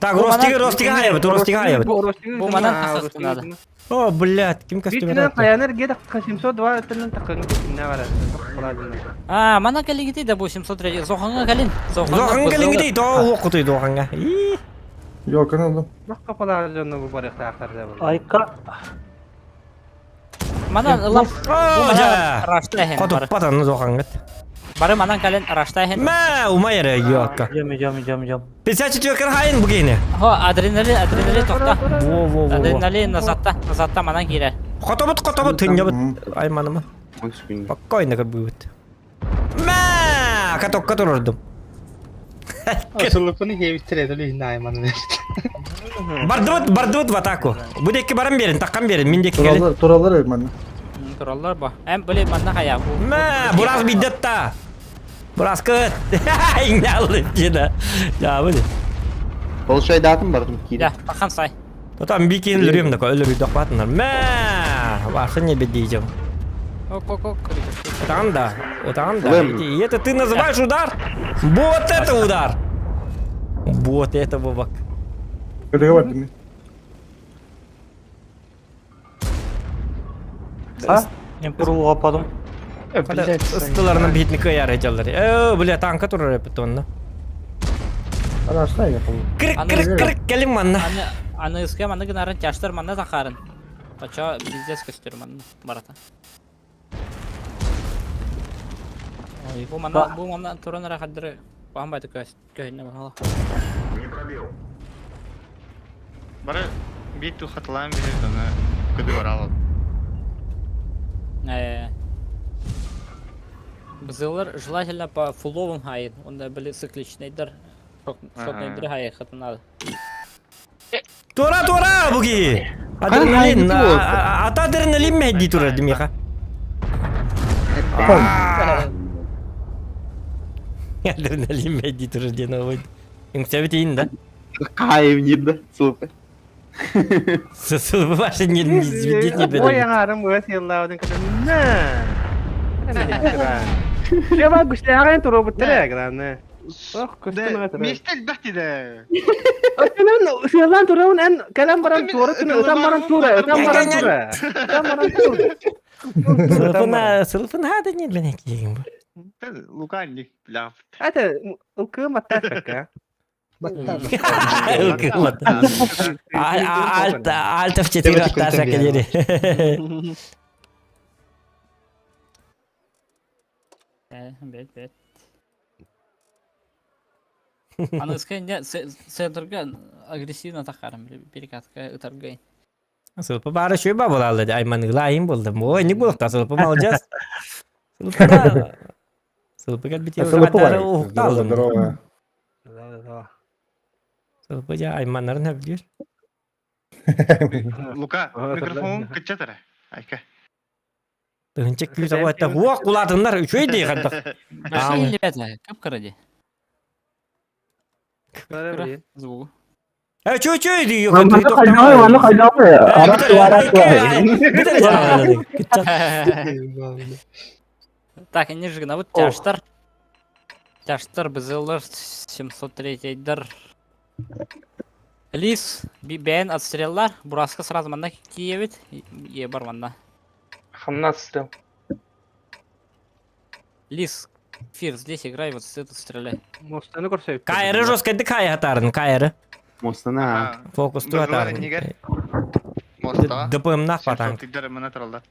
Так, Ростига, Ростига хайбыт, Ростига хайбыт. Бу манан тахсас надо. О, блядь, ким костюм Битинен каяныр геда 702 теннен такын кинне бара. А, мана кэлигити да бу 703 зоханга кэлин. Зоханга кэлингити, то окутуй доханга. И. Yok aldım. Бак капалар жонно бу барык тахтар да бу. Айка. Манан ылам. О, жа. Раштайхен. Котуп патан зохангат. Бары манан кэлин раштайхен. Мә, умай эре йокка. Идем, идем, идем, идем. 54 хайын бугене. Хо, адреналин, адреналин тохта. Во, во, во. Адреналин назадта, назадта манан киирэр. Хотобут, хотобут, тыннябыт. Айманыма. Спокойно как будет. Мә, катокка турурдум. Асылыпны хебиттер эдели найман. Бардыбыт, бардыбыт в атаку. Бу декки баран берин, таккан берин, мин декки келин. Туралар, туралар манна. Тураллар ба. Эм били манна хая. Мә, бураз биддетта. Бураз кыт. Иңнәлып жена. Я бу. Получай датым бардым кире. Да, тахан сай. Тотам бикин лүрүм да өлүрү докпатынар. Мә! Ваша не бедидел. Ок-ок-ок. Там да, там да. И это ты называешь удар? Вот это удар! Вот это бабак. Кытыга бардым. А? Эмпуру ападым. Ыстыларынан бихитни кыяр этеллер. Э, бля, танка турар эпит онна. Арасына я Кырык, кырык, кырык, келин манна. Аны аны ыска манна гынарын тяштар манна тахарын. Пача пиздец көстөр манна барата. Бу манна туран ара хаддыры баһан байты көс көһүннэ баһала. Бары бир ту хатылаан биһир аны көдү баралал. Э Бзылар желательно по фуловым хайын. Онда были цикличныйдар. Шотныйдыр хайы хатынады. Тура, тура, буги! Адреналин, ата адреналин мәдди тура димиха. Адреналин мәдди тура диэн овой. Үҥсэбит да? Кайым нирда, сылпы. Сылбы башы не зведет не Ой, аңарым өс еллаудың кытынна. Шеба күчләгән туры бутыры, главное. Ох, көстөн гатыр. Мистел бәхти дә. Өтөнөн сыялан турабын эн калам баран туры түнө ытан баран туры, ытан баран туры. Ытан баран туры. Сылпына, сылпына хада не для некий. Луканник, бля. Это ылкы маттафка. Альта, альта в четыре атташа кадери. Бет, бет. Аны скэнде центрга агрессивно тахарым, перекатка ытаргай. Сылпы бары шөй ба болалы, айманыгла айым болды. Ой, не болықты, сылпы молодец. Сылпы Сылпы кәлбите Сылпы бар. ухталым. Здорово. Да, Сылпы жа айманарын әбдер. Лука, микрофон кычатара. Айка. Тыгынча күз ауатта уақ кулатыннар үчөй дей қандақ. Большие ребята, кап каради. Звук. Э, чөй чөй дей. Манна хайдамы, Так, они же вот тяштар. Тяштар, БЗЛР, 703 дар. Лис, бен отстреллар, Бураска сразу манна киевит, ебар манна. Хамнат стрел. Лис, Фир, здесь играй, вот с этого стреляй. Мостаны көрсөйт. Кайры жестко кай хатарын, кайры. Мостана. Фокус ту хатарын. Моста. ДПМ нах патанк. Тидер мына туралдар.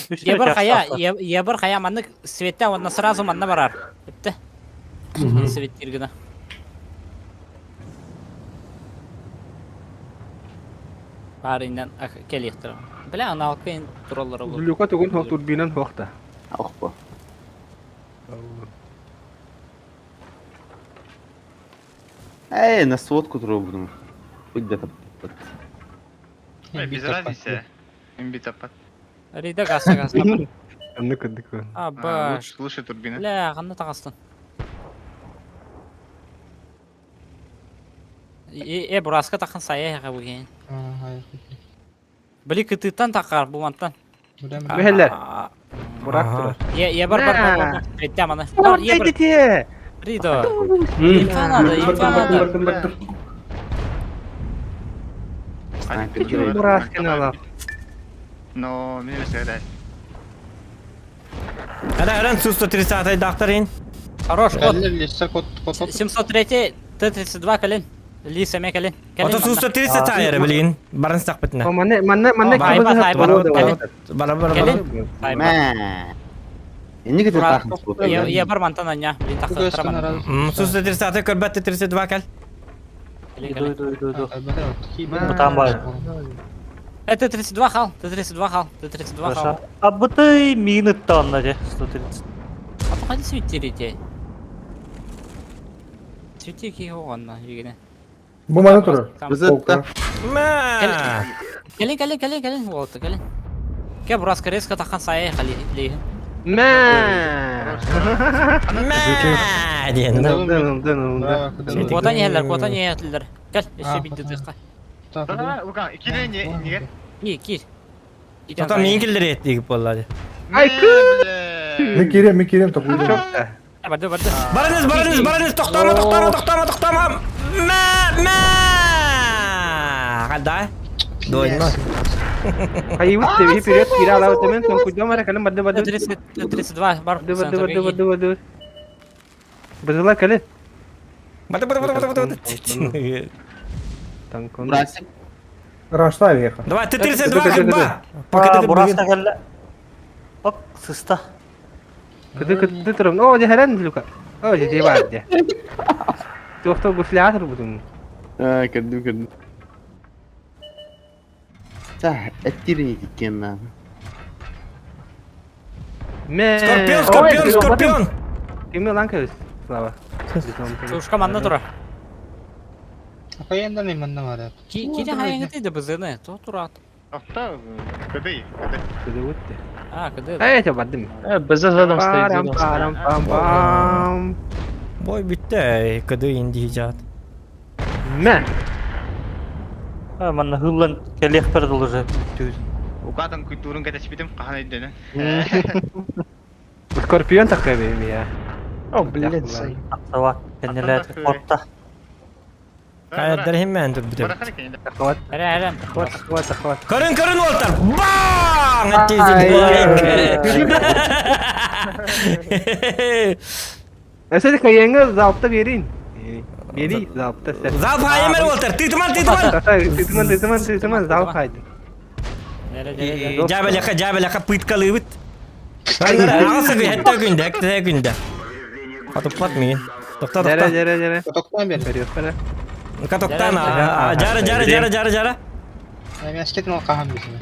Ебар хая, ебар хая маннык светтә онна сразу манна барар. Битте. Свет тиргенә. Бариннан келехтер. Бля, аны алкын туралар булды. Люка тугун хох турбинан хохта. Охпа. Эй, на сводку трубну. Хоть где-то. Без разницы. Имби тапат. Рида гаса гаса. Анны көдүк. Аба. Лучше турбина. Бля, кандай тагастын. Э, бураска такын сая яга буген. Били кытыттан такар бу мантан. Бөхеллер. Бурак турар. Е, е бар бар бар бар. Реттем аны. Бар, е бар. Ридо. Инфа надо, инфа надо. Бураскын алап. Но мне не Ара, аран Су-130 дактарин. Хорош, кот. 703 Т-32 кален. Лиса ме кален. Ото Су-130 айры, блин. Барын сақ бітіне. Манна манна манна Бара, бара, бара. Мә. Энни кетер тахын сводка. Я бар мантан аня, блин тахтар. Су-130 көрбәтті 32 кәл. Иду, иду, иду, иду. Бутан бар. Т-32 хал, Т-32 хал, Т-32 хал. А быты мины тонна де, 130. А то қайда светтер Свети ки оғанна, егене. Бу мана турар. Мә. Кэлин, кэлин, кэлин, кэлин, болты, кэлин. Ке бураска резко тахан сая хали лейхин. Мә. Мә. Диэн. Куотан ехелер, куотан ехелер. Кел, еще бидди дыхка. Да, Лука, кире не не. Ки, ки. Потом миин киллэриэт буолла дии. Айкы! Мен киириэм, мен киириэм токуйдум. Барды, барды. Барыңыз, барыңыз, барыңыз, тоқтама, тоқтама, тоқтама, тоқтама. Мә, мә! Қандай? Дойно. Хайыбыт теби вперед кире алабыт мен тонкуйдом ара кэлин барды барды. 32 бар. Барды барды барды барды барды. Бызыла кэлин. Барды, барды, барды, барды, барды. Танкон. Брасик. Раштай веха. Давай, Т-32 ходьба. Пока ты Бураска кэллэ. Оп, сыста. Кыды кыды турам. О, дехерен Люка. О, дете бар де. Туохта гуслятор бутун. А, көрдүм, көрдүм. Та, эттирин иккен на. Мэ. Скорпион, скорпион, скорпион. Кими лан кэбис, Слава. Сушка манна тура. Ахайендан иманна бар. Кире хайыңыты да бызыны. То турат. Авто, кыды, кыды. Кыды өтті. А, кыды. Эй, я бардым. БЗ задом стоит, Парам, задом стоит. парам, пам, пам. Бой бітті, кыды инди жат. Мэ. Манна хыллан кэлиэх пердул уже. Укатан культурын кәтәшпитим, кахан өйдөнө. Скорпион такой я. О, блядь, сай. Сава, кэннилэт отта. Кайдар химмен тур бітті. Барахар экен. Захват, Әрі, әрі. захват, захват, захват. Көрін, көрін олтар. Бang! Әсәді кайыңы залпта берейін. Бери, залпта сәт. Залп хайымер олтар. Тытыман, тытыман. Тытыман, тытыман, тытыман, залп хайды. Әрі, әрі, әрі. Жабелека, жабелека пыткалыбыт. Ағасы күн, күнде, әкті күнде. Атып миын. Тоқта, Жара, тоқта. жара, жара. Токтан бер. Вперед, вперед. Тоқтан, жара, жара, жара, жара, жара. Мен әскетін ол қахан бесін.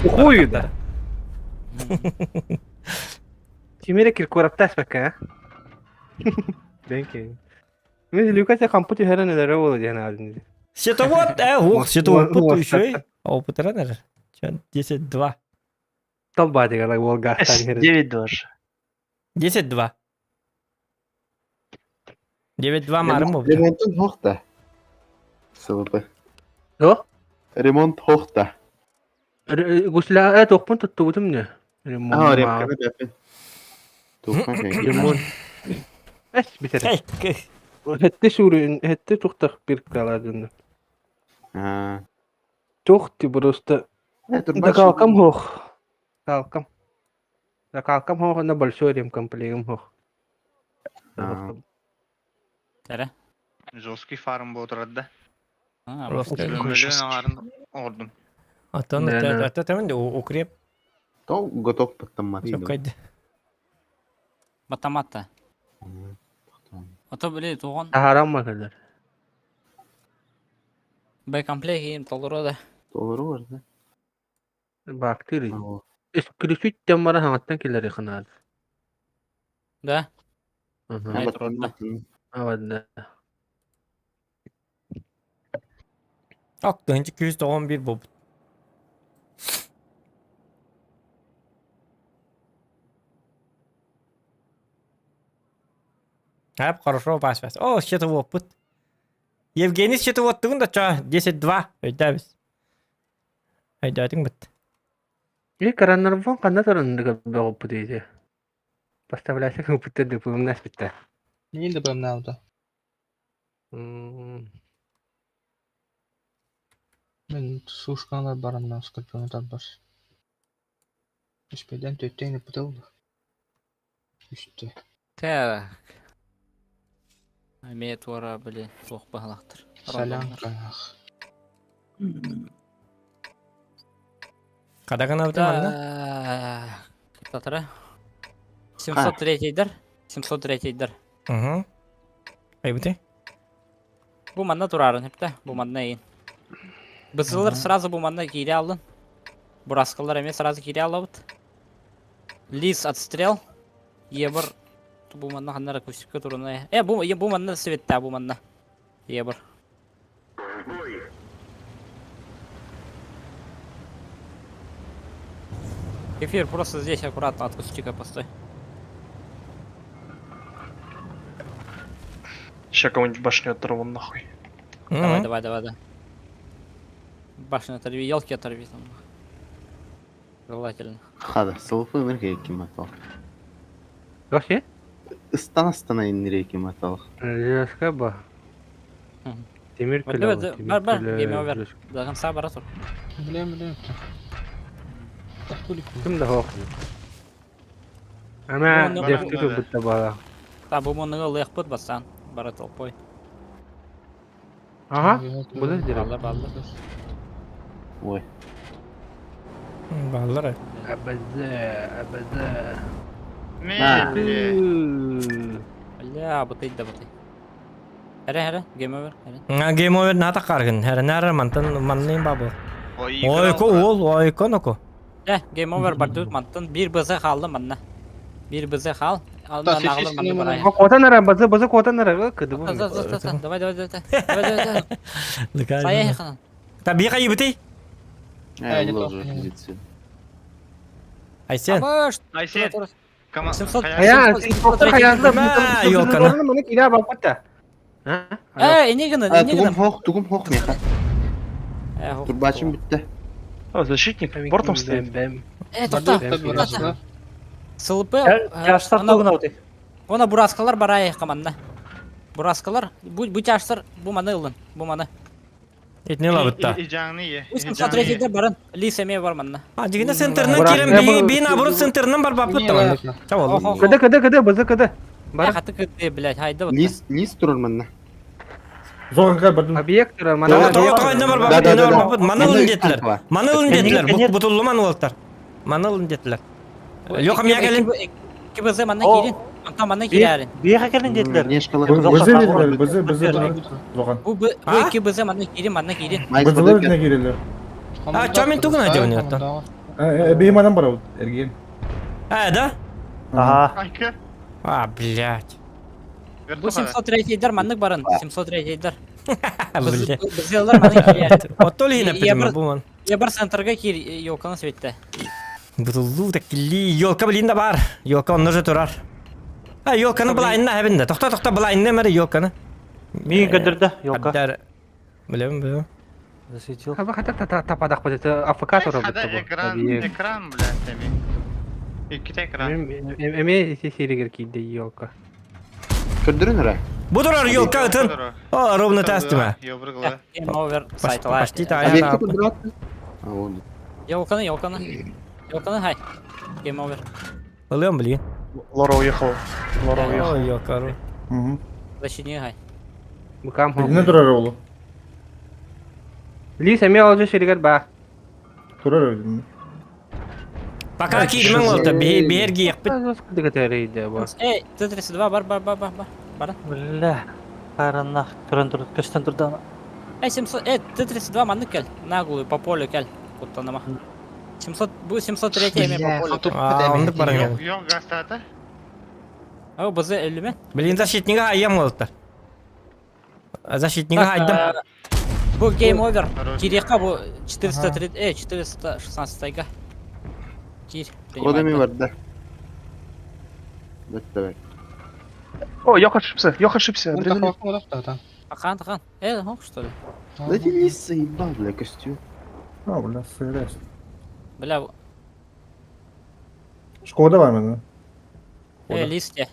Ухую да. Тимире Киркоровта спека, а? Бенки. Мен Люкася компьютер хәрән әле булды дигән алдын. Счетовод, ох, счетовод путаю еще. Опыт раннер. 10-2. Толба дигән Волга. 9 даже. 10-2. 9-2 марым болды. Ремонтын хохта. СВП. О? Ремонт хохта. Гусля тохпун тоттубутум не. А, ремканы бәпен. Ремонт. Эс битер. Эй, Хетте шурын, хетте тухтах бир каладын. А. Тухти просто. Да калкам хох. Калкам. Да калкам хох на большой ремкомплегом хох. Әрі. Жесткий фарм болу турады да. А, Просто. Миллион ағарын ордум. Аттан, Да, да. атта тәмін укреп. То готов подтамат. Чөккайды. Батаматта. Ото биле туган. Харам макалар. Б комплект им толура да. Doğru var da. Бактери. Исключить темара хаңаттан келер якынады. Да. Ага. Ай, турда. Авадда. Ак, 211 bu. Хап, хорошо, бас, бас. О, счетовод пут. Евгений счетовод тугун да ча 10-2. Өйдәбіз. Өйдәдің бит. И караннарвон канда турындыга бөгөп дейди. Поставляйся компьютер деп нас битте. Мен де бұрым науды. Мен сушкалар барамнан скорпион бар. Үспеден төттен бұтылды. Үсті. Так. Ме туара биле туох баһалахтыр. Салям канах. Кадаган абды манна? Татара. 703 дер. 703 дер. Угу. Айбыты. Бу манна турарын хепте. Бу манна ин. Бызылар сразу бу манна кире алдын. Бураскалар эме сразу кире алабыт. Лис отстрел. Ебір бу манна ханнар акустика туруна. Э бу бу манна светта бу манна. Ебір. Эфир просто здесь аккуратно от кустика постой. Ща кого-нибудь башню оторву нахуй. Давай, давай, давай, да. Башню оторви, елки оторви там. Желательно. Хада, сылфы энергия ким атал. Вообще? Ыстан астана энергия ким атал. Железка ба. Темир Бар, көлө. бар, бар, game over. До конца бара тур. Блин, блин. Ким да хоқ. Ама дефти бутта бала. Та бу моны лыхпыт бастан. Бара толпой. Ага, буду сделать. Балла, балла. Ой. Баллар. Абаза, абаза. Бля, бытый да бытый. Эре, эре, game over. Эре. Game over ната каргын. Хәрә нәрә мантан маннын бабы. Ой, ко ол, ой, ко ноко. Э, game over бардыр мантан бир бызы халды манна. Бир бызы хал. Алдан ағылыр манны барай. Котан ара, базы, базы котан ара, кыды бу. Давай, давай, давай, давай, давай. Сая ханан. Та би кайы бити? Э, позиция. Айсен. Айсен. Ая, Ёлканы. Маны киля бапта. Э, не гына, не гына. Тугум хох, тугум хох меха. Турбачым битте. А, защитник, бортом стоит. Э, тохта, тохта. СЛП. Тяжтар тугна ути. Она бураскалар барай команда. Бураскалар, бу бу тяжтар, бу маны ылын, бу маны. Итне лабытта. Смотрите, баран, лис эме бар манна. А, дигенде центрынан кирем, би би наоборот центрынан бар бапыт таман. Чабал. Кыды, кыды, кыды, базы кыды. Бар. Хаты кыды, блядь, хайда вот. Лис, лис турар манна. Зоға бардым. Объект турар манна. Тоға тоға бар бапыт, бар бапыт. Манылын детилер. Манылын детилер. Бутуллуман олтар. Манылын детилер. Йоқам я келин. КБЗ манна кирин. Антон манна кирәрин. Бияға келин детилер. Бызы детилер, бызы, бызы. Зоған. Бу бу КБЗ манна кирин, манна кирин. Бызылар не кирилер. А, чамин тугын айдып ойнатты. Бейм адам бар эрген. А, да? Ага. А, блядь. Бу 703-дер маннык барын, 703-дер. Блядь. Бызылар манна кирәрин. Оттол хина пидим бу ман. Я бар центрга кир, ёлканы светте. Бутуллу так килли, ёлка блин да бар. Ёлка онны же турар. А, ёлканы былайынна хәбинде. Тохта, тохта, былайынна мәре ёлканы. Мин көдөрдө, ёлка. Абдар. Билем, билем. Засветил. Хаба хата та тападак бу АФК турар бу. Экран, экран, блядь, эми. Икките экран. Эме сесиригер кийде ёлка. Көрдөрүн ара. Бу турар ёлка ытын. О, ровно тастыма. Game over сайталар. Почти та. Ёлканы, ёлканы. Ёлканы хай. Game over. Ылым, блин. Лора уехала. Лора уехала. Ой, ёлка. Угу. Защитник хай. Букам Не турар олу. Лис эме алжы ширигер ба. Турар. Пока кирмен олта, берги якпыт. Эй, Т-32 бар, бар, бар, бар, бар. Бар. Бля. Хайраннах, көрөн тур, көстөн турдан. Эй, 700, эй, Т-32 маннык кел. Наглую по полю кел. Куттаныма. 700, бу 703 эме по полю. А, ондык бар экен. Йок гастата. О, бз өлүмө. Блин, защитнига айям олта. Защитнига айдым. Бу game over. Кирека бу 403, эй, 416 га. Кир. Кодами бар да. Бетте бек. О, Йох ошибся, Йох ошибся. Адреналин. Ахан, ахан. Э, хок, что ли? Да эти лис заебал, бля, костюм. А, бля, сырас. Бля, Шкода бар мене. э, листья.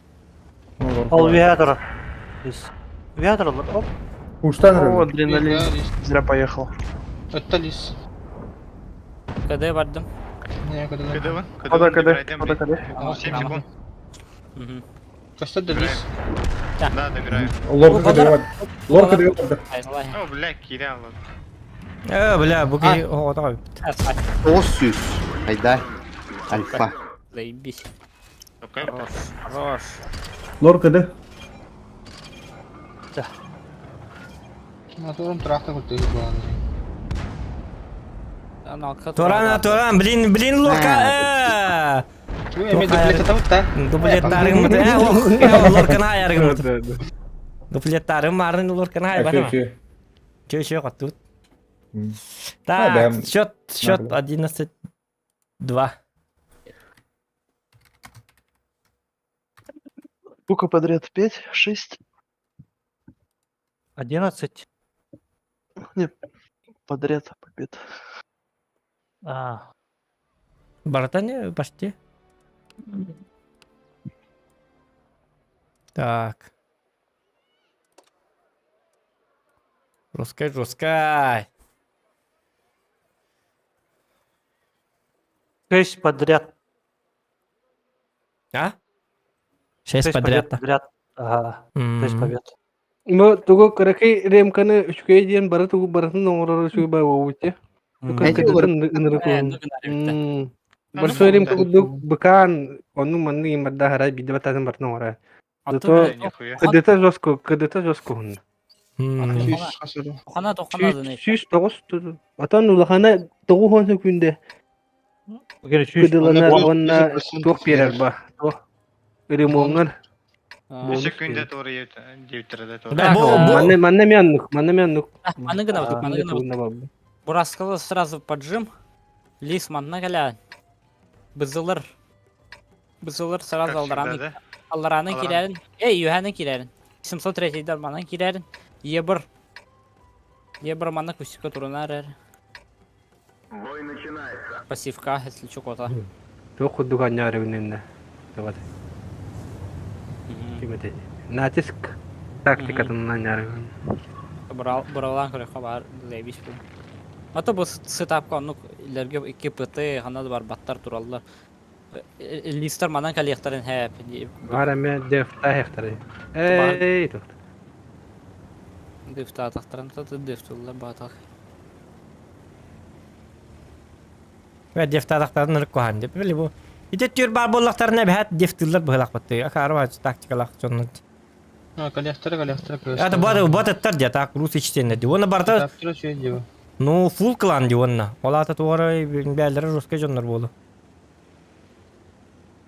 Ол виадр. Виадр, оп. Уштан О, адреналин. Зря поехал. Это лис. КД бардым. Не, когда. КД вон. Кода, КД, кода, КД. 7 секунд. Костя лис. Да, добираю. Лорка КД бар. Лорка КД бар. О, бля, киря, ладно. Э, бля, бу ки, о, давай. Осюс. Айда. Альфа. Заебись. Хорош, хорош. Лорка КД. Да. Мотором трактор вот ты Туран, Туран, блин, блин, лорка. Эми дуплет табыт Дуплеттарың мыты. Э, лорканы аярың мыты. Дуплеттарың марын лорканы ай бана. Чё еще тут? Так, счет, счет 11-2. Сколько подряд? 5, 6? 11. Не, подряд побед. А, Барыта не почти. Так. Жесткай, жесткай. 6 подряд. А? 6 6 подряд. побед подряд. Ага, 6 М. побед. Бу тугу кыракый ремканы үчүгэй диэн бары тугу барытын оҥорор үчүгэй баа буолбут М. Тука Эти олар кыдытын ынырык Э, ну гынар эбит да. Большой ремка курдук быкаан онну манны имарда харай биирдэ батаатын барытын оҥорор. Атту Зато бile Нихуя. кыдыта жестко, кыдыта жестко уһунна. М. Сүүс хас ыры. Тухана тухана дын 109 Отон улахана 90 секунда Бүгүн сүүс кыдыланар Онно уонна 100% туох биэрэр ба. Туох ремоҥҥар Үс бонус Секунда биэрэр. туора диэбиттэрэ да Да, туора. бу, бу. Манна манна мяннук, манна мяннук. Маны гына маны гына Тугунна барбы. Бураскалы сразу поджим. Лис манна кэлэ. Бызылыр. Бызылыр сразу Как всегда, алдараны да? алдараны Аларан. кирәрин. Эй, юханы кирәрин. 703 манан кирәрин. Ебір. Ебір манна кусика турунар эр. Пассивка, если чё кота. Туох курдук анньаары үнүннэ. Давай. Ким этэй? Натиск тактикатын анньаары. Брал, бралан көрөхө бар, заебись бу. Ата бу сетапка оннук илерге 2 ПТ хана бар баттар тураллар. Листер манан калиэхтэрин хэп. Бар эмэ дефта хехтары. Эй, туох. Дыфтаатахтарын таты дыфтуллар баатах. Ве дефтадахтарын ырык куһаан деп. Били бу. Ити түр бар буоллахтарына эбэһээт дефтыллар быһылаах баттыы. Акаарба тактикалаах дьоннор. А, коллектора, коллектора, Это баты батыттар дия так рус ичтенне ди. Уонна барыта Таптыра чуй диба. ну фул клан ди уонна. Ол аата туора бээлere русский дьоннор буолу.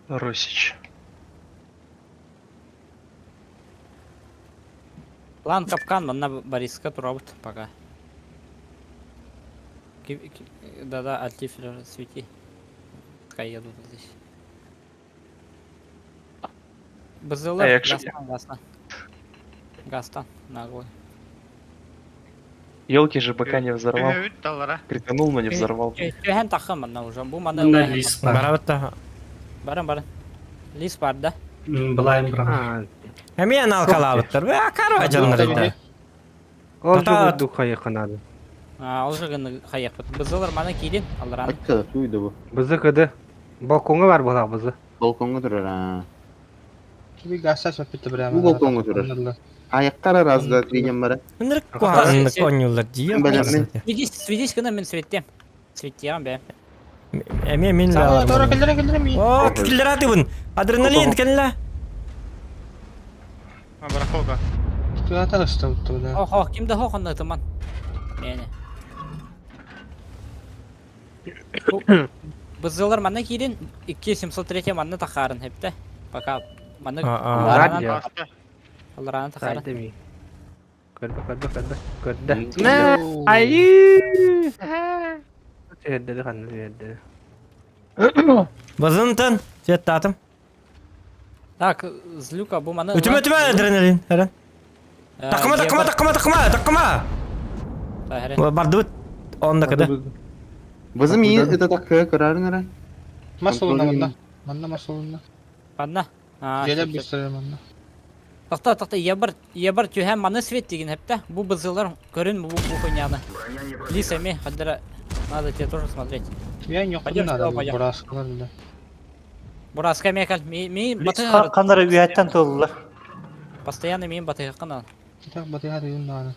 Росич. План капкан манна Бориска турабыт пока. Да-да, альтифер свети. Пускай едут здесь. Базылар, А якщо- Гастан, Гастан. Гастан, наглый. Елки же быка не взорвал. Үһүт талара. Кританул, но не взорвал. Төһен тахым манна уже. Бу манна Мында үлэһэн лис бар. Барабытта. Баран баран. Лис бар да. Былайым бирок. Аа, Эмиэ налкалаабыттар. Бе акаарба дьоннор ити. ол Тота- курдук хайыханады. А, ол же гына хайыппыт. Бызылар мана киирин, алларан. Ачча туйду бу. Бызы кыды. Балкоҥҥа бар буолаах бызы. Балкоҥҥа турар аа. Би гаса саппитте прямо. Бу балкоҥҥа турар. Аяққара раз да тренем бара. Ынырык куһааннык оонньууллар дии. Бэлэммин. Сведись, сведись гына мен светтем. Светтем бе. Эмиэ мин Тора келдере келдере ми. О, киллер атыбын. Адреналин кэллэ. А, барахолка. Туата ыстабытты да. Ох, ким да хохонна тыман. Мени. Бызылар манна киирин, 2703 манна тахарын хепте. Пока манна А-а. алларанан алларанан тахарын. Сайды ми. Көрдө, көрдө, көрдө. Көрдө. Мэ. Айыы! Сэрдэри ханна сэрдэри. Базынтан светтаатым. Так, злюка бу маны Үтүмэ үтүмэ адреналин. Эрэн. Такыма такыма такыма такыма такыма. Бардыбыт. Онда кыда. Бызы ми это так көрәрін ара. Масылына манна. Манна масылына. Манна. А, Желе сөп, сөп. быстыры манна. Тохто, тохто, ебір, ебір түһэн маны свет деген хепте. Бу бызылар көрүн бу бу хуйняны. Лиса ми, хаддара надо тебе тоже смотреть. Я не Пойдем надо сюда, пойдем. бураскалар да. Бураска мекал, ми ми Лис батыгар. каннара үһэттэн тыллар. Постоянно ми батыгар Так батыгар юн надо.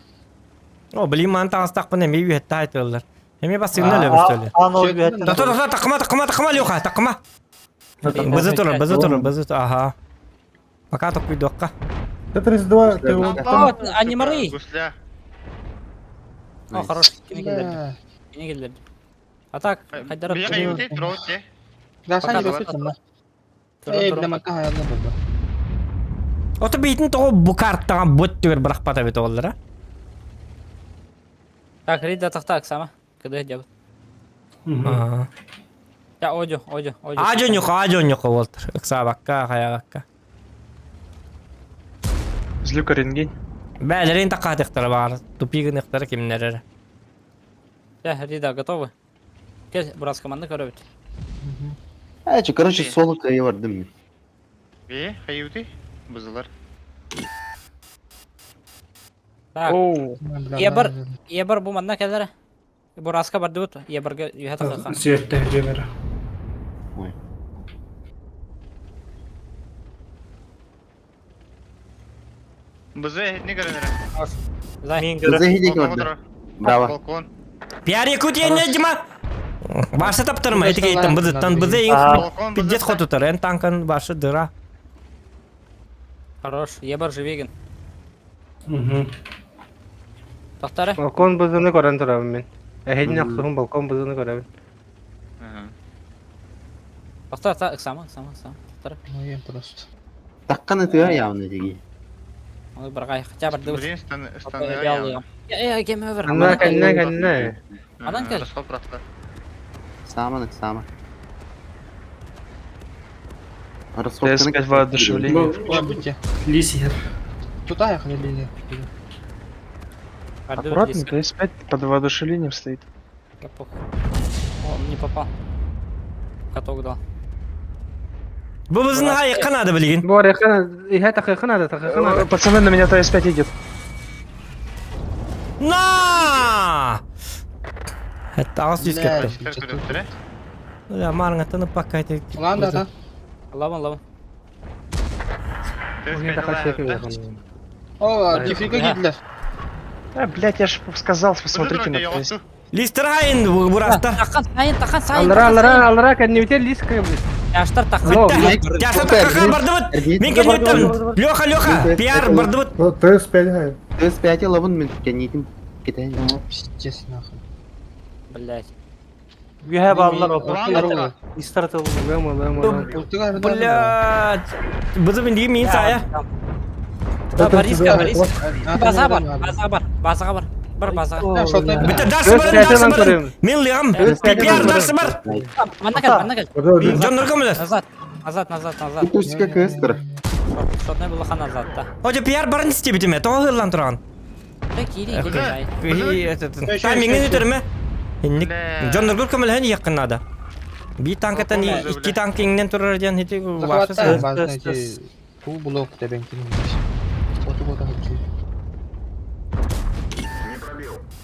О, блин, ман таҥастаахпын эмиэ үһэтте айтыллар. Эмиэ бассыгына өлөбүстөлөр. Ан ол үһэттэн Тото тото такыма такыма такыма Леха, такыма. Бызы турар, бызы турар, бызы турар. Аха. Пока токуйдуохха. Т-32, ты его О, анимары. Гусля. О, хорош. Кини келдерди. Кини келдерди. А так, хайдарат. Бияка юнти троте. Да, сани Пока басып манна. Эй, бля, мака хаялна баба. Ото бейтин тоҕо бу картаҕа бот түгэр бырахпата эбит оҕоллара. Так, Рида тахта сама. Кыды дябыт. Аа. Я одю, одю, одю. Аажоньуха, аажоньуха уолтар. Ыксаабакка, хайаабакка. Злюка рентген. Бээлэрин такаатыктара баар. Тупи гыныктара кимнэр эрэ. Дьэ, Рида, готовы? Кел, Бураска манна көрөбүт. Эчи, короче, соло кыайы бардым мин. Бе, хайыбыты? Бызылар. Так. Ебар, Ебар бу манна кэлэрэ. Бураска бардыбыт, Ебарга үһэ тахха. Сүөттэ дьиэлэрэ. Ой. Бызы эһитини көрөн эрэ. Зай. Бызы эһитини көрдө. Браво. Балкон. Пиар Якутия не Дима. Башы таптырма, эти кейттен бызыттан бызы ең пиздец хотутар, эн танкан башы дыра. Хорош, Ебар живеген. Тохтары. Балкон бызыны көрөн турабын мин. Эһидин охсуһун балкон бызыны көрөбүн. Тохта, та, ыксама, ыксама, ыксама. Тохтары. Ну я просто. Таккан ытыа явно диги. Оны баргай, хотя барды. Блин, станы, станы явно. Э, game over. Анна кэннэ кэннэ. Анан кел. Расход просто. Саман сама. ТС-5 воодушевление. Лисер. Туда я или Аккуратно, ТС-5 под воодушевлением стоит. Он не попал. Каток дал. Бу бызын хайыкка надо билигин. Бу арыйхан иһэ такыхын ада такыхын ада. Пацаны, на меня ТС-5 идет. На! Это ағас жүз кетті. Я марыңаттан пока это. Ладно, да. Лаван, лаван. О, дифига гидлер. А, блядь, я же сказал, посмотрите на ТС. Листер хайын бураста. Тахан сайын, тахан сайын. Аллара аллара аллара кэннибитер лис кэбит. Яштар тахан. Яштар тахан бардыбыт. Мен кэнниттен. Леха, Леха, пиар бардыбыт. ТС-5 хайын. ТС-5 лабын мен кэннитим кетен. Пиздец нахуй. Блять. Үһэ бааллар опа. Истар тыл. Блять. Бызы мен деген мен сая. Да, Бориска, Бориска. База бар, база бар, базаға бар. Бар базаға. Бітті дарсы бар, дарсы бар. Мен легам. Пиар дарсы бар. Манна кел, манна кел. Жон нұрком білес. Назад, назад, назад, назад. Тусика кыстыр. Шотный было хан назад, да. Ожо пиар барын істе бітіме. Тоға хырлан тұрған. Да, кири, кири. Таймиңен өтерме. Жон нұрком білген якын ада. Би танкатан икки танкиңнен турар диэн хити Захватаем базы Бу блок тебенкин. Оту бота хочу.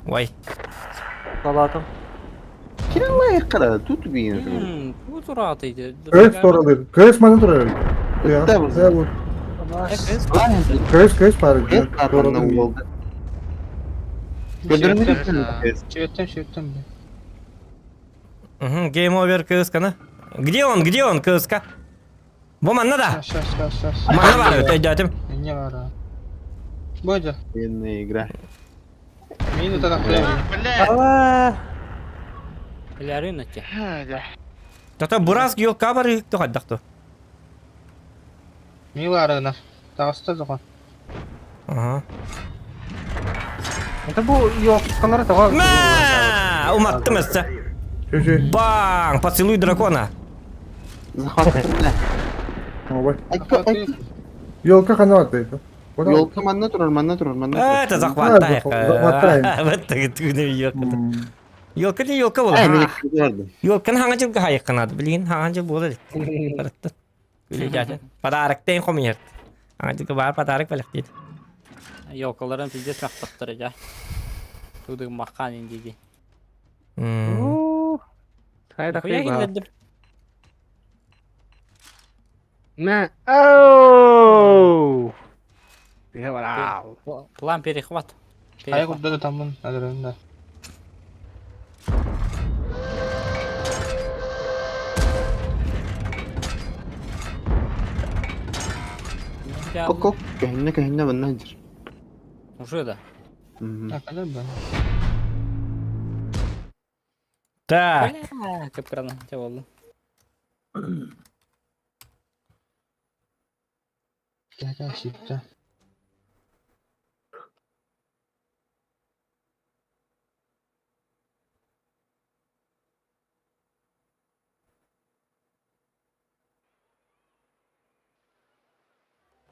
Ой. Салатым. Кирилл кара тут бейин. Бу турат иди. Көс торалыр. Көс маны турар. Көс көс бар. Чеветтен, чеветтен. Game over КСК-ны. Где он? Где он, КСК? Бу манна да. Сейчас, сейчас, сейчас. Манна бар, өтөйдөтүм. Не бар. Бодя. Военная игра. Мину тогда Бля. Бля, рынок те. Тата бурас елка бар ыктı каддактı. Мила арына. Тагыста зохан. Ага. Это бу ёлкалары тага. Мә! Уматтым эссе. Бang! Поцелуй дракона. Захватты. Елка хана атты. Елка манна турар, манна турар, манна турар. Это захватайық. Вот так түгіне елка. Елка не елка бол. Елканы хаңа жылға хайыққанады, білген хаңа жыл болады. Барытты. Күлі жатын. Подарок тен қомын Хаңа жылға бар подарок бәлік дейді. Елкаларын пиздец мақтақтыр, ja. Тудың маққан индиги. Хайда Хуя киллердим. Мә. Оу! План перехват. Аяк урда тамын адырында. Кок, көһүннэ көһүннэ bundan жыр. Уже да. Так. Кып-кыраны, те болду. Кәкә шипте.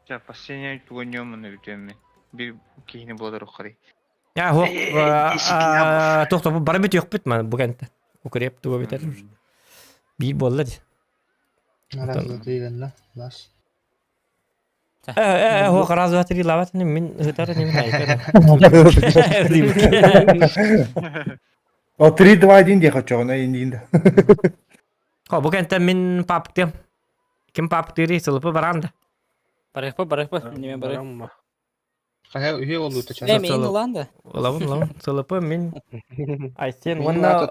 Сейчас последний тугонем на витамин. Биир киһини була туруххарый. Я хуох туох бары бүтүөхпүт маны бу кэнтэ. Укреп туга бүтэр. Биир буолла ди. Раз, два, три, гэннэ. Бас. Э, э, хуох раз, два, три лават мин ыытар ним хайкар. О, 3, 2, 1 диэх очоҕуна инниин. Хо бу кэнтэ мин паптым. Ким паптыырый сылыпы баран да. Барыхпы, барыхпы, неме барых. Хайа үһү олута ча. Э, мин ылан да. Ылабын, ылабын. Сылыпы мин Айсен уонна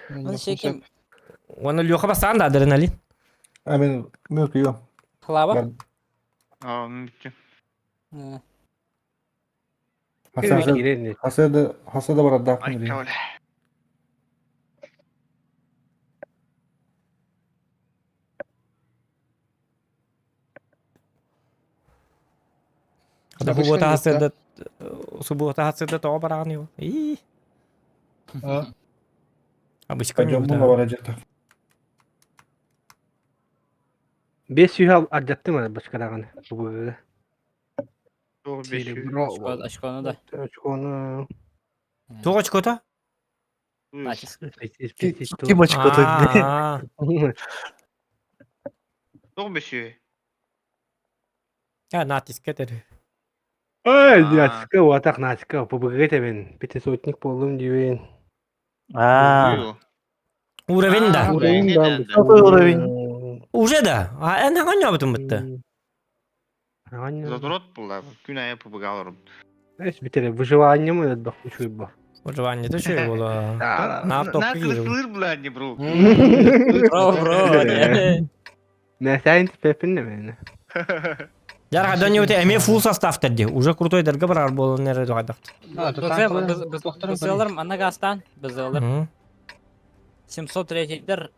Он шекем. Уонна Леха бастаан да адреналин. А мен мен күйөм. Хлаба? Аа, мүмкүн. Хасада хасада барардаах. Хата субуота хасыда субуота хасыда тоҕо бараҕын его. Ии. Обычка Дьоммун бара дьата. Бес сүүһэ ардьаттым ана бачкадаҕаны бугуга. Очкону да. Очкону. Туох очкота? Ким очкота? Туох бесүү? А, натиск этэр. Ай, натиска, уатах натиска, ПБГ тебен, пятисотник болдум дибин. А. Уровень да. Уровень да. Какой уровень? Уже да. А эн хаҥан бытты. Задрот була. Күн айы ПБГ алырым. Эс битере выживание мы это үчүгэй бу. Выживание то үчүгэй буола. Наар топка киирим. Кырсылыр була не бро. Бро, бро. Näsäin пепин мени. Ярга дөнү эме фул состав терди. Уже крутой дерге барар болон эре дугадакт. Бызылар манна гастан, бызылар. 703-дер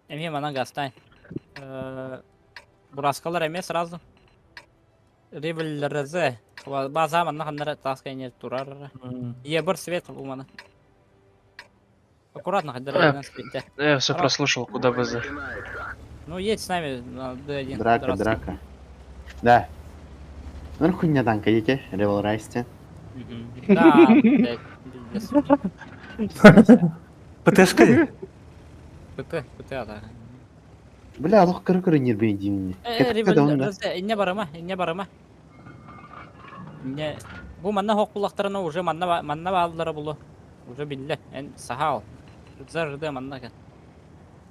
эме манна гастан. Бураскалар эме сразу. Ривеллерзе. База манна ханнара таска не турар. Ебір свет у мана. Аккуратно, хотя Я все прослушал, куда БЗ. Ну, едь с нами на D1. Драка, драка. Да. Ну хуйня танка, едете, Ревел Райсте. Да, блядь. ПТшка? ПТ, ПТ, да. Бля, алох кыры-кыры нербей деймін. Э, Ревел, инне барыма, инне барыма. Инне... Бу манна хоққулақтарына уже манна манна бааллара булу. Уже билле. Эн сахал. Зарды манна кен.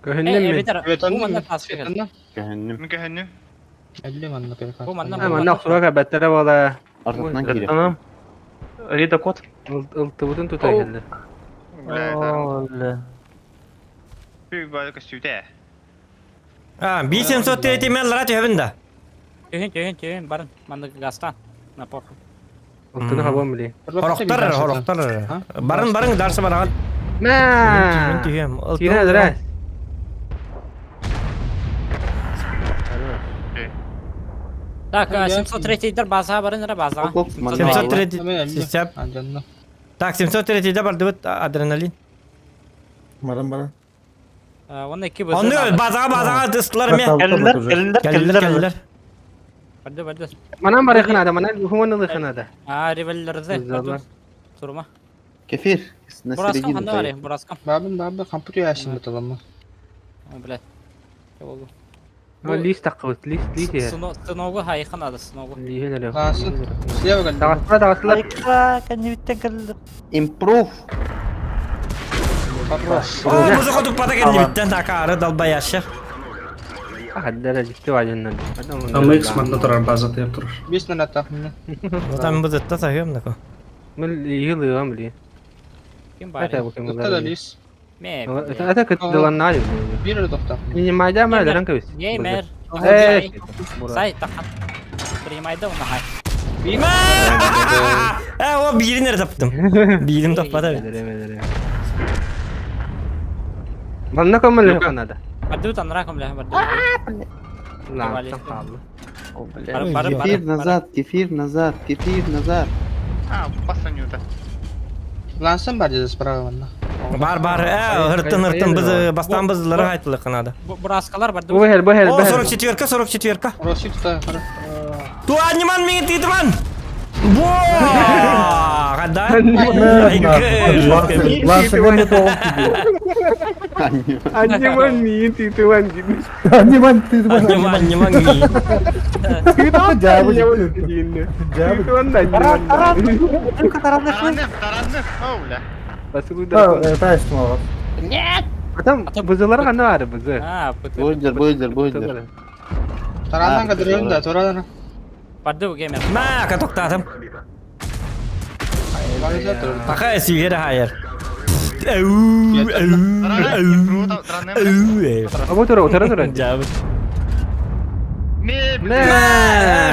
Көһүннүм Бу манна таска кел. Көһүннүм. Мен көһүннүм. Әлле манна перекат. Бу манна Манна охсура бәттәрә бала. Артынан кире. Рида код. Ылтыбытын тута келди. Бля. Бүй бары көстүтэ. А, 5703 мен лара түһэбин да. Түһүн, түһүн, түһүн, барын. Манна гастан. На похуй. Ылтыны хабам били. Хорохтор, хорохтор. Барын, барын, дарсы бараган. Мә! Түһэм. Кире дөрәс. Так, 703-дер база барын, ра база. 703 Так, 703-де бардыбыт адреналин. Баран баран. Оны ки база. Оны базаға базаға дыстылар ме? Келдилер, келдилер, Келдилер, келдилер. Барды, барды. Манан бар ханада, манан хуман ханада. А, ревеллерзе. Турма. Кефир, на Бураскам середину. ханда бар, бураскам. Бабын, бабын, компьютер яшын буталамы. О, блядь. Болду. Лист таккыбыт, лист, лист. Сыногу хайхан ады, сыногу. Лиһелер. Слева кэллэ. Тагастыла, тагастыла. Айка, кэннибиттен кэллилер. Импрув. Хорош. О, бузу хотук пата кэннибиттен такаары далбаяшы. Хаддара жикти важыннан. АМХ манна турар база тыйып турар. Бес на тахмина. Там бузытта сахыам нако. Мин лиһи били. Ким бар? Это бу ким Это да лис. Ме. Это кыттыланна. Бир тохта. Не майда майда кыбыс. Не мэр. Э, Сай тахан. Принимай да унахай. Э, о биирин эрэ таптым. Биирин таппата бит. Манна көмөлө ханада. Барды танра көмлө барды. Ла, там О, бля. Кефир назад, кефир назад, кефир назад. А, пасанюта. Лансан бар деді справа манна. Бар бар, э, ыртын ыртын быз бастан бызлары айтылы канада. Бураскалар барды. Бу хел, бу хел, О, 44-ка, 44-ка. Росик та, хара. Туанньыман миҥи тыытыман! Бо! Хадда? Анньыман миин тыытыман диин. Анньыман тыытыман. Анньыман, анньыман миин. Тыытыман диин. Тыытыман да анньыман. Таранным, таранным. О, бля. Нет! Потом бызылар ханна бары бызы. А, пыты. Буйдер, буйдер, буйдер. Тараннан кадырыым да, туран. Барды бу геймер. Мә, катоктатым. Паха сүйгері хайыр. Әу, әу, әу, әу. Абу тура, утара тура. Жабы. Мэ, Мә,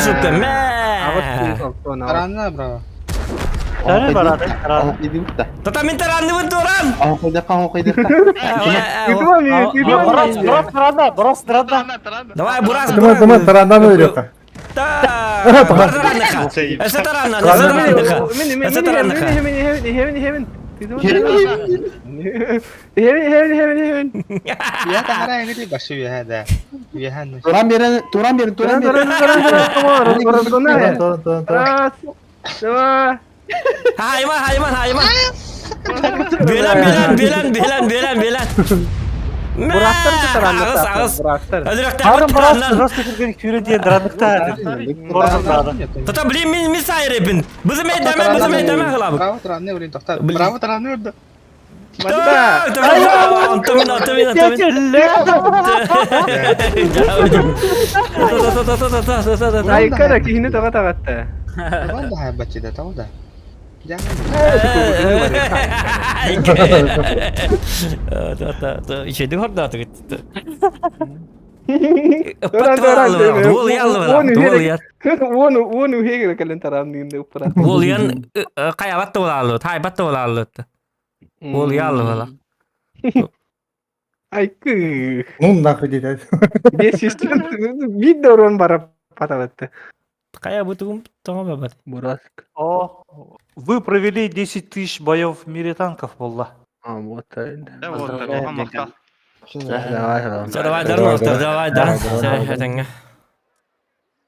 шутка, мә. Таранна, браво. Тары барады, таран. Тата мен таранды бұн туран. Брос, брос таранда, брос таранда. Давай, бурас, Тыман, тыман, тарандан өлөккө. Та, бар таранныха. Эсэ таранна, эсэ таранныха. Эсэ таранныха. Я тахара эҥити башы үөһэ да. Үөһэн. Туран берен, туран берен, туран берен. Раз, два. Хайма, хайма, хайма. Белен, белен, белен, белен, белен, белен. Бурастар таранны. Ағыз, ағыз. Бурастар. Харын брос, брос көтөргөн күйрө диэн таранныктаа. Тата, блин, мен мен сайрепин. Бызы мен дәмә, бызы мен дәмә қылабы. Браво таранны блин тохта. Браво таранны өрдө. Антамин, антамин, антамин. Айкара кихини тага тагатта. Туран да хайбачы да, тау да. Ишеди хорда тыгыт. Уону ухеге кэлэн таранныгын уппара. Ол ян каябат болалу, тайбат болалу. Ол ялы бала. Айкы. Ну нахуй дейт. Бес бир да урон барап патабатты. Кая бутугум тоңо бабат. Бураск. О, вы провели 10 тысяч боев в мире танков, болла. А, вот Да вот, оған мақтал. Давай, давай. Давай, дармастер, давай, дар. Сәңгә.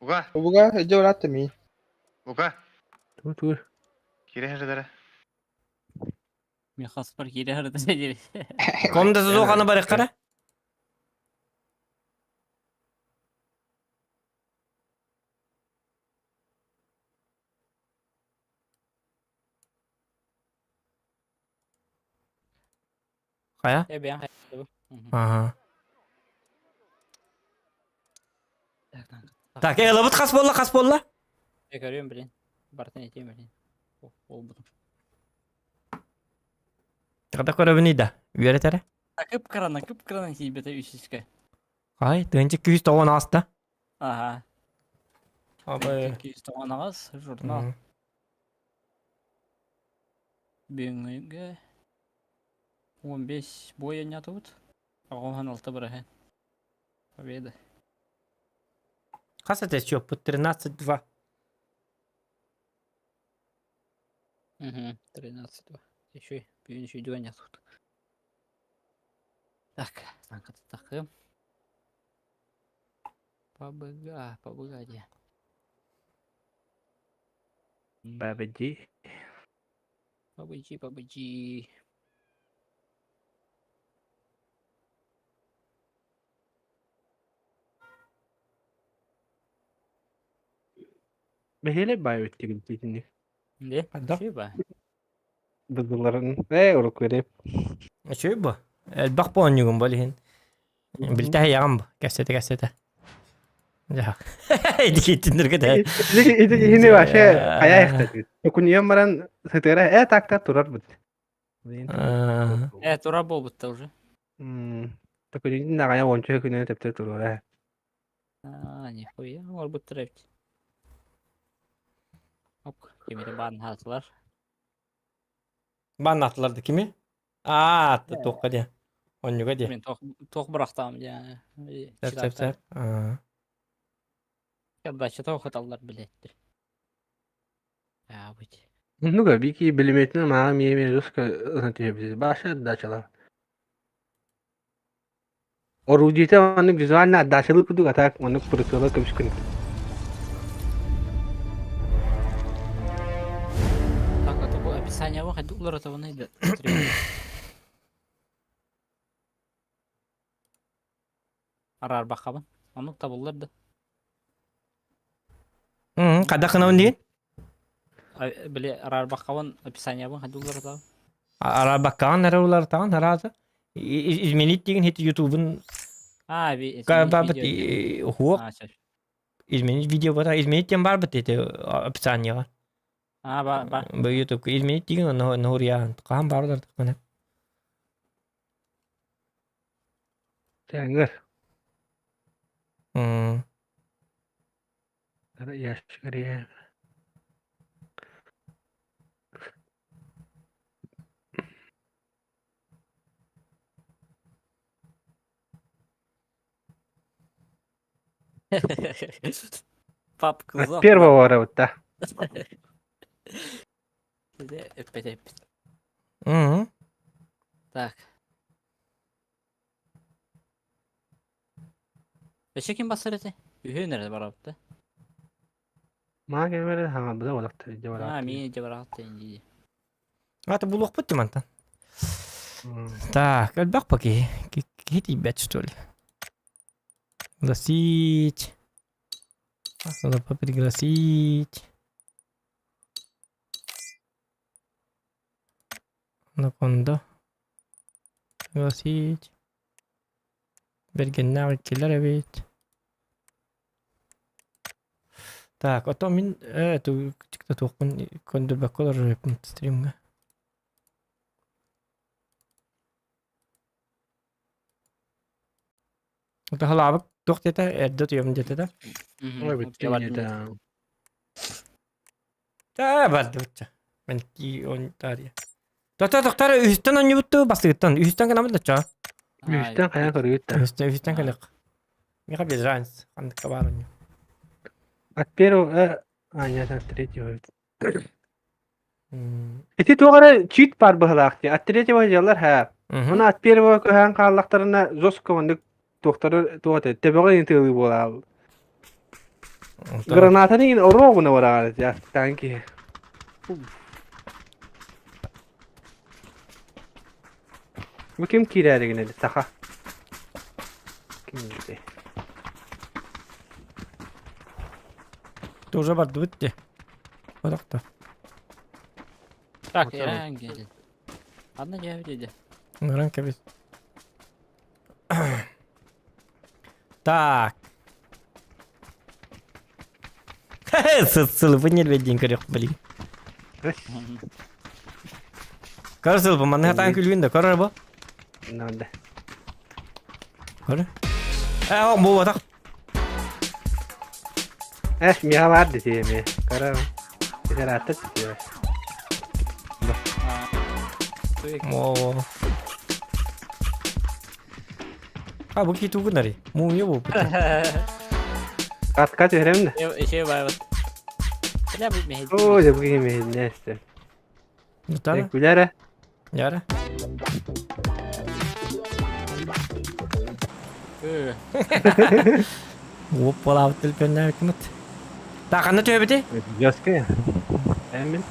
Уга, Буга идё рат ми. уга. Тур, тур. Кире хәрдәрә. Мен хаспар кире харды дери. Комда зоқаны бар қара. Қая? Э, бен хайды. Ага. Так, э, лабыт қас болла, қас болла. Я көрөм, блин. Бартын этем, блин. Ол бутум. Қада көрөбүн ида. Үйретәрі. Кып крана, кып крана тийбете үсүскө. Ай, тыгынчы күйіз тоғын аста. Ага. Абай. 290 ағыз, журнал. Бүгүнгү 15 бой ойнатыбыт. 16 быраһын. Победа. Қас әтес чөп, 13-2. Угу, 13 Еще бүгүн еще ойнатыбыт. Так, так, так. ПБГ, ПБГ де. Бабади. ПБГ, ПБГ. Бехеле бай өттігін титini. Не? Қайда? Шеба. Бызыларын. Э, урук береп. Чөй бу. Элбақ бу онюгун болихин. Билтә ягам бу. Кәсәтә кәсәтә. Ja. Дикеттиндерге дә. Иди иди хини вообще кая ихтет. Токуньям баран сытыра э так та турар бут. Э, тура болбутта уже. Токуньям нагая ончо күнө тептер турар. А, нихуя, ол буттар эбит. Оп, кемере барын хатылар. Бан атларды кими? А, тоққа де. Онюга де. Мен тох тох бырактам я. Сәп сәп сәп. Аа. Дача тох аталлар билеттир. А, буть. Ну-ка, бики билеметин мага меме жестко знаете, баша дачала. Орудиете аны визуально отдачалы кудук, а так оны прицела көмүш күн. Уларытабын да. Араарбаххабын. Оннук табыллар да. Хайдах гынабын диин? Били араарбаххабын описаниябын хайда уларытабын? Араарбаккаҕын эрэ уларытаҕын араата. Изменить деген хит ютубун А, изменить видео. Хуок. Изменить видео бата. Изменить тем бар бит эти описанияға. А, ба, ба. Бу ютубка изменить деген нохур Хаан бар улар. Тэҥэр. Ящик Папка От первого раута. Опять Так. Өссө ким басар этэй? Үһүөн эрэ барабыт да. Маа кэмэрэ хаҥарбыта олохтор Аа, миин дьэ бараҕыт дии. Ата булуохпут дии мантан. Так, элбэх па киһи. Киһи тиийбэт что ли? Пригласить. Надо пригласить. Анаконда. Пригласить. Бергеннээх иккилэр эбит. Так, ото мин э туохпун көндөрбөккө олорор эбиппин стримҥа. Таһалаабыт туох диэтэ эрдэ утуйабын диэтэ да? Ээ бардыбытча. Мен ки он таарыйа. Тота тоқтар үһүстэн онньубутту бастыгыттан. Үһүстэн гынабыт да чаа. Үһүстэн хайа көрүгүт да. Үһүстэн үһүстэн кэлек. Миха без разницы. Ханныкка баар онньу. От первого, а, нет, от третьего. Ити туох эрэ чит баар быһылаах дии. От третьего дьаллар һээ. Уна от первого көһөн хааллахтарына жестко оннук туохтары туох этэ төбөҕө иин тыалыы буолаал. Гранатаны иин оруобуна бараҕар этэ киһи. Бу ким киирээри гинэ саха? Ким эбитий? Тоже бардыбыт дии. Бодохто. Так, ирэн кэлин. Ханна дьээбит иде? Ыҥыран кэбис. Так. Сылыбын нерведдин көрөх блин. Көр сылбы манна хатаан күлүүн да көрөр бу. Надо. Көрө. Э, бу батах. Эх, миэхэ баар дии эмиэ. Кара Итeraатта түһүө. О. А, бу кии тугунари? Мумия бу. Катка түһэрем да. Еще байбат. Бля, бу мехи. О, дьэ бу киһи миһиннэ эстэ. Тара. Күлэрэ. Яра. Уоп-полаабыт төлпөннөөбүт. Та ханна түһэбити? Жестко. Эмин.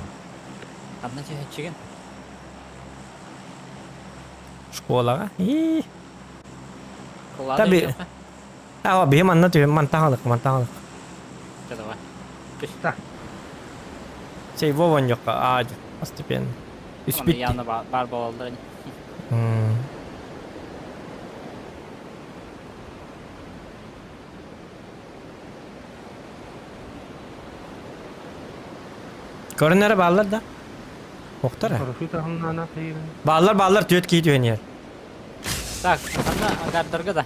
Ханна түһэччигин? Школаҕа. Ии. Таби. Аа, биһи манна түһэн мантан халык, мантан халык. Давай. Түстэ. Сей Вован жокка, аа, постепенно. Үспүт. Явно бар буолаллар. Көрүнэрэ бааллар да? Охтар Бааллар, бааллар, түөт киһи түһэн иһэр. Так, анна ангардарга да.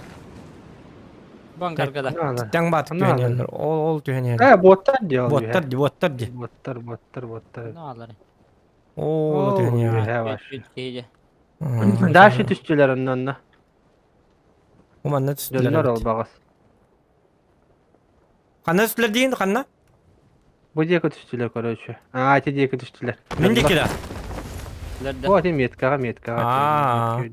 Бу ангарга да. Тэҥ баатык түһэн иһэллэр. Ол ол түһэн иһэллэр. Э, буоттар дии ол. Буоттар дии, буоттар дии. Буоттар, буоттар, буоттар. Оо, түһэн иһэр. Дальше түстүлэр онно онно. Манна түстүлэр. Дьоннор ол баҕас. Ханна түстүлэр диин ханна? Бу диэки түстүлэр короче. Аа, ити диэки түстүлэр. Мин диэки да. Бу ати меткаҕа меткаҕа. Аа.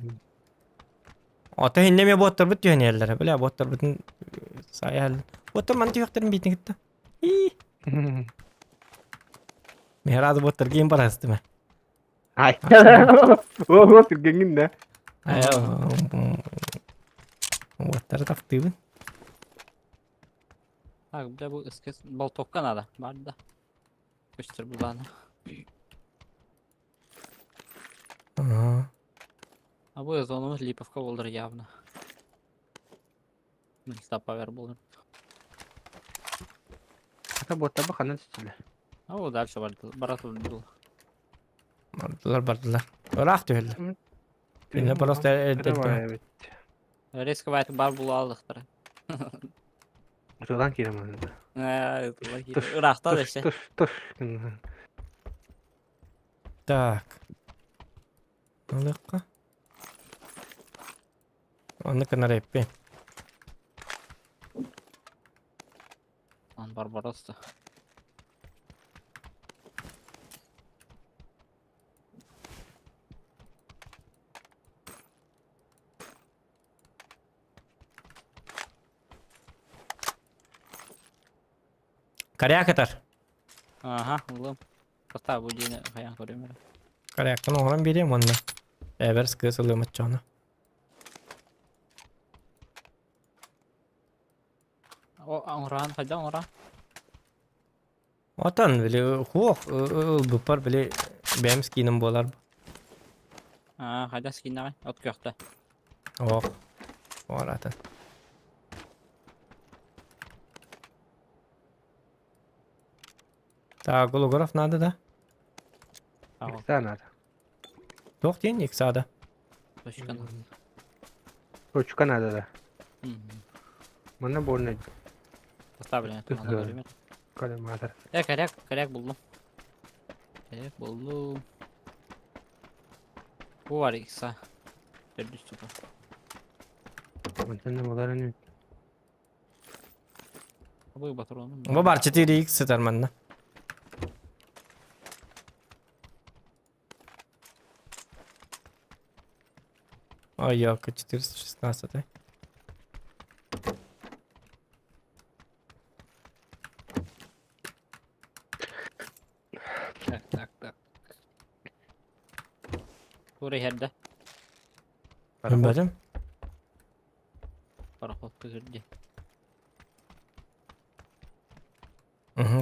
Ото иннэ эмиэ буоттарбыт түһэн иһэллэрэ. Бля, буоттарбытын сайаһаллар. Буоттар маны түһүөхтэрин биитин кытта. Ии. Михрады буоттар киин барастыма. Ай. Ого, түргэҥҥин да. Уоттары таптыыбын. Так, бля, бу СКС болтовка надо, бар да. Көстөр булааны. Ага. А бу зонумuz Липовка болдыр явно. Милиция болдыр. Ата буоттарба ханан түстүлэр? А ол дальше барды, баратыл. Бардылар, бардылар. Ыраах түһэллэр. Инне просто Кыра эбит. Резко байт бар була алдыктар. Ытылан киирем онно. Ырахта да Туш, туш, туш. Так. Алыкка. Оны кынар эппи. Он Барбаросса. Коряк атар. Ага, улым. Коста бу дини хаян көрөмөр. Коряктан оңорон берем онна. Эбер скыс ылымат чоно. О, оңран, хайда оңран? Отан били хуох ылбыппар били бэм скиним болар. А, хайда скиннагай, от көктө. Ох. Оратын. Так, голограф надо, да? Икса надо. Туох диэн иксада. Точка надо. Точка надо, да. Манна больно. Поставлен это надо время. Коллиматор. Э, коряк, коряк булдум. Коряк булдум. Бу бар икса. Төрдүс сука. Мантан болар ини. Бу патрону. Бу бар 4x сытар манна. Ой, ёлка, 416. Так, так, так. Тура херде. Бәрім? Пароход кырды.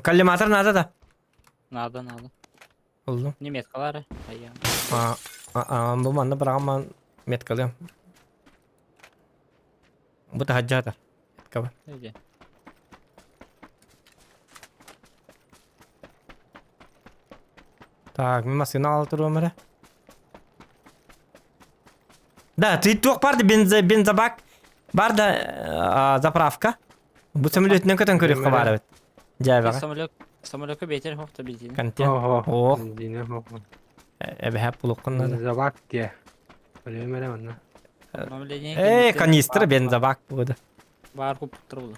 Коллиматор надо, да? Надо, надо. Oldu. Не меткалары. Ая. А, а, бу манна бараган меткалыам. Бу таһаджатар. Метка бар. Иди. Так, мен машина алып туруом эрэ. Да, ты туох барды бензобак бар да заправка. Бу самолетнен көтөн көрүөххэ баар эбит. Дьээбэҕэ. Самолет самолекка бетер хохта бензин. Контент. Ого. Ох. Бензине хох. Эбэһэ пулуккун надо. Бензобак те. Билем эрэ манна. Э, канистра бензобак буду. Бар куп турбу.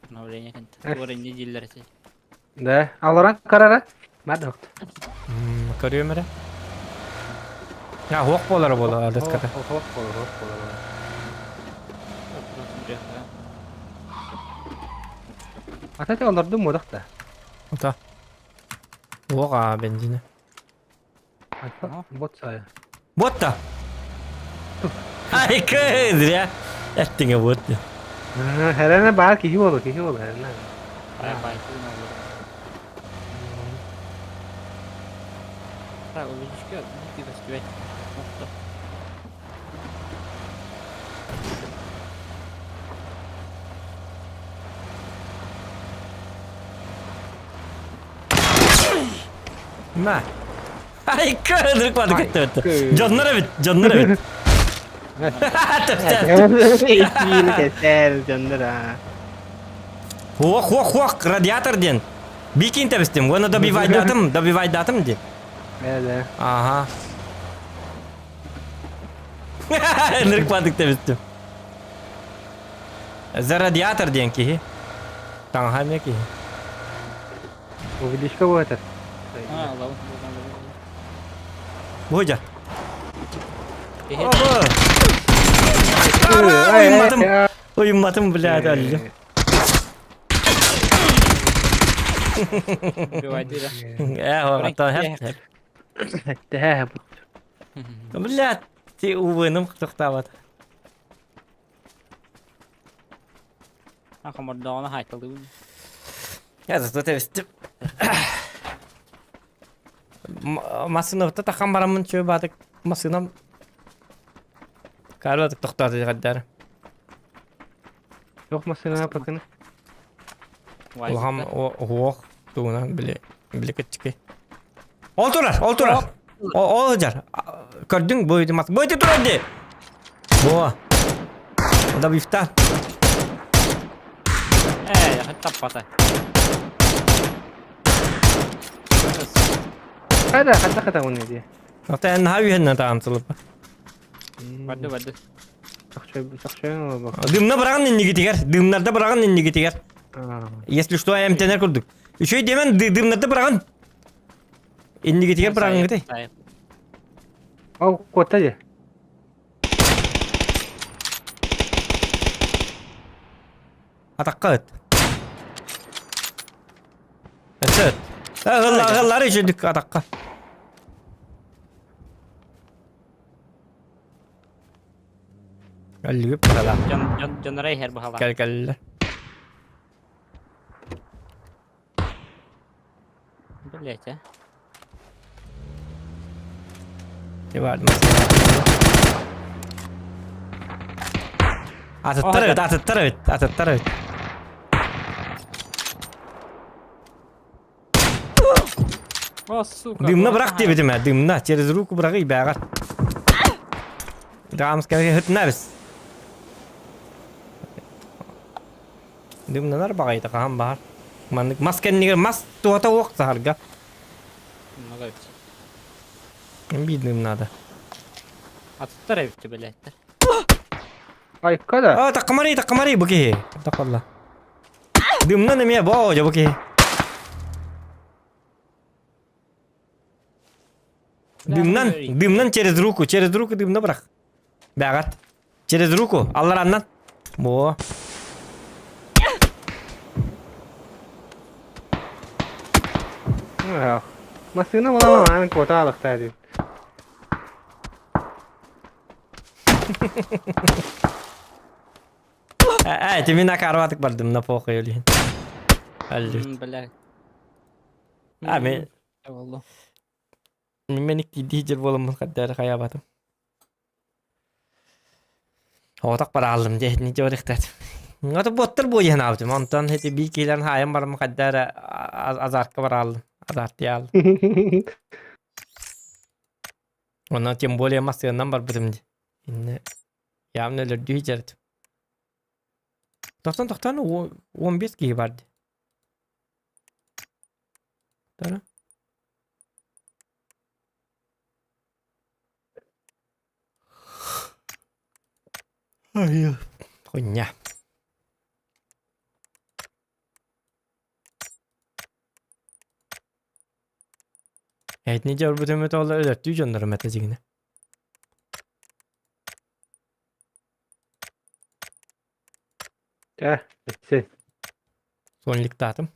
Обновление кент. Тура не диллер. Да, алоран карара. Мадок. Көрүөм эрэ. Я хуох буолар буола алыската. Хох болар, хох болар. Ата те олорду модак да. Ота. Уох а бензине. Бот сая. Ботта. Ай, зря. Эттиңе бот. Хәрәне бар киһи болу, киһи болу хәрәне. Бай бай. Так, увелички, ты успевать. На. Ай, кыдырык бады кетти бітті. Жоннор эбит, жоннор эбит. Икиини кесер жоннор а. Хуох, хуох, хуох, радиатор ден. Бикин табистим, оны добивайдатым, добивайдатым ден. Да, Ага. Нырык бадык табистим. За радиатор ден кихи. Таңха не кихи. Увеличка будет. А, ладно. Божа. Ого! Уйматым. Уйматым, блядь, алле. Убивай, да. Э, ата хеп. Тэһэ Блядь, ти увыным тохтаабат. А хомордоҕуна хайталыыбын. Я зато тэбистим. Массыынабыта тахан бараммын чүө баатык массыынам Карла тохтоото дьаҕардар. Туох массыына пакыны? Улахан уох тугунан били били кыччыки. Ол турар, ол турар. Ол сылдьар. Көрдүҥ бу мас. Бу ити турар дии. Во. Да бифта. Ээ, таппата. Хайда, хайда хата уну дии. Ата эн наһаа үһэннэ таам сылыпа. Барды барды. Дымна быраҕын иннигитигэр, дымнарда быраҕын иннигитигэр. Если что, эмтэнэр курдук. Үчүгэй диэмэн дымнарда быраҕын. Иннигитигэр быраҕыҥҥытай. Ол куотта дии. Атахха ыт. Өссө ыт. Ыгыллар үчүдүк атахха. Өллүгүп баһала. Дьон дьон дьоннора иһэр баһала. Кэл кэллэ. Блять, а. Иван. Атыттар эбит, атыттар эбит, атыттар эбит. О, сука. Дымна бырах диэбитим ээ, дымна. Через руку быраҕый бээҕэр. Даамска хытына бис. Дымнанар баҕайыта хаһан баһар. Маннык мас кэннигэр мас туһата уох саһарга. Много эбит. Биир дым надо. Атыттар эбит блядь. Айка да. А, таккамари, таккамари, бу киһи. Такалла. Дымнан эмиэ боо, дьэ бу киһи. Дымнан, дымнан через руку, через руку дымна бырах. Бэҕэт. Через руку, аллараннан. Боо. Массыына буолан куота алахтаа дии. Ээ, ти мин акарватык бардым на похуй олиһин. Аллют. Бля. А мен Болду. мен икки жер боламмын хаддары хаябатым. Отак бараалым дьэ итини дьэ Ото боттар буойан аабытым. Онтон ити бии киилэн хаайан барым хаддара азартка бараалым. Азартыйаалым. Онон тем более массыаннан барбытым дии. Инне явно өлөрдүү дьэрит. Тохтон тохтон 15 киһи бар дии. Тара. Ай, хуйня. Этини дьорбутум ол өлөртүү дьоннорум этэ дьигинэ. Э, сен. Сонликтаатым.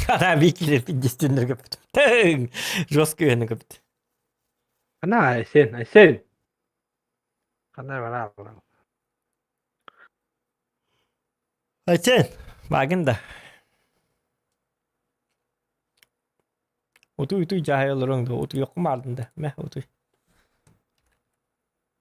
Ана бикилер пиздестенер көпүт. Тың! Жестко үйені көпүт. Ана, сен, сен. Қандай бара Айтен, багын да. Утуй утуй жаһай олоруҥ дуо? Утуйуоххун баҕардым да. Мэ, утуй.